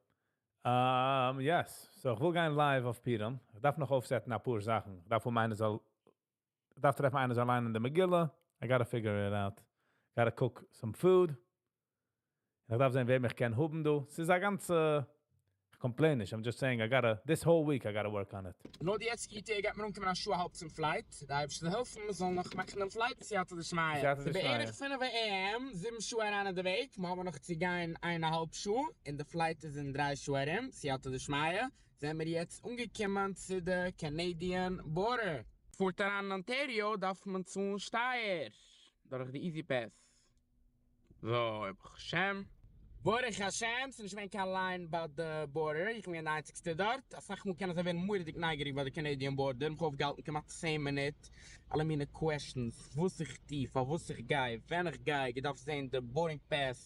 Yes. So איך וויל גיין live אויף Purim. איך דארף נאך אויפסעטן א פאר זאכן. איך דארף פון מיינע זאל איך דארף טרעפן איינער זאל ליינען די מגילה. I gotta figure it out. Gotta cook some food. איך דארף זען, וועם איך קען האבן דא. ס'איז א גאנצע. איך complain נישט. I'm just saying I gotta this whole week I gotta work on it. לויט די יעצטיגע ETA גייט מען אנקומען א שעה האלב צום flight. דער אייבערשטער זאל העלפן, מיר זאלן נאך מאכן דעם flight בסייעתא דשמיא. בסייעתא דשמיא. בערך 5 a.m., 7 שעה אריין אין די וועג. מיר האבן נאך צו גיין איינע האלב שעה. און די flight איז אין 3 שעה ארום, בסייעתא דשמיא. זענען מיר יעצט אנגעקומען צו די Canadian border. פארט אריין אין Ontario דארף מען צאלן שטייער דורך די E-ZPass. So, ברוך השם. ברוך השם, ס'איז נישט געווען קיין line ביי די border. איך בין דער איינציגסטער דארט. א סאך מאל קענען זיי ווערן מורא'דיג נייגעריג ביי די Canadian border. מיך אויפגעהאלטן כמעט 10 מינוט. אלע מיינע questions, וואס איך טו, פאר וואס איך גיי, ווען איך גיי. איך דארף זען די boarding pass,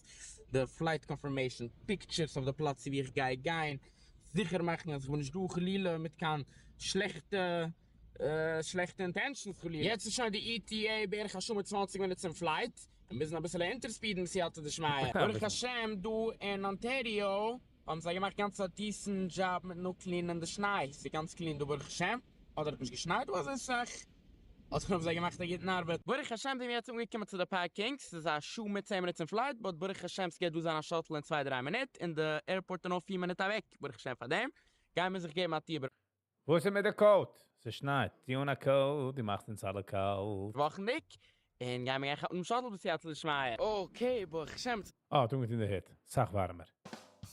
די flight confirmation, pictures אויף די פלאץ וואו איך גיי גיין. זיכער מאכן, אז איך בין נישט דא חלילה מיט קיין שלעכטע intentions חלילה. יעצט איז שוין די ETA בערך א שעה מיט 20 מינוט צום flight. מיר מוזן א ביסל אונטערספידן, בסייעתא דשמיא. ברוך השם, דא אין Ontario האבן זיי געמאכט גאנץ א decent job מיט נאר clean ען די שניי. ס'איז גאנץ clean דא, ברוך השם. אדער האט נישט געשנייט דא אזוי סאך. אדער האבן זיי געמאכט א גוטן ארבעט. ברוך השם, זענען מיר יעצט אנגעקומען צו די parking. ס'איז א שעה מיט 10 מינוט צום flight, but ברוך השם, ס'גייט דא זיין א shuttle אין 2-3 מינוט. און די airport איז נאר 4 מינוט אוועק. ברוך השם פאר דעם. גייען מיר זיך געבן א טיר. וואס איז מיט די coat? ס'שנייט. טו אן א coat, דו מאכסט אונז אלע קאלט. וואכנדיג. און גייען מיר גיין כאפן דעם shuttle בסייעתא דשמיא. Okay, ברוך השם. אה, טו מיט אין די heat. סאך ווארעמער.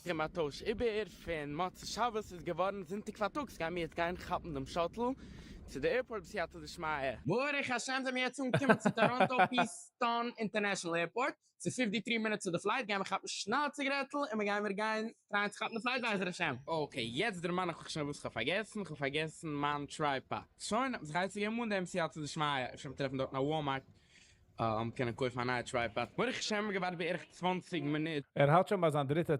איך האב טויש איבער פון מוצאי שבת איז געווארן זונטאג פארטאגס. גייען מיר יעצט גיין כאפן דעם shuttle צו די airport בסייעתא דשמיא. ברוך השם זענען מיר יעצט אנגעקומען צו Toronto Pearson International Airport. ס'איז 53 minutes צו די flight. גייען מיר כאפן שנעל א ציגארעטל און מיר גייען מיר גיין try ען צו כאפן די flight בעזר השם. Okay, יעצט דערמאן איך מיך שוין וואס איך האב פארגעסן. איך האב פארגעסן מיין tripod. שוין, זיך עצה געבן אן דעם בסייעתא דשמיא. אפשר מיר טרעפן דארט אין א Walmart. קענען קויפן א נייע tripod. ברוך השם, געווארט בערך 20 מינוט. ער האט שוין ביי זיין דריטע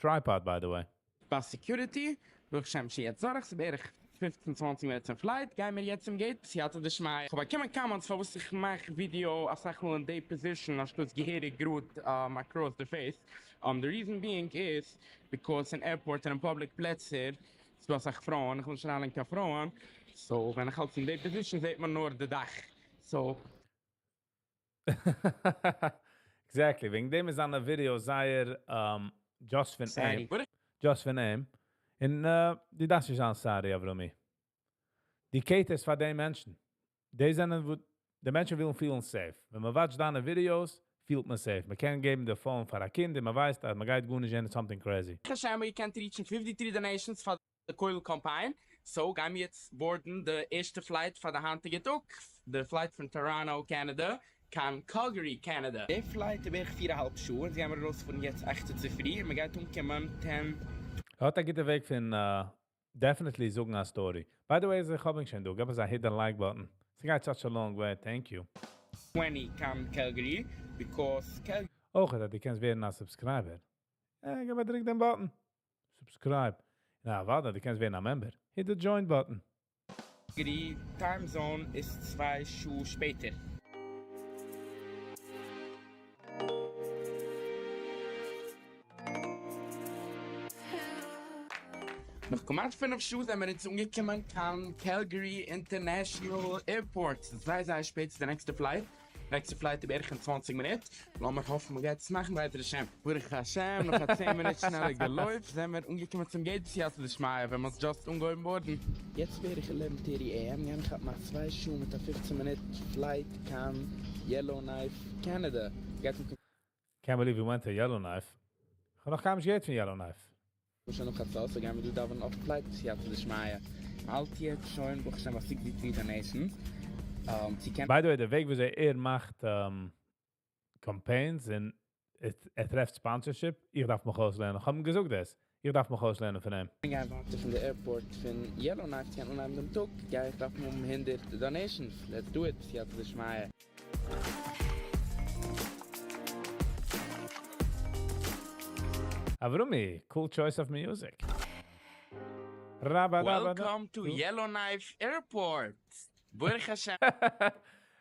tripod, by the way. ביי security, ברוך השם, שוין יעצט דורך, ס'איז בערך 15, 20 מינוט צום flight. גייען מיר יעצט צום gate, בסייעתא דשמיא. איך האב באקומען comments פאר וואס איך מאך ווידיאו א סאך מאל אין די position, אנשטאט געהעריג גראד across the face. The reason being is because אין airport און אין public פלעצער איז דא א סאך פרויען, איך וויל נישט אריינלייגן קיין פרויען. So, ווען איך האלט אין די position זעט מען נאר די דאך. So, Exactly. וועגן דעם איז זיינע ווידיאו זייער just פון אים. Sorry. Just פון אים. און דו דארפסט נישט זיין sorry, אברומי. דו cater סט פאר די מענטשן. די זענען, וואו די מענטשן ווילן feel ן safe. ווען מען watch ט דיינע ווידיאוס, פילט מען safe. מען קען געבן די phone פאר א קינד און מען ווייסט, אז מען גייט גארנישט זען, something crazy. ברוך השם, מיר קענען reach ן 53 donations פאר די כולל קאמפיין. So, גייען מיר יעצט board ן די ערשטע flight פאר די היינטיגע טאג. די flight פון Toronto, Canada, קיין Calgary, Canada. די flight איז בערך 4.5 שעה. אונז גייען מיר ארויספארן יעצט 8 צופרי. מיר גייט אנקומען 10 ער האט א גוטע וועג פון definitely זאגן א story. By the way, איך האב שוין דא. גיב אונז א hit the like button. ס'גייט such a long way. Thank you. 20 קיין Calgary, because Calgary אויך, אז דו קענסט ווערן א subscriber. גיב א דריק דעם button. Subscribe. נא, ווארט, דו קענסט ווערן א member. Hit the join button. Calgary time zone איז צוויי שעה שפעטער. נאך כמעט פינף שעה זעמיר אונז אנגעקומען קיין Calgary International Airport, ס'איז זייער זייער שפעט צו די נעקסטע flight, נעקסטע flight איז בערך אין צוואנציג מינוט, לאמיר האפן מ'גייט עס מאכן בעזר השם. ברוך השם נאך א צען מינוט שנעלע געלויף זעמיר אנגעקומען צום gate בסייעתא דשמיא ווען מ'האט just אנגעהויבן board ן. יעצט בערך 11:30 AM גיי מיר כאפן א צוויי שעה מיט א פופצן מינוט flight קיין Yellowknife Canada, גייט אנקומען. Can't believe you went to Yellowknife. איך האב נאך קיינמאל נישט געהערט פון Yellowknife. שוין נאך חצות, so גיימיר דא דאווענען אויף flight בסייעתא דשמיא. האלט יעצט שוין ברוך השם ביי 63 donations. צו קענען. By the way, די וועג וויאזוי ער מאכט campaigns און ער טרעפט sponsorship, איך דארף מיך אויסלערנען, איך האב אים געזאגט דאס, איך דארף מיך אויסלערנען פון אים. גיין ווייטער פון די airport פון Yellowknife צו גיין אנהייבן דעם טאג, גיי איך דארפן האבן 100 donations, let's do it בסייעתא דשמיא. אברומי, cool choice of music. Welcome to Yellowknife Airport! ברוך השם.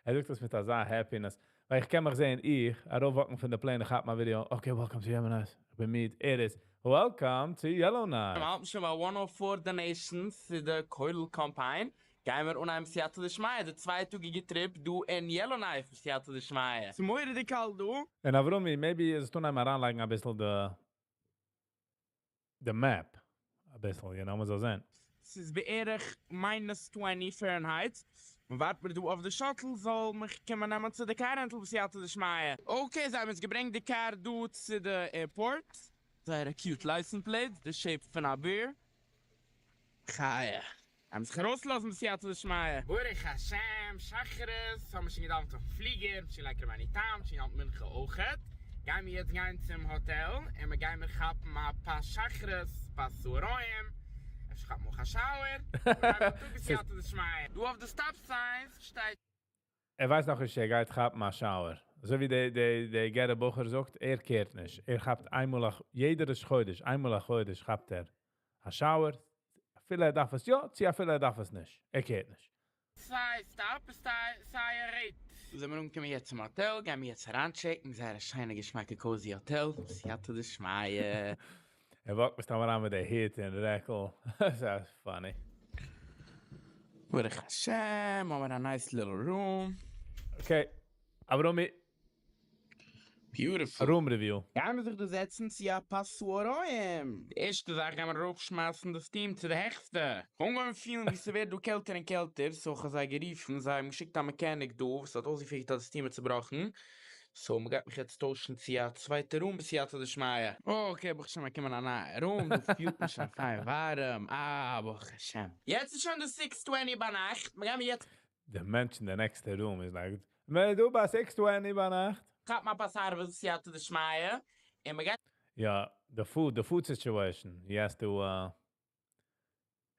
ער זאגט עס מיט אזא happiness. ווייל איך קען מיך זען, איך, ארויפ walk ן פון די plane, איך כאפ מיין video, okay, welcome to Yellowknife. איך בין מיד, ער איז, welcome to Yellowknife. מיר האלטן שוין ביי 104 donations צו די כולל קאמפיין. גייען מיר אנהייבן סייעתא דשמיא די צוויי טאגיגע trip דא אין Yellowknife בסייעתא דשמיא. ס'איז מורא'דיג קאלט דא. און אברומי, maybe איז עס אנהייבן אריינלייגן אביסל די map, אביסל, you know, מ'זאל זען. ס'איז בערך minus 20 Fahrenheit. מ'ווארט מיר דא אויף די shuttle זאל מיך קומען נעמען צו די car rental בסייעתא דשמיא. Okay, זיי האבן אונז געברענגט די קאר דא צו די airport. זייער א cute license plate, די shape פון א bear. חיה. האבן זיך ארויסלאזן בסייעתא דשמיא. ברוך השם, שחרית האבן מיר שוין געדאווענט אויפן פליגער, שוין לייגט רבינו תם, שוין געדאווענט מנחה אויכעט. גיימיר יעצט גיין צום האטעל, און מיר גיימיר כאפן א פת שחרית, פת צהריים, אפשר כאפן אויך א shower, און גיימיר טאג בסייעתא דשמיא. דא אויף די stop signs שטייט. ער ווייסט נאכנישט צו ער גייט כאפן א shower. אזוי ווי די די די גערער בחור זאגט, ער care ט נישט. ער כאפט איינמאל א יעדער ראש חודש, איינמאל א חודש כאפט ער א shower, אפילו ער דארף עס יא, צו אפילו ער דארף עס נישט. ער care ט נישט. סיי stop סיי א rate. זעמיר אנגעקומען יעצט צום האטעל, גיימיר יעצט אריינטשעקן, זייער א שיינע געשמאקע cozy האטעל, סייעתא דשמיא. ער walk ט מסתם אריין מיט די היט און רעקל, ס'איז funny. ברוך השם האמיר א nice little room. Okay, אברומי. Beautiful. Room review. גיימיר זיך דא זעצן צו א פת צהריים. די ערשטע זאך גיימיר ארויפשמייסן די steam צו די העכסטע. כ'האב אנגעהויבן פילן ווי ס'ווערט דא קעלטער און קעלטער, so כ'האב זיי גערופן, זיי האבן געשיקט א mechanic דא וואס האט אויסגעפיגערט אז די steam איז צובראכן, so מ'גייט מיך יעצט טוישן צו א צווייטע room בסייעתא דשמיא. Okay, ברוך השם באקומען א נייע room, דא פילט מען שוין פיין ווארעם, אה ברוך השם. יעצט איז שוין די 6:20 ביינאכט, מ'גיימיר יעצט. די מענטש אין די נעקסטע room איז like, מ'איז דא ביי 6:20 ביינאכט. כאפן א פת ערבית בסייעתא דשמיא, און מ'גייט. יא, די food, די food situation, he has to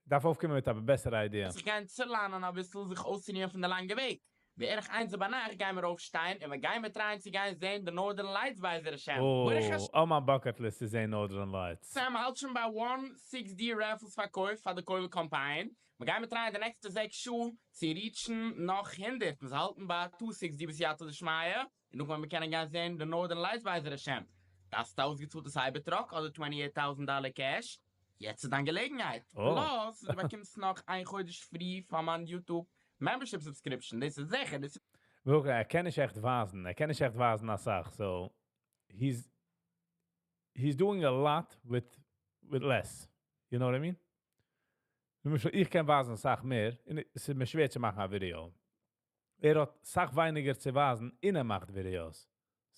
דארף אויפקומען מיט א בעסערע idea. זיך גיין צולאנען אביסל, זיך אויסצורוען פון די לאנגע וועג. בערך איינס ביינאכט גיימיר אויפשטיין, און מיר גיימיר try ען צו גיין זען די Northern Lights בעזר השם. ברוך השם. Oh, on my bucket list איז זען Northern Lights. סעם האלט שוין ביי 160 raffles פארקויפט פאר די כולל קאמפיין. מיר גיימיר try ען די נעקסטע זעקס שעה צו reach ן נאך 100. מיר האלטן ביי 260 בסייעתא דשמיא, און נאכדעם וועלן מיר קענען גיין זען די Northern Lights בעזר השם. דארפסטו אויסגעצאלטע Cybertruck אדער 28,000 דאלער cash? יעצט איז דיין געלעגנהייט. Plus, דו באקומסט נאך איין חודש free פאר מיין YouTube membership subscription. דאס איז זיכער. דאס ווירקליך, ער קען נישט עכט ווייזן. ער קען נישט עכט ווייזן א סאך. So, he's doing a lot with less. You know what I mean? למשל, איך קען ווייזן א סאך מער, און עס איז מיר שווער צו מאכן א ווידעא. ער האט סאך ווייניגער צו ווייזן, און ער מאכט videos.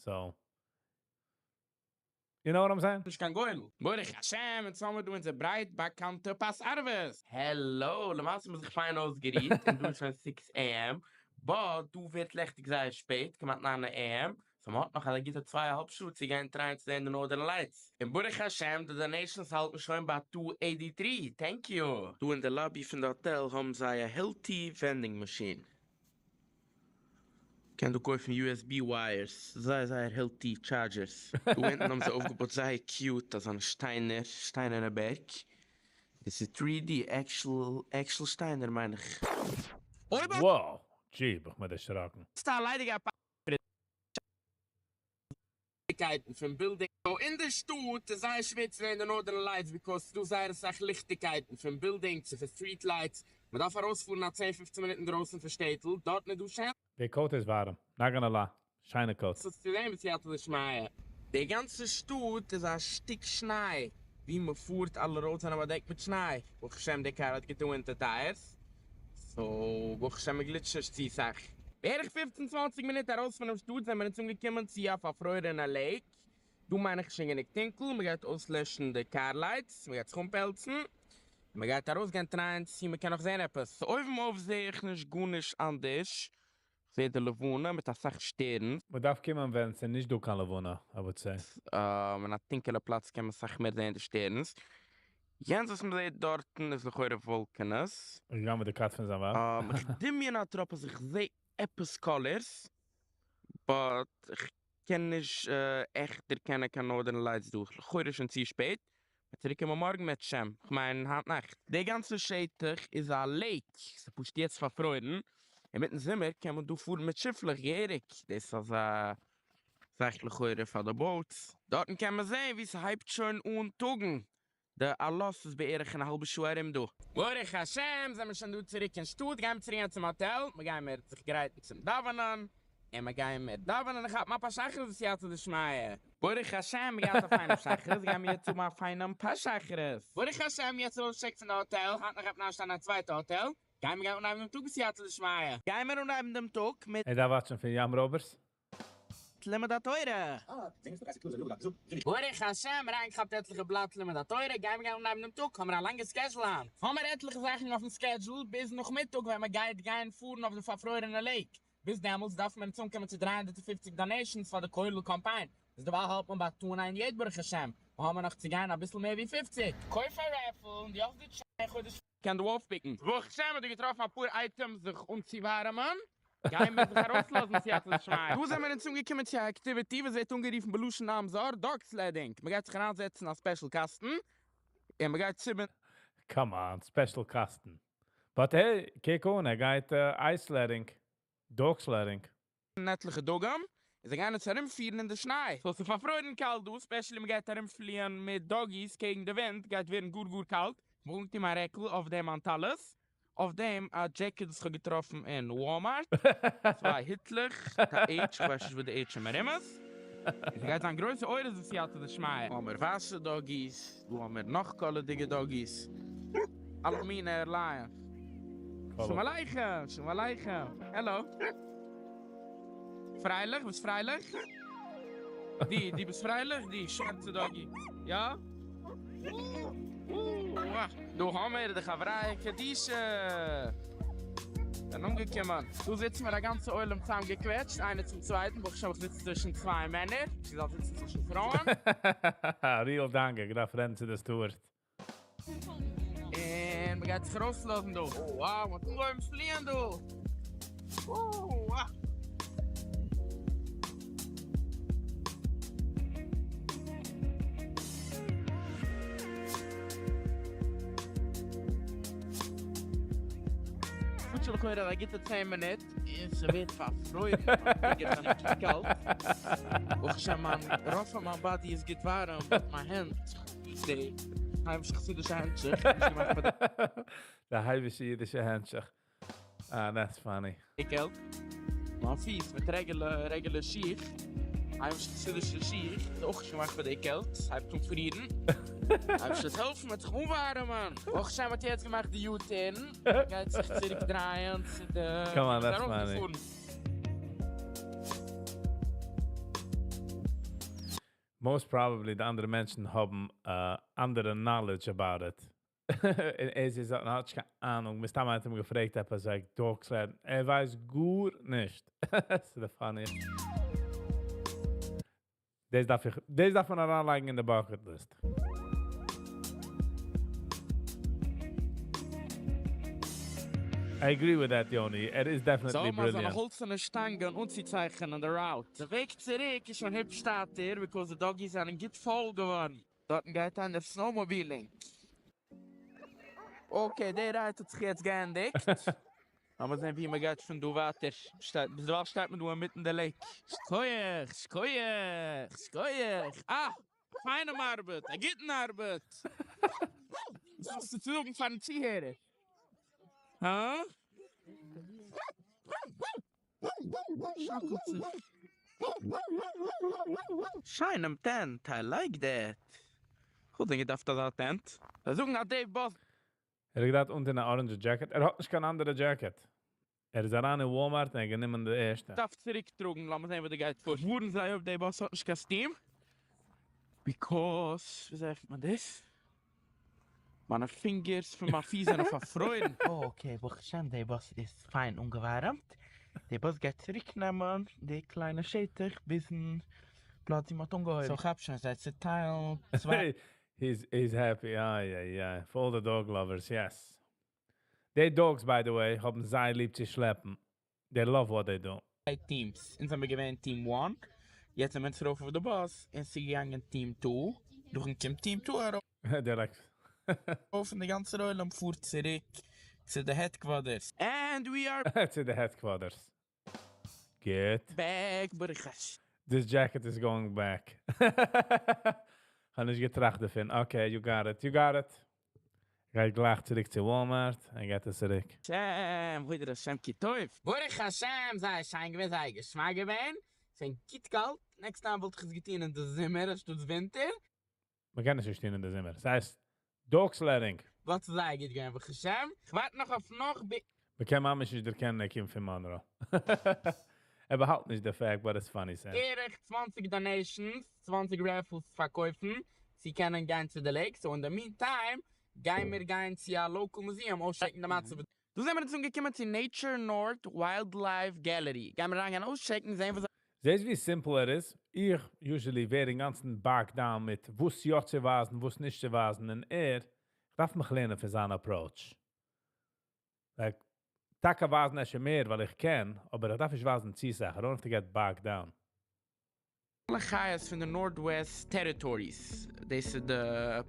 So, you know what I'm saying? נישט קיין גורל. ברוך השם, אונז האמיר דא אונזער ברייט באקאנטע פת ערבית. העלא, למעשה האט מען זיך פיין אויסגערוהט, און דא איז שוין 6 AM, but דא ווערט לעכטיג זייער שפעט, כמעט 9 AM, so מען האט נאך א גוטע 2.5 שעה צו גיין try ען צו זען די Northern Lights. און ברוך השם, די donations האלטן שוין ביי 283, thank you. דא אין די lobby פון די האטעל האבן זיי א healthy vending machine. קען דא קויפן USB wires, זייער זייער healthy chargers. דא אונטן האבן זיי אויפגעבויט זייער cute אזאנע שטיינער, שטיינערנע בערג. דאס איז 3D actual שטיינער מיין איך. אויב Wow! ג'י, בין איך מיר דערשראקן. האסטו א ליידיגע ליכטיגקייטן פון buildings. So אין די שטאט איז זייער שווער צו זען די Northern Lights because ס'דא זייער אסאך ליכטיגקייטן פון buildings און פון street lights. מ'דארף ארויספארן א צען פופצן מינוט אינדרויסן פון שטעטל, דארטן איז דא שענער. די coat איז ווארעם, not gonna lie. שיינע coat. צו זען בסייעתא דשמיא. די גאנצע שטאט איז א שטיק שניי, ווי מען פארט אלע roads זענען באדעקט מיט שניי, ברוך השם די קאר האט גוטע winter tires, so ברוך השם מען גליטשט נישט צו סאך. בערך פופצן צוואנציג מינוט ארויס פונעם שטאט זענען מיר אונז אנגעקומען צו א פארפרוירענע lake, דא מיין איך איז שוין גענוג טונקל, מען גייט אויסלעשן די car lights, מען גייט זיך אנפעלצן, און מען גייט ארויסגיין טרייען צו מען קען נאך זען עפעס, אויבן אויף זעה איך נישט גארנישט אנדערש, כ'זעה די לבנה מיט אסאך שטערנס. מ'דארף קומען ווען ס'איז נישט דא קיין לבנה, I would say. אין א טונקעלע פלאץ קען מען סאך מער זעהן די שטערנס. יענץ וואס מ'זעהט דארטן איז לכאורה וואלקענעס. איז געגאנגען מיט די קאץ פון זיין ווייב. איך דמיון א טראפ אז איך זעה עפעס colors, but איך קען נישט עכט דערקענען קיין Northern Lights דא. לכאורה שוין צו שפעט. מ'וועט צוריק קומען מארגן מערטשעם, כ'מיין היינט נאכט. די גאנצע שטח איז א lake, ס'איז פשוט יעצט פארפרוירן, אינמיטן זומער קען מען דא פארן מיט שיפלעך געהעריג, דאס איז אזא זאך לכאורה פאר די boats. דארטן קען מען זען ווי ס'הייבט שוין אן טאגן, די עלות איז בערך אין א האלבע שעה ארום דא. ברוך השם זעמיר שוין דא צוריק אין שטאט, גיימיר צוריק גיין צום האטעל, מ'גיימיר זיך גרייטן צום דאווענען, און מ'גיימיר דאווענען און כאפן א פת שחרית בסייעתא דשמיא. ברוך השם געהאט א פיינעם שחרית, גיימיר יעצט האבן א פיינעם פת שחרית. ברוך השם יעצט ארויסגעטשעקט פון די האטעל, היינט נאכט גייט מען איינשטיין אין א צווייטע האטעל, גיימיר גיין אנהייבן דעם טאג בסייעתא דשמיא. גיימיר אנהייבן דעם טאג מיט. ער דארף וואטשן פון ים רויבערס. לימוד התורה. ברוך השם אריינגעכאפט עטליכע בלאט לימוד התורה, גיימיר גיין אנהייבן דעם טאג, האמיר א לאנגע schedule היינט. האמיר עטליכע זאכן אויפן schedule ביז נאכמיטאג ווען מ'גייט גיין פארן אויף די פארפרוירענע lake. ביז דעמאלטס דארף מען אונז אנקומען צו 350 donations פאר די כולל קאמפיין, ביז דערווייל האלט מען ביי 298 ברוך השם, מ'האמיר נאך צו גיין אביסל מער ווי 50. קויף א raffle און די האסט די טשיין חודש. קען דא אויפפיקן. ברוך השם האט דא געטראפן אפאר items זיך אנצואווארעמען, גייען מיר זיך ארויסלאזן סייעתא דשמיא. דא זעמיר אונז אנגעקומען צו א activity וואס ווערט אנגערופן בלשון עם זר dog sledding, מ'גייט זיך אריינזעצן אין א special קאסטן און מ'גייט צובינדן. Come on, special קאסטן. But hey, קוק אן, ער גייט ice sledding, dog sledding. עטליכע דגים, און זיי גייען אונז ארומפירן אין די שניי. So ס'איז פארפרוירן קאלט דא, specially מ'גייט ארומפליען מיט doggies קעגן די ווינט, גייט ווערן גאר גאר קאלט. כ'וועל אנטון מיין רעקל, אויף דעם מיין טלית, אויף דעם א jacket וואס כ'האב געטראפן אין Walmart, צוויי היטלעך, מיט א H, כ'ווייס נישט וואס די H איז מרומז, און ס'גייט זיין גרויסע אורות בסייעתא דשמיא. האמיר ווייסע doggies, דא האמיר נאך קאלערדיגע doggies, אלע מיני ערלייען. שלום עליכם, שלום עליכם, העלא. פרייליך? ביסט פרייליך? די, די ביסט פרייליך? די שווארצע doggy, יא? דא האמיר די חבריא קדישא זענען אנגעקומען. דא זיצן מיר א גאנצע עולם צוזאמגעקוועטשט איינער צום צווייטן, ברוך השם איך זיץ צווישן צוויי מענער, נישט געזאלט זיצן צווישן פרויען. Real דאנק, איך דארף רעדן צו די steward. און מ'גייט זיך ארויסלאזן דא. Wow, מ'האט אנגעהויבן פליען דא. Wow. פארט שוין לכאורה א גוטע 10 מינוט און ס'ווערט פארפרוירן, מיין פינגער זענען גוט קאלט, ברוך השם מיין רוב פון מיין body איז גוט ווארעם, but מיין הענט, די היימישע חסידישע הענטשיך, נישט געמאכט פאר די. די היימישע אידישע הענטשיך. אה, that's funny. קעלט. מיין פיס מיט regular regular שיך, היימישע חסידישע שיך, איז אויך נישט געמאכט פאר די קעלט, ס'הייבט אן פרירן. אייבערשטער זאל העלפן מ'וועט זיך אנווארעמען. ברוך השם האט יעצט געמאכט די U-turn, גייט זיך צוריק דרייען צו די. Come on, that's funny. Most probably די אנדערע מענטשן האבן אנדערע knowledge about it. און ער איז האט נישט קיין אהנונג, מסתם האט אים געפרעגט עפעס like dog sled, ער ווייסט גארנישט. ס'איז די funniest. דאס דארף איך, דאס דארף מען אריינלייגן אין די bucket list. I agree with that יוני, ער איז definitely זאל מען אזאנע brilliant. האלצערנע שטאנגען אנצוצייכענען די route. די וועג צוריק איז שוין היפש שטאטער because די doggies זענען גוט פויל געווארן. דארטן גייט איינער snowmobiling. Okay, די ride האט זיך יעצט געענדיגט. לאמיר זען ווי מען גייט פון דא ווייטער. שטייט, ביזדערווייל שטייט מען דא אינמיטן די lake. שכוח, שכוח, שכוח. אה, פיינעם ארבעט, א גוטן ארבעט. וואס האסטו צו זאגן פארן צוהערער? הא? שאקלט זיך. שיינעם tent, I like that. כ'וואלט ווען געדארפט אזא tent. זיי זאגן אז די באס. ער האט געדארפט אנטון א orange jacket. ער האט נישט קיין אנדערע jacket. ער איז אריין אין Walmart און ער האט גענומען די ערשטע. דארף צוריק טראגן, לאמיר זען וואס דא גייט פאר. ווארן זיי אויב די באס האט נישט קיין steam. Because, וויאזוי עפנט מען דאס? מיינע fingers פון מיין פיס זענען פארפרוירן. Okay, ברוך השם די באס איז פיין אנגעווארעמט. די באס גייט צוריק נעמען די קליינע שטח ביזן פלאץ ווי מ'האט אנגעהויבן. So כאפ שוין זיי צוטיילן צוויי. He's he's happy, איי איי איי, for all the dog lovers, yes. די dogs, by the way, האבן זייער ליב צו שלעפן. They love what they do. Teams. אונז זעמיר געווען team one, יעצט זעמיר אונז ארויף אויף די באס און ס'איז געגאנגען team two, נאכדעם קומט team two ארויף. They're like. און די גאנצער עולם פארט צוריק צו די headquarters. And we are. צו די headquarters. גוט. Back, ברוך השם. This jacket is going back. כ'האב נישט געטראכט דערפון. Okay, you got it, you got it. גייט גלייך צוריק צו Walmart און געט עס צוריק. שם, הודו לשם כי טוב. ברוך השם, זייער שיין געווען, זייער געשמאק געווען, ס'געווען גוט קאלט, next time וואלט איך עס געטון אין די זומער אנשטאטס ווינטער. מ'קען עס נישט טון אין די זומער, ס'הייסט dog sledding. But ס'איז זייער גוט געווען, ברוך השם. כ'ווארט נאך אויף נאך ב. מ'קען ממש נישט דערקענען ער קומט פון Monroe. ער באהאלט נישט די fact, but it's funny Sam. בערך 20 donations, 20 raffles פארקויפן, צו קענען גיין צו די lake, so אין די meantime גייען מיר גיין צו א local museum אויסטשעקן די מצב. דא זעמיר אונז אנגעקומען צו Nature North Wildlife Gallery, גיימיר אריינגיין אויסטשעקן זען וואס. זעסט ווי simple ער איז? איך usually ווער אינגאנצן bogged down מיט וואס יא צו ווייזן, וואס נישט צו ווייזן, און ער, איך דארף מיך לערנען פון זיין approach. Like, טאקע ווייזן אפשר מער, ווייל איך קען, אבער איך דארף נישט ווייזן צו סאך, I don't have to get bogged down. אלע חיות פון די Northwest Territories, דאס איז די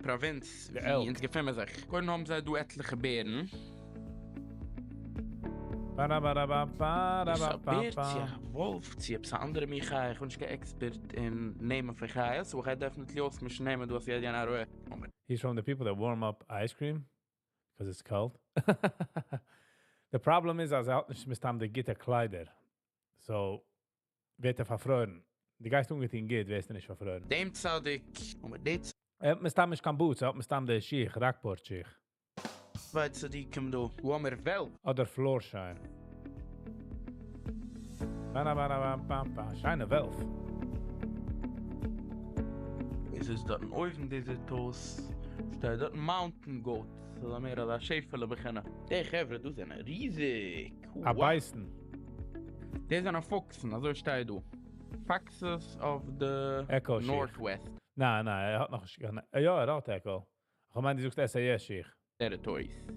פראווינץ די ווי elk. אונז געפינען זיך. קודם האבן זיי דא עטליכע בערן. Ba-da-ba-da-ba-ba-da-ba-ba-ba. איז א בער צו א וואלף צו עפעס א אנדערע מין חיה, איך בין נישט קיין expert אין נעמען פון חיות, so איך גיי definitely אויסמישן נעמען דא אויף יעדע נאר. He's from the people that warm up ice cream because it's cold. The problem איז, אז ער האט נישט מסתם די גוטע קליידער. So ווערט ער פארפרוירן. דו גייסט אנגעטון גוט, ווערסטו נישט פארפרוירן. דעם צדיק און מיט די ער האט מסתם נישט קיין boots, ער האט מסתם די שיך, Rockport שיך. צוויי צדיקים דא. וואו האמיר וועלף? אדער Florsheim. Ba-da-ba-da-ba-ba-ba. שיינע וועלף. עס איז דארטן אויבן די זעט אויס, שטייט דארטן mountain goat, ס'איז א מער אזא שעפעלע בחינה. די חברה דא זענען ריזיג. א bison. די זענען פוקסן, אזוי שטייט דא. Foxes of the Ecco שיך. Northwest. ניין, ניין, ער האט נאך נישט, יא, ער האט Ecco. איך מיין, דו זאגסט SAS שיך. Territories.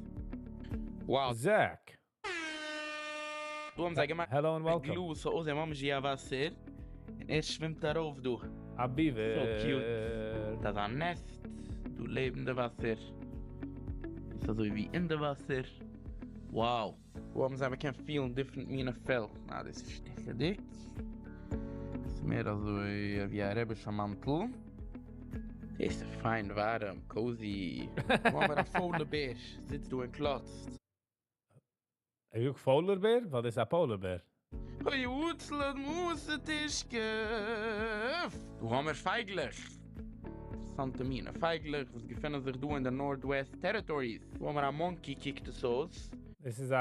Wow. Zach. דא האבן זיי געמאכט Hello and welcome. גלאז, ס'זאל אויסזען ממש ווי א וואסער. און ער שווימט ארויף דא. א beaver. So cute. דאס איז א nest. דא לעבן די וואסער. איז אזוי ווי אין די וואסער. Wow. וואו האבן זיי מ'קען פילן different מינע פעל. נא, דאס איז שטעכעדיג. דאס איז מער אזוי ווי א רבישע מאנטל. דאס איז פיין ווארעם, cozy. וואו האבן מיר א polar bear, זיצט דא און קלאצט. ער זאגט polar bear? ווייל דאס איז א polar bear. אוי, הוצלת מוסה תשקף. דא האבן מיר פייגלעך. אינטערעסאנטע מינע פייגלעך, וואס געפינען זיך דא אין די Northwest Territories. דא האבן מיר א monkey, קוקט עס אויס. This is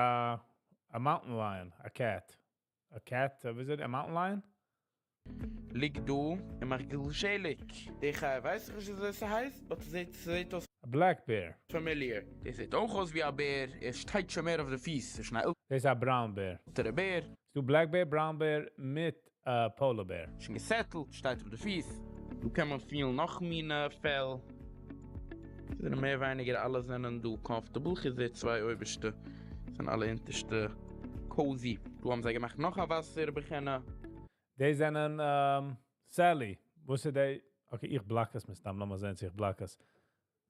a mountain lion, a cat. A cat, ווי איז it? A mountain lion? ליגט דא און מאכט גלשעליג. די חיה ווייס איך נישט וויאזוי עס הייסט, but עס זעט זעט אויס A black bear. familiar. דאס זעט אויך אויס ווי א בער, ער שטייט שוין מער אויף די פיס. ס'איז שוין א דאס איז א brown bear. עלטערע בער. ס'דא black bear, brown bear מיט א polar bear. שוין גע settled, שטייט אויף די פיס. דא קען מען פילן נאך מינע פעל. זענען מער ווייניגער אלע זענען דא comfortable. איך זע צוויי אויבערשטע, זענען אלע אונטערשטע cozy. דא האבן זיי געמאכט נאך א וואסער בחינה. די זענען Sally. וואס איז די? Okay, איך block עס מסתם, לאמיר זען, איך block עס.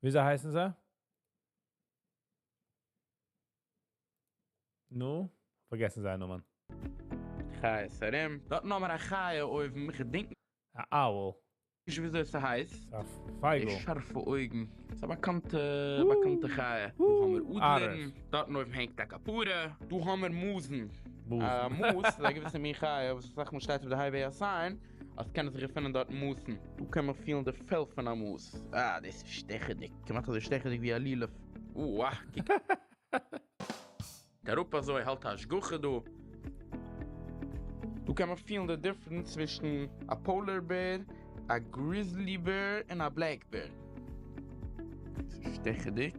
וויאזוי הייסן זיי? נו, פארגעסן זיין נאמען. חיות ארום. דארטן האמער א חיה אויבן, איך געדענק א owl. נישט וויאזוי ס'הייסט. א פייגל. די שארפע אויגן. ס'איז א באקאנטע באקאנטע חיה. דא האמער אדלערן. דארטן אויבן הענגט א כפרה. דא האמער מוזן. א moose איז א געוויסע מין חיה וואס אסאך מאל שטייט אויף די highway א sign אז ס'קען זיך געפינען דארט מוזן. דא קען מען פילן די פעל פון א moose. אה, דאס איז שטעכעדיג. כמעט אזוי שטעכעדיג ווי א לולב. אוה, קוק. אראפ אזוי האלט א השגחה דא. דא קען מען פילן די difference צווישן א polar bear, א grizzly bear און א black bear. ס'איז שטעכעדיג,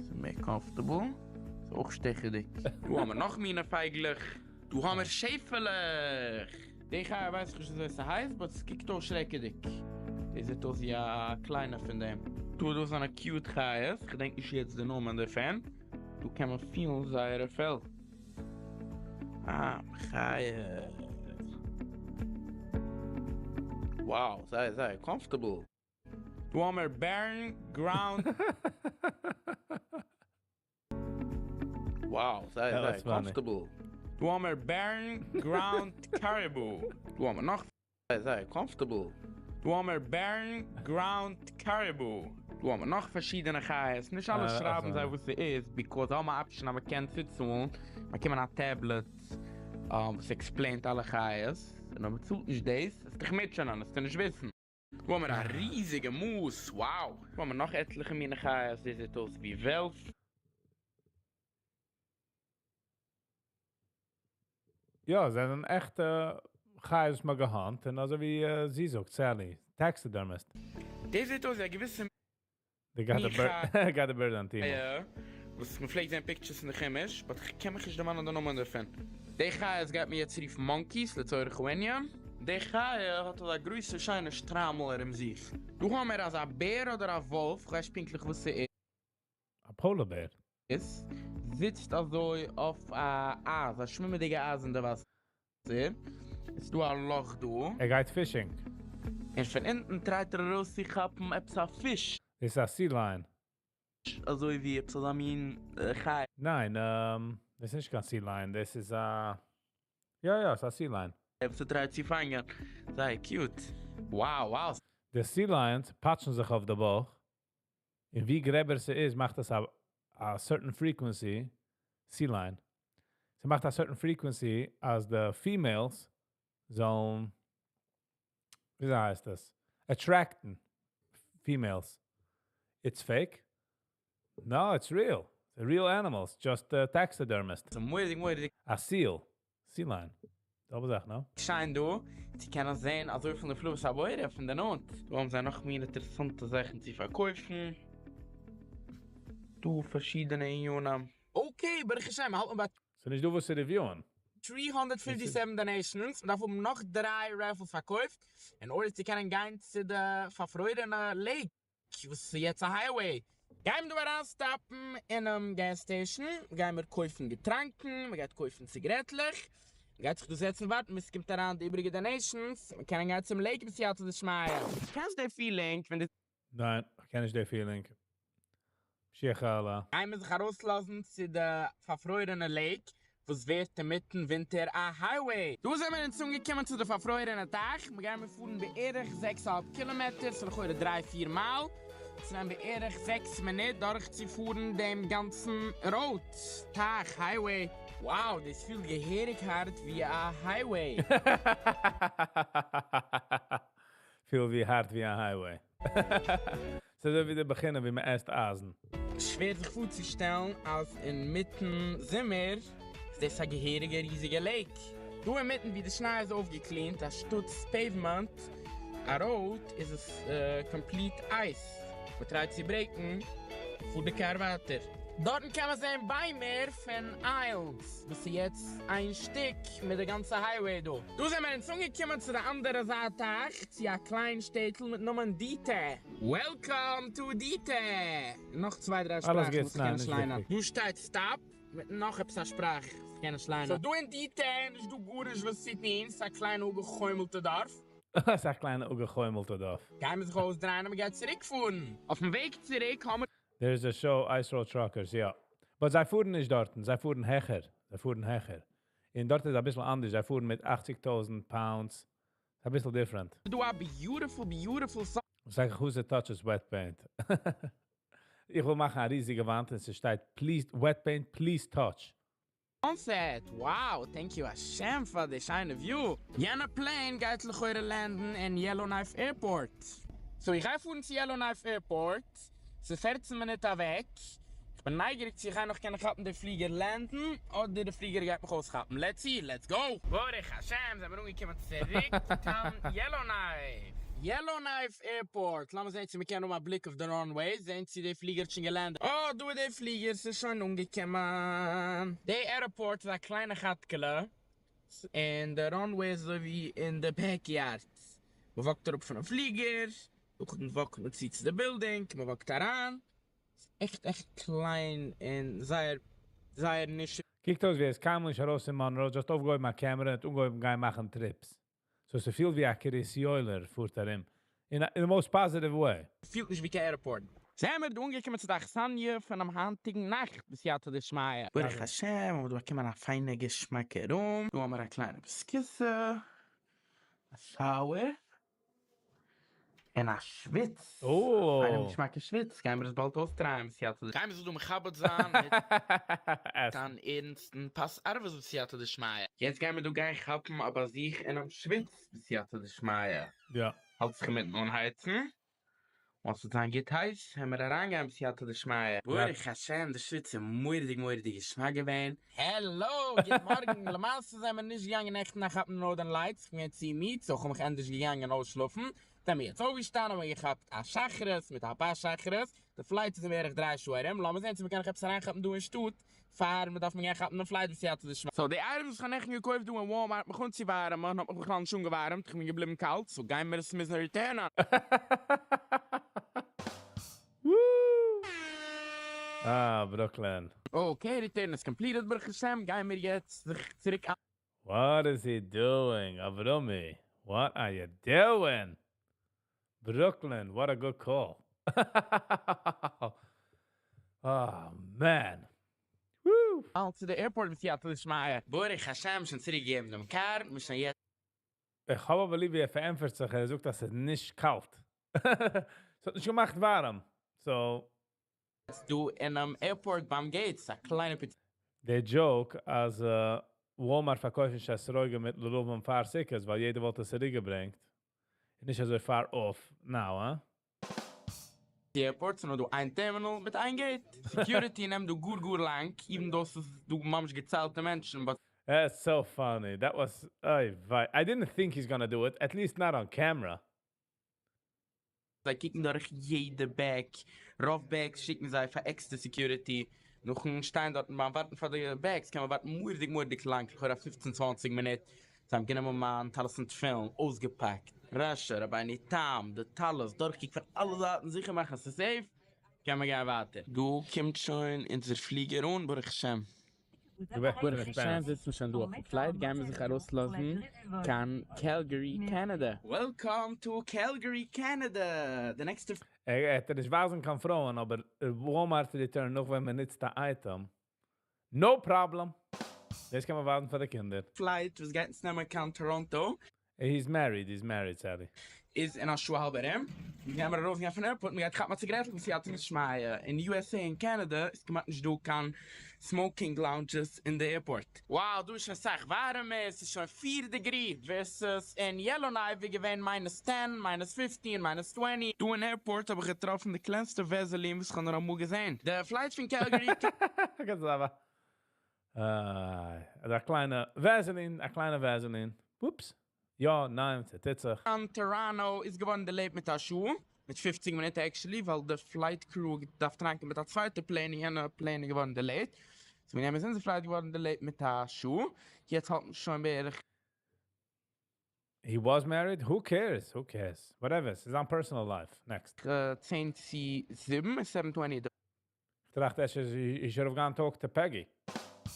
ס'איז מער comfortable, ס'איז אויך שטעכעדיג. דא האמער נאך מינע פייגלעך. דא האמער שעפעלעך. די חיה ווייס איך נישט וויאזוי ס'הייסט but ס'קוקט אויס שרעקעדיג. דאס זעט אויס ווי א קליינע פון דעם. דא דא זענען cute חיות, כ'געדענק נישט יעצט די נאמען דערפון. דא קען מען פילן זייערע פעל. אה, חיות. Wow, זייער זייער comfortable. דא האמער barren ground. Wow, זייער זייער comfortable. דא האמער barren ground caribou. דא האמער נאך זייער זייער comfortable. דא האמער barren ground caribou. דא האמער נאך פארשידענע חיות. נישט אלע שרייבן זיי וואס ס'איז, because זיי האבן א option אז מ'קען צוצאלן, באקומען א tablet וואס explain ט אלע חיות, און אויב מ'צאלט נישט דאס, וועסטו דיך מוטשענען, וועסטו נישט וויסן. דא האמער א ריזיגע moose, wow! דא האמער נאך עטליכע מיני חיות, דאס זעט אויס ווי וועלף. יא, זיי זענען עכטע חיות וואס מ'האט גע hunt, און אזוי ווי זי זאגט, Sally, taxidermist. דאס זעט אויס ווי א געוויסע They got the bird, got the bird on Temu. חיה וואס מ'פלעגט זען pictures אין די חומש, but כ'קען מיך נישט דערמאנען די נאמען דערפון. די חיות גייט מען יעצט רופן monkeys לצורך הענין. די חיה האט אזא גרויסע שיינע שטריימל ארום זיך. דא האמער אזא בער אדער א וואלף, כ'ווייס נישט פונקטליך וואס ס'איז. א polar bear. זיצט אזוי אויף א אייז, א שווימעדיגע אייז אין די וואסער. איז דא א לאך דא. ער גייט fishing. און פון אונטן try ט ער ארויס צו כאפן עפעס א פיש. דאס איז א sea lion. אזוי ווי עפעס אזא מין חיה. ניין, דאס איז נישט קיין sea lion, דאס איז א, יא יא, ס'איז א sea lion. עפעס ער try ט צו פאנגען. זייער cute. Wow wow. די sea lions פאטשן זיך אויף די בויך, און ווי גרעבער ס'איז מאכט עס א א certain frequency, sea lion, ס'מאכט א certain frequency אז די females זאלן, וויאזוי הייסט עס, attract ן females. It's fake? No, it's real. Real animals, just taxidermist. מורא'דיג מורא'דיג. א seal, sea lion. זעלבע זאך, no? שיין דא צו קענען זען אזויפיל נפלאות הבורא פון די נאנט. דא האבן זיי נאך מין אינטערעסאנטע זאכן צו פארקויפן. דא פארשידענע עניינים. Okay, ברוך השם, האלט מען ביי. ס'איז נישט דא וואס צו review ען. 357 donations, מ'דארף האבן נאך דריי raffles פארקויפט, in order צו קענען גיין צו די פארפרוירענע lake, וואס איז יעצט א highway. גיימיר דא אריין stop ן אינעם gas station, גיימיר קויפן געטראנקען, מ'גייט קויפן ציגרעטלעך, מ'גייט זיך דא זעצן ווארטן ביז ס'קומט אריין די איבעריגע donations, מ'קען גיין צום lake בסייעתא דשמיא. קענסט די feeling ווען די. ניין, כ'קען נישט די feeling. משיח אללה. גיימיר זיך ארויסלאזן צו די פארפרוירענע lake וואס ווערט אינמיטן ווינטער א highway. דא זעמיר אונז אנגעקומען צו די פארפרוירענע טייך, מיר גיימיר פארן בערך זעקס אהאלב קילאמעטער, ס'איז לכאורה דריי פיר מייל, ס'נעמט בערך זעקס מינוט דורכצופארן דעם גאנצן route, טייך, highway. Wow, דאס פילט געהעריג הארט ווי א highway. פילט ווי הארט ווי א highway. ס'איז אזוי ווי די בחינה ווי מען עסט אייזן. שווער זיך פארצושטעלן אז אינמיטן זומער איז דאס א געהעריגע ריזיגע lake. דא אינמיטן ווי די שניי איז אויפגע clean ט אנשטאטס pavement א road איז עס complete אייז. מען try ט צו brake ן פארט די קאר ווייטער. דארטן קען מען זען ביימער פון איילס וואס איז יעצט איין שטיק מיט די גאנצע highway דא. דא זעמער אונז אנגעקומען צו די אנדערע זייט טייך צו א קליין שטעטל מיט נאמען דיטע. Welcome to דיטע! און נאך צוויי דריי אלעס שפראכן גוטס, וואס איך ניין קען נישט נישט ליינען. וויכטיג. דא שטייט stop מיט נאך עפעס א שפראך וואס איך קען נישט ליינען. So דא אין דיטע איז נישט דא גארנישט וואס צו טון, ס'איז א קליינע אפגעחוימלטע דארף. ס'איז א קליינע אפגעחוימלטע דארף. גיימיר זיך אויסדרייען און מ'גייט צוריקפארן. אויפן וועג צוריק האמיר. There is a show Ice Road Truckers, יא. But זיי פארן נישט דארטן, זיי פארן העכער. זיי פארן העכער. און דארט איז א ביסל אנדערש, זיי פארן מיט 80,000 pounds. א ביסל different. דא א beautiful, beautiful זאג איך, who's it touches wet paint? איך וויל מאכן א ריזיגע וואנט און ס'שטייט, "Please, wet paint, please touch." sunset. Wow, thank you השם פאר די שיינע view. יענע plane גייט לכאורה land ן אין Yellowknife Airport. So איך גיי פארן צו Yellowknife Airport. ס'איז 14 מינוט אוועק. איך בין נייגעריג צו איך גיי נאך קענען כאפן די פליגער land ן אדער די פליגער גייט מיך אויסכאפן. Let's see, let's go. ברוך השם, זענען מיר אנגעקומען צוריק קיין Yellowknife. Yellowknife Airport. לאמיר זען צו מיר קענען האבן א בליק אויף די runway, זען צו די פליגער האט שוין גע land עט. Oh, דא איז די פליגער, ס'איז שוין אנגעקומען. די airport איז א קליינע כאטקעלע. און די runway איז אזוי ווי אין די backyard. מען walk ט אראפ פונעם פליגער, נאכדעם walk ט מען צו צו די building, מען walk ט אריין. עכט עכט קליין און זייער זייער נישט קוקט אויס ווי ער איז קיינמאל נישט ארויס אין Monroe, just אויפגעהויבן א camera און אנגעהויבן גיין מאכן trips. So ס'פילט ווי א קרית יואל'ער פארט ארום. In the most positive way. פילט נישט ווי קיין airport. זענען מיר דא אנגעקומען צו די אכסניא פונעם היינטיגן נאכט בסייעתא דשמיא. ברוך השם, האבן מיר דא באקומען א פיינע געשמאקע room. דא האבן מיר א קליינע בית הכסא, א shower, און א שוויץ. Oh. פיינע געשמאקע שוויץ. גייען מיר עס באלד אויס try ען בסייעתא. גייען מיר זיך דא מכבד זיין מיט אן ערנסטן פת ערבית בסייעתא דשמיא. יעצט גייען מיר דא גיין כאפן א באזוך אינעם שוויץ בסייעתא דשמיא. האלט זיך אינמיטן אנהייצן. און ס'וועט זיין גוט הייס, וועלן מיר אריינגיין בסייעתא דשמיא. ברוך השם, די שוויץ איז מורא'דיג מורא'דיג געשמאק געווען. העלא, גוט מארגן, למעשה זענען מיר נישט געגאנגען נעכטן נאכט כאפן Northern Lights, כ'בין געווען צו מיד, so כ'האב מיך ענדערש געגאנגען אויסשלאפן. זענען מיר יעצט אויפגעשטאנען האבן מיר געכאפט א שחרית מיט א פת שחרית, די flight איז אין בערך 3 שעה ארום, לאמיר זען צו מ'קען נאך עפעס אריינכאפן דא אין שטאט, פאר מ'דארף מען גיין כאפן דעם flight בסייעתא דשמיא. So די items וואס כ'האב נעכטן געקויפט דא אין Walmart מיך אנצואווארעמען האט מיך בכלל נישט אנגעווארעמט, איך בין געבליבן קאלט, so גייען מיר עס מוזן return ען. Woo! Ah, Brooklyn. Okay, return is completed, ברוך השם, גייען מיר יעצט זיך צוריק What is he doing, Avrumi? What are you doing? Brooklyn, what a good call. Oh, man. Woo! אל צו די airport בסייעתא דשמיא. ברוך השם, שוין צוריקגעגעבן דעם car, מיר שוין יעצט איך האב אבער ליב ווי ער פארענטפערט זיך, ער זאגט אז עס איז נישט קאלט. עס האט נישט געמאכט ווארעם. So, דא אינעם airport ביים gate, א קליינע פיצי דער joke, אז Walmart פארקויפט נישט אתרוגים מיט לולבים פאר סוכות, ווייל יעדער וואלט עס צוריקגעברענגט. נישט אזוי far off now, huh? די airport איז נאר דא איין terminal מיט איין gate. Security נעמט דא גאר גאר לאנג, even though ס'איז דא ממש געציילטע מענטשן, but That's so funny. That was, oy vey. I didn't think he's gonna do it, at least not on camera. זיי קוקן דורך יעדע bag, רוב bags שיקן זיי פאר extra security. נאכן שטיין דארט ביים ווארטן פאר די bags, קען מען ווארטן מורא'דיג מורא'דיג לאנג, לכאורה 15, 20 מינוט. זיי האבן גענומען מיין טלית און תפילין, אויסגעפאקט. רש"י, רבינו תם, די טלית, דורכגעקוקט פון אלע זייטן, זיכער מאכן אז ס'איז safe. קען מען גיין ווייטער. דא קומט שוין אונזער פליגער אן, ברוך השם. ברוך השם, זיצן מיר שוין דא אויפן flight, גייען מיר זיך ארויסלאזן קיין Calgary, Canada. Welcome to Calgary, Canada. The next ער האט נישט ווייזן קיין פרויען, אבער Walmart return נאך ווען מען נוצט א item. No problem. דאס קען מען ווייזן פאר די קינדער. flight וואס גייט אונז נעמען קיין Toronto. He's married, he's married, Sally. איז אין א שעה האלב ארום. מיר גייען ארויסגיין פון airport, מיר גייט כאפן א ציגרעטל בסייעתא דשמיא. אין USA און Canada איז כמעט נישט דא קיין smoking lounges אין די airport. Wow, דא איז שוין סאך ווארעמער, עס איז שוין 4 degree versus אין Yellowknife איז געווען minus 10, minus 15, minus 20. דא אין airport האב איך געטראפן די קלענסטע Vaseline וואס איך האב נאר אמאל געזען. די flight פון Calgary גאנץ אבער. אה, א קליינע Vaseline, א קליינע Vaseline. Oops. יא, ניין, ס'טוט זיך. קיין Toronto איז געווארן delayed מיט א שעה, מיט 50 מינוט actually, ווייל די flight crew דארף טראנקען מיט א צווייטע plane, יענע plane איז געווארן delayed. So מיר נעמען אונזער flight געווארן delayed מיט א שעה. יעצט האלט מען שוין בערך He was married? Who cares? Who cares? Whatever, it's his own personal life. Next. 10 צו 7, 7:20. איך טראכט, he should have gone talk to Peggy.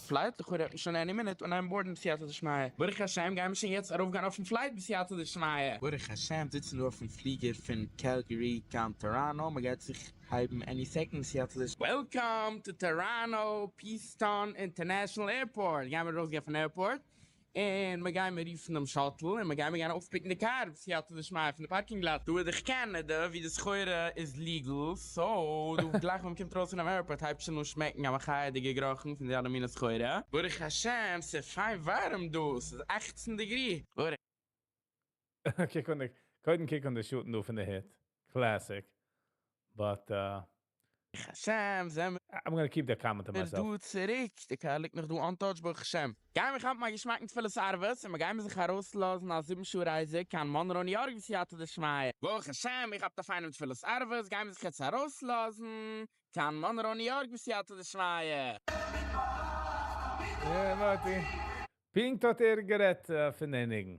flight, לכאורה האט מען שוין any minute אנהייבן board ן בסייעתא דשמיא. ברוך השם גיימיר שוין יעצט ארויפגיין אויפן flight בסייעתא דשמיא. ברוך השם זיצן דא אויפן פליגער פון קעלגערי קיין טאראנא, מ'גייט זיך הייבן any second בסייעתא דשמיא. Welcome to Toronto Pearson International Airport, גיימיר ארויסגיין פון airport און מיר גיימיר רופן דעם shuttle און מיר גיימיר גיין אויפפיקן די קאר בסייעתא דשמיא פון די parking lot. דא איז דאך קענעדע ווי די סחורה איז legal, so דא גלייך ווען מ'קומט ארויס פונעם airport הייבט שוין אן שמעקן א מחייה'דיגע גערוכן פון די אלע מיני סחורה. ברוך השם ס'איז פיין ווארעם דא, ס'איז 18 degree. ברוך. קוק אן די, קודם קוק אן די שאטן דא פון די הוט. Classic. But השם, זעמיר I'm gonna keep that comment to myself. דא צוריק, די קאר ליגט נאך דא untouched ברוך השם. גייען מיר כאפן א געשמאקן תפילת ערבית און מיר גיימיר זיך ארויסלאזן א 7 שעה רייזע קיין מאנרא ניו יארק בסייעתא דשמיא. ברוך השם, איך האב א פיינעם תפילת ערבית, גיימיר זיך יעצט ארויסלאזן קיין מאנרא ניו יארק בסייעתא דשמיא. יא, מאטי. פונקט האט ער גערעדט פון דעם ניגון.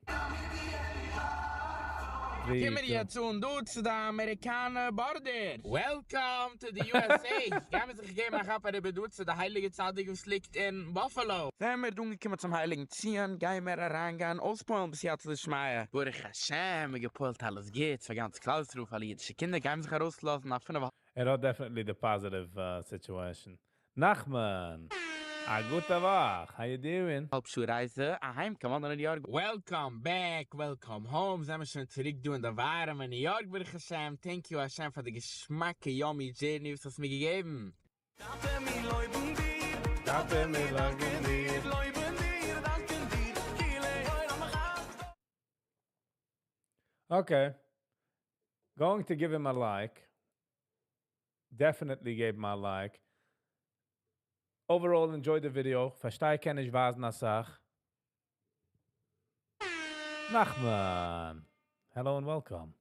קומען מיר יעצט אן דא צו די אמעריקאנער border. Welcome to the USA. גיימיר זיך געבן א כאפ אריבער דא צו די הייליגע צדיק וואס ליגט אין באפעלא. זענען מיר דא אנגעקומען צום הייליגן ציון, גייען מיר אריינגיין אויספועלן בסייעתא דשמיא. ברוך השם, מיר געפועלט אלעס גוטס פאר גאנץ כלל ישראל, פאר אלע אידישע קינדער, גייען מיר זיך ארויסלאזן א פינף ער האט definitely the positive situation. נחמן, א גוטע וואך. How you doing? האלב שעה רייזע אהיים קיין מאנרא ניו יארק. Welcome back, welcome home. זענען מיר שוין צוריק דא אין די ווארעמע ניו יארק ברוך השם. Thank you השם פאר די געשמאקע yummy journey וואס האסט מיר געגעבן. טאטע מיר לויבן דיר, טאטע מיר דאנקען דיר. לויבן דיר, דאנקען דיר, כי לעולם חסדך. Okay. Going to give him a like. Definitely gave him a like. Overall, enjoy the video. פארשטיי קען נישט ווייזן א סאך. Nachman. Hello and welcome.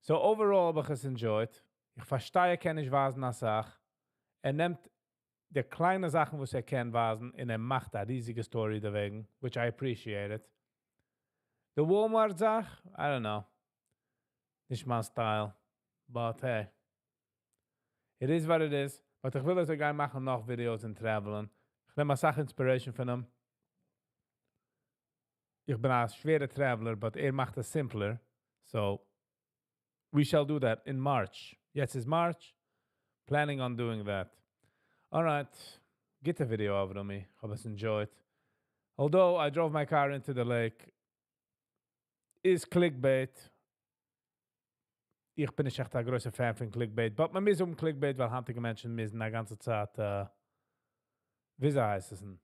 So overall האב איך עס enjoyed. איך פארשטיי קען נישט ווייזן א סאך. ער נעמט די קליינע זאכן וואס ער קען ווייזן און ער מאכט א ריזיגע story דערוועגן, which I appreciate it. The Walmart זאך, I don't know. נישט מיין style. But hey. It is what it is. But איך וויל אז ער גייט מאכן נאך videos און travel ען. איך נעם א סאך inspiration פון אים. איך בין א שווערע traveler, but ער מאכט עס simpler. So, we shall do that in March. יעצט איז March. Planning on doing that. Alright. גוטע video, Avrumi. האב עס enjoyed. Although I drove my car into the lake, is clickbait. איך בין נישט עכט א גרויסער fan פון clickbait, but מען מוז האבן clickbait, ווייל היינטיגע מענטשן מוזן א גאנצע צייט, וויאזוי הייסט עס דען?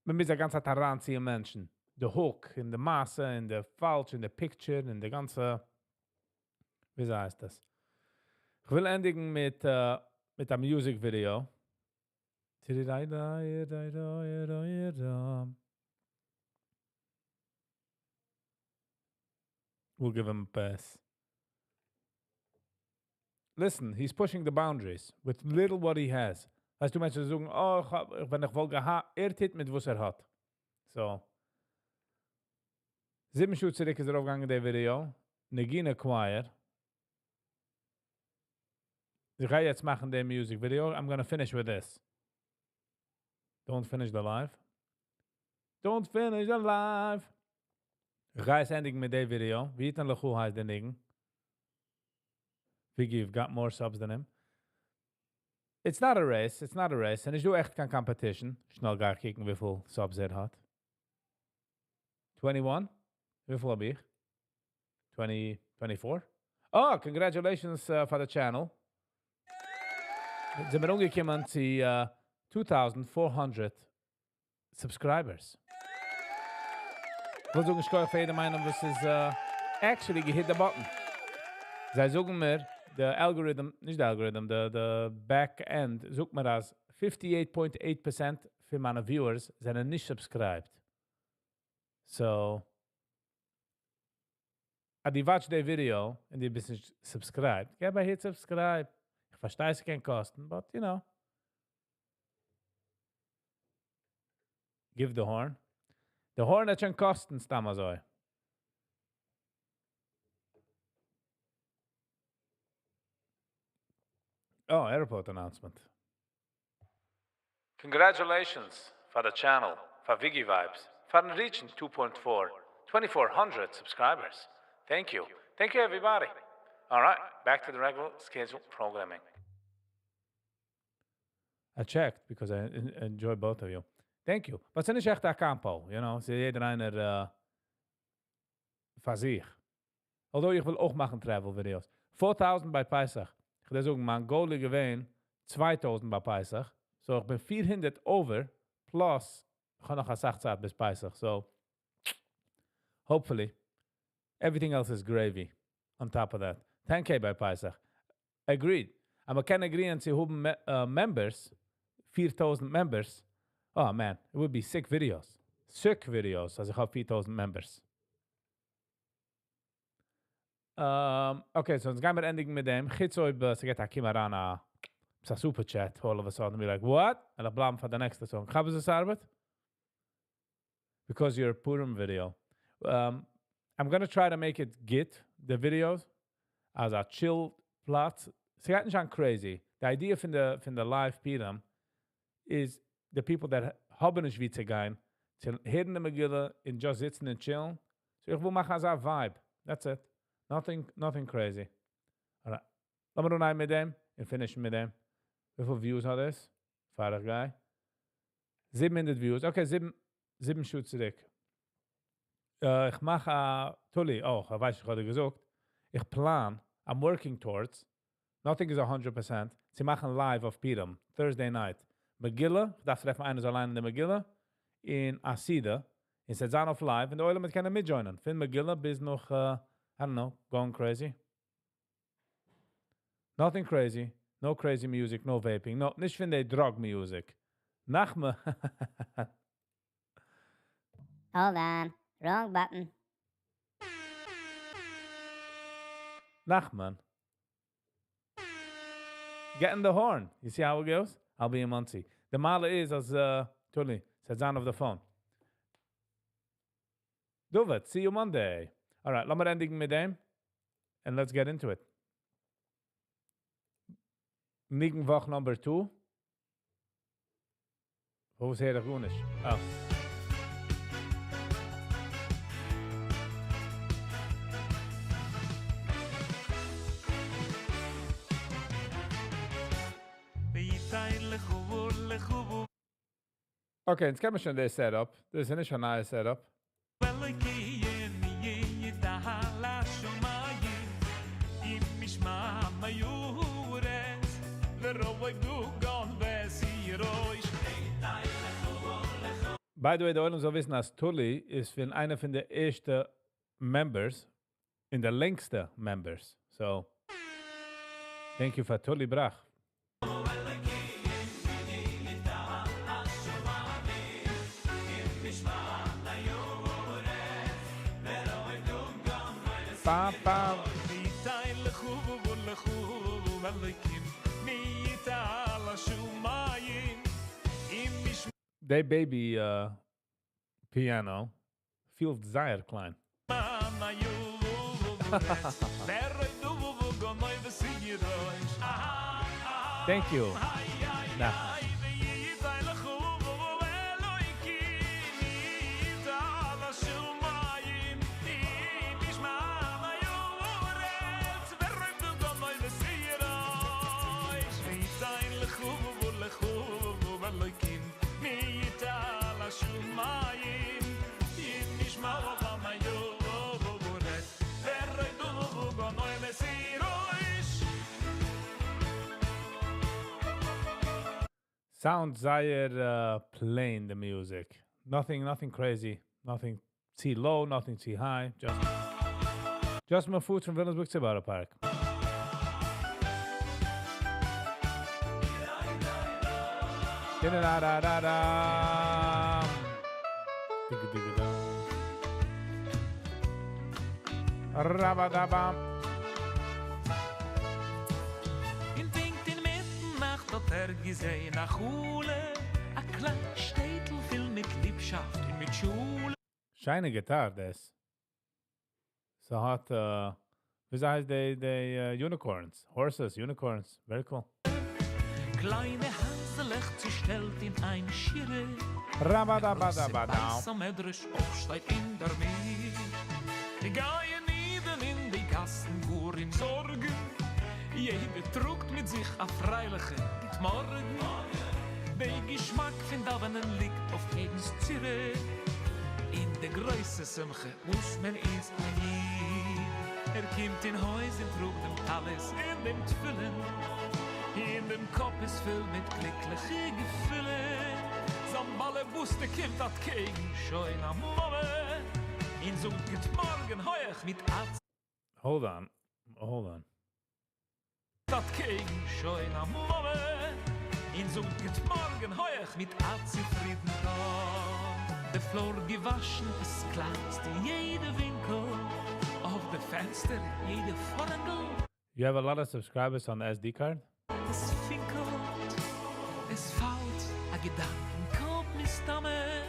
מען מוז א גאנצע צייט אריינציען מענטשן. The hook, אין די מעשה, אין די פאלש, אין די picture, אין די גאנצע, וויאזוי הייסט דאס? איך וויל ענדיגן מיט א music video. We'll give him a pass. Listen, he's pushing the boundaries with little what he has. ווייסטו, מענטשן זאגן, oh, איך האב, ווען איך וואלט געהאט, ער טוט מיט וואס ער האט. So. 7 שעה צוריק איז ארויפגעגאנגען דער video. Nagina Choir. איך גיי יעצט מאכן דעם music video. I'm gonna finish with this. Don't finish the live. Don't finish the live. איך גיי עס ענדיגן מיט דעם video. ויתן לך הייסט דער ניגון. Viggy, you've got more subs than him. It's not a race, it's not a race. און נישטא עכט קיין competition. שנעל גיי איך קוקן, וויפיל subs ער האט. 21? וויפיל האב איך? 20, 24? Oh, congratulations for the channel. זענען מיר אנגעקומען צו 2,400 subscribers. איך וויל זאגן, שכוח פאר יעדעם איינעם, וואס איז actually גע hit the button. זיי זאגן מיר, the algorithm, נישט the algorithm, the back end, זאגט מיר אז 58.8% פון מיינע viewers זענען נישט subscribed. So, אז דו watch די video און דו ביסט נישט subscribed, געב א hit subscribe. איך פארשטיי, עס קען קאסטן, but you know. Give the horn. The horn האט שוין קאסטן, סתם אזוי. Oh, airport announcement. Congratulations פאר די channel, פאר וויגי Vibes, פארן reach ן two point four, twenty four hundred subscribers. Thank you. Thank you everybody. Alright, back to the regular scheduled programming. I checked because I enjoy both of you. Thank you. But ס'איז נישט עכט א combo, you know, ס'איז יעדער איינער פאר זיך. Although איך וויל אויך מאכן travel videos. 4000 ביי פסח. איך וועל זאגן, מיין goal איז געווען 2000 ביי פסח. So איך בין 400 over, plus איך האב נאך אסאך צייט ביז פסח. So, hopefully, everything else is gravy on top of that. 10K ביי פסח. Agreed. אז מען קען agree ען צו האבן members, 4000 members. Oh man, it would be sick videos. Sick videos, אז איך האב 4000 members. Okay, so אונז גיימיר ענדיגן מיט דעם. חוץ אויב ס'געט א קום אריין א א super chat, all of a sudden be like, what? און איך בלייבן פאר די נעקסטע song. כאפ עס עס ארבעט? Because your Purim video. I'm gonna try to make it גוט, the videos, as a chill פלאץ. ס'גייט נישט זיין crazy. The idea פון די, פון די live Purim is the people that האבן נישט וואו צו גיין, צו הערן די מגילה און just זיצן און chill ן. So איך וויל מאכן אזא vibe. That's it. Nothing, nothing crazy. Alright. לאמיר אנהייבן מיט דעם און finish ן מיט דעם. וויפיל views האט עס? פאר איך גיי. 700 views. Okay, זיבן, זיבן שעה צוריק. איך מאך א טולי. Oh, איך ווייס, איך האב דיר געזאגט. איך plan, I'm working towards, nothing is 100%, צו מאכן live אויף פורים, Thursday night. מגילה, איך דארף טרעפן איינער זאל ליינען די מגילה, און א סעודה, און ס'וועט זיין אויף live, און די עולם וועט קענען מיט join ען. פון מגילה ביז נאך, I don't know, going crazy. Nothing crazy, no crazy music, no vaping, no, נישט פון די drug music. נחמה. Hold on, wrong button. Nachman. Get in the horn. You see how it goes? I'll be in Monsey. די מעלה איז אז Tuli, ס'וועט זיין אויף the phone. David, see you Monday. Alright, לאמיר ענדיגן מיט דעם. And let's get into it. ניגון וואך number 2. וואו הער איך גארנישט? Oh. Okay, יעצט קען מען שוין די setup. דאס איז נישט א נייע setup. By the way, די עולם זאל וויסן, אז Tully איז פון איינער פון די ערשטע members, און די לענגסטע members. So, thank you פאר Tully Brach. Pa, pa. די baby piano פילט זייער קליין. Thank you. Nachman. Sounds זייער plain, the music. Nothing, nothing crazy. Nothing too low, nothing too high. Just my food from Williamsburg to Borough Park. Da-da-da-da-da. Digga-digga-da. Rabadabam. אין פונקט אין מיטן נאכט האט ער געזען א חולה, א קליין שטעטל פול מיט ליבשאפט און מיט שולע. שיינע guitar, דאס. ס'האט, ווי הייסט די, די unicorns? Horses, unicorns. Very cool. קליינע הייזער קעסטלעך צעשטעלט אין איין שורה. ראבאדאבאדאבאדאו. בית המדרש אויך שטייט אין דער מיט. גייען אידן אין די גאסן גאר אין זארגן. יעדער טראגט מיט זיך א פרייליכן גוט מארגן. די געשמאק פון דאווענען ליגט אויף יעדנס צורה. אין די גרויסע שמחה וואס מען איז א איד. ער קומט אין הויז און טראגט דעם טלית און דעם תפילין. און דעם קאפ איז פול מיט גליקליכע געפילן. זיין באלעבאסטע קומט אנטקעגן שוין א מאמע. און זאגט גוט מארגן הויך מיט א. Hold on. Hold on. אנטקעגן שוין א מאמע. און זאגט גוט מארגן הויך מיט א צופרידן קול. די floor געוואשן, עס גלאנצט אין יעדע ווינקל. אויף די פענסטער, יעדע פארהאנגל. You have a lot of subscribers on the SD card? עס פינקלט, עס פאלט א געדאנק אין קאפ מסתמא.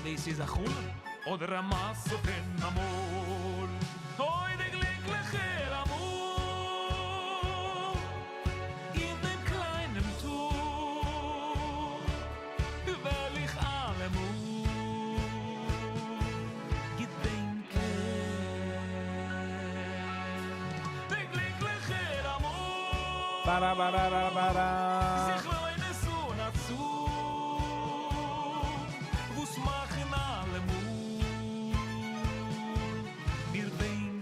דאס איז א חלום אדער א מעשה פון אמאל. אוי, דער גליקליכער אמאל. אין דעם קליינעם טאל וועל איך אלעמאל געדענקען. דער גליקליכער אמאל. Ba-da-ba-da-da-ba-da. זכרונות אן א צאל, וואס מאכן אלעמאל מיר בענקען.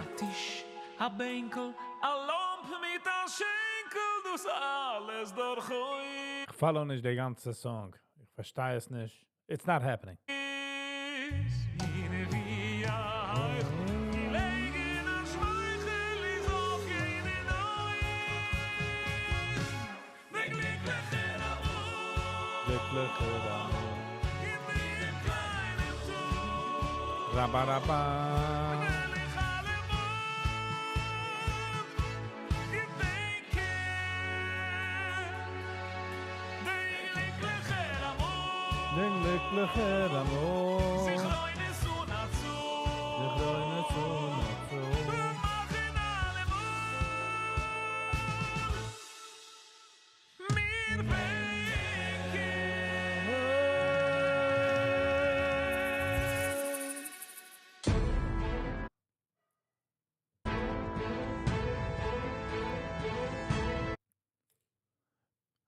א טיש, א בענקל, א לאמפ מיט א שענקל, דאס אלעס דורך איך follow נישט די גאנצע song. איך פארשטיי עס נישט. It's not happening. איז ווי איך געלעגן א שמייכל איז אויף יעדן אויג. דער גליקליכער אמאל. גליקליכער אמאל. אין דעם קליינעם טאל. Ra-ba-ra-ba. וועל איך אלעמאל געדענקען. דער גליקליכער אמאל. דער גליקליכער אמאל. זכרונות אן א צאל. זכרונות אן א צאל. מאכן אלעמאל מיר בענקען.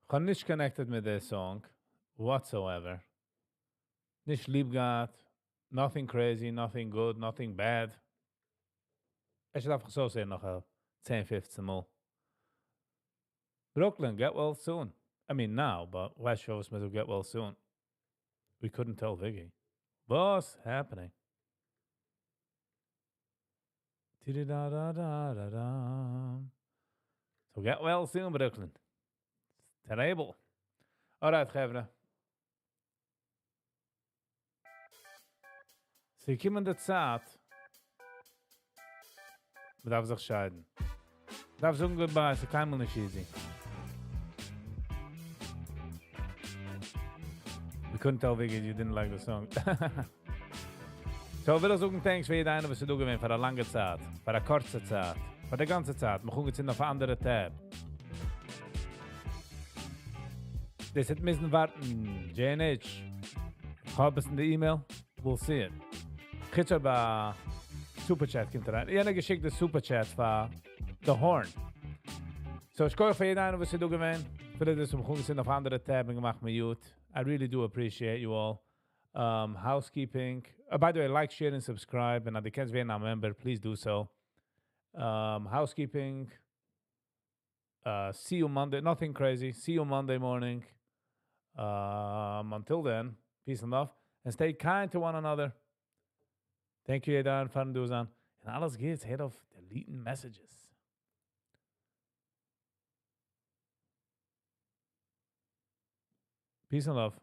איך האב נישט connected מיט די song whatsoever. נישט ליב געהאט, nothing crazy, nothing good, nothing bad. איך דארף עס אויסהערן נאך 10, 15 מאל. Brooklyn, get well soon. I mean now, but ווייסט שוין וואס מען זאגט get well soon. We couldn't tell Viggy. What's happening? Da-da-da-da-da-da. So get well soon, Brooklyn. Terrible. Alright, חברה. ס'איז געקומען די צייט. מען דארף זיך שיידן. מען דארף זאגן goodbye, ס'איז קיינמאל נישט easy. We couldn't tell Viggy you didn't like the song. So, וויל איך זאגן thanks פאר יעדער איינער, וואס איז דא געווען פאר א לאנגע צייט, פאר א קורצע צייט, פאר די גאנצע צייט. מיר קוקן יעצט אויף אן אנדערע tab. דאס וועט מוזן ווארטן, JNH. איך האב עס אין די email. We'll see it. חוץ אויב א Super Chat קומט אריין. יענער געשיקט די Super Chat פאר the horn. So, שכוח פאר יעדער איינער, וואס איז דא געווען. פאר דאס, מיר קוקן יעצט אויף אנדערע tab און געמאכט mute. I really do appreciate you all. Housekeeping. By the way, like, share, and subscribe. And אז דו קענסט ווערן א member, please do so. Housekeeping. See you Monday. Nothing crazy. See you Monday morning. Until then, peace and love. And stay kind to one another. Thank you, יעדער, פארן דא זיין. און אלעס גוטס, הער אויף deleting messages. Peace and love.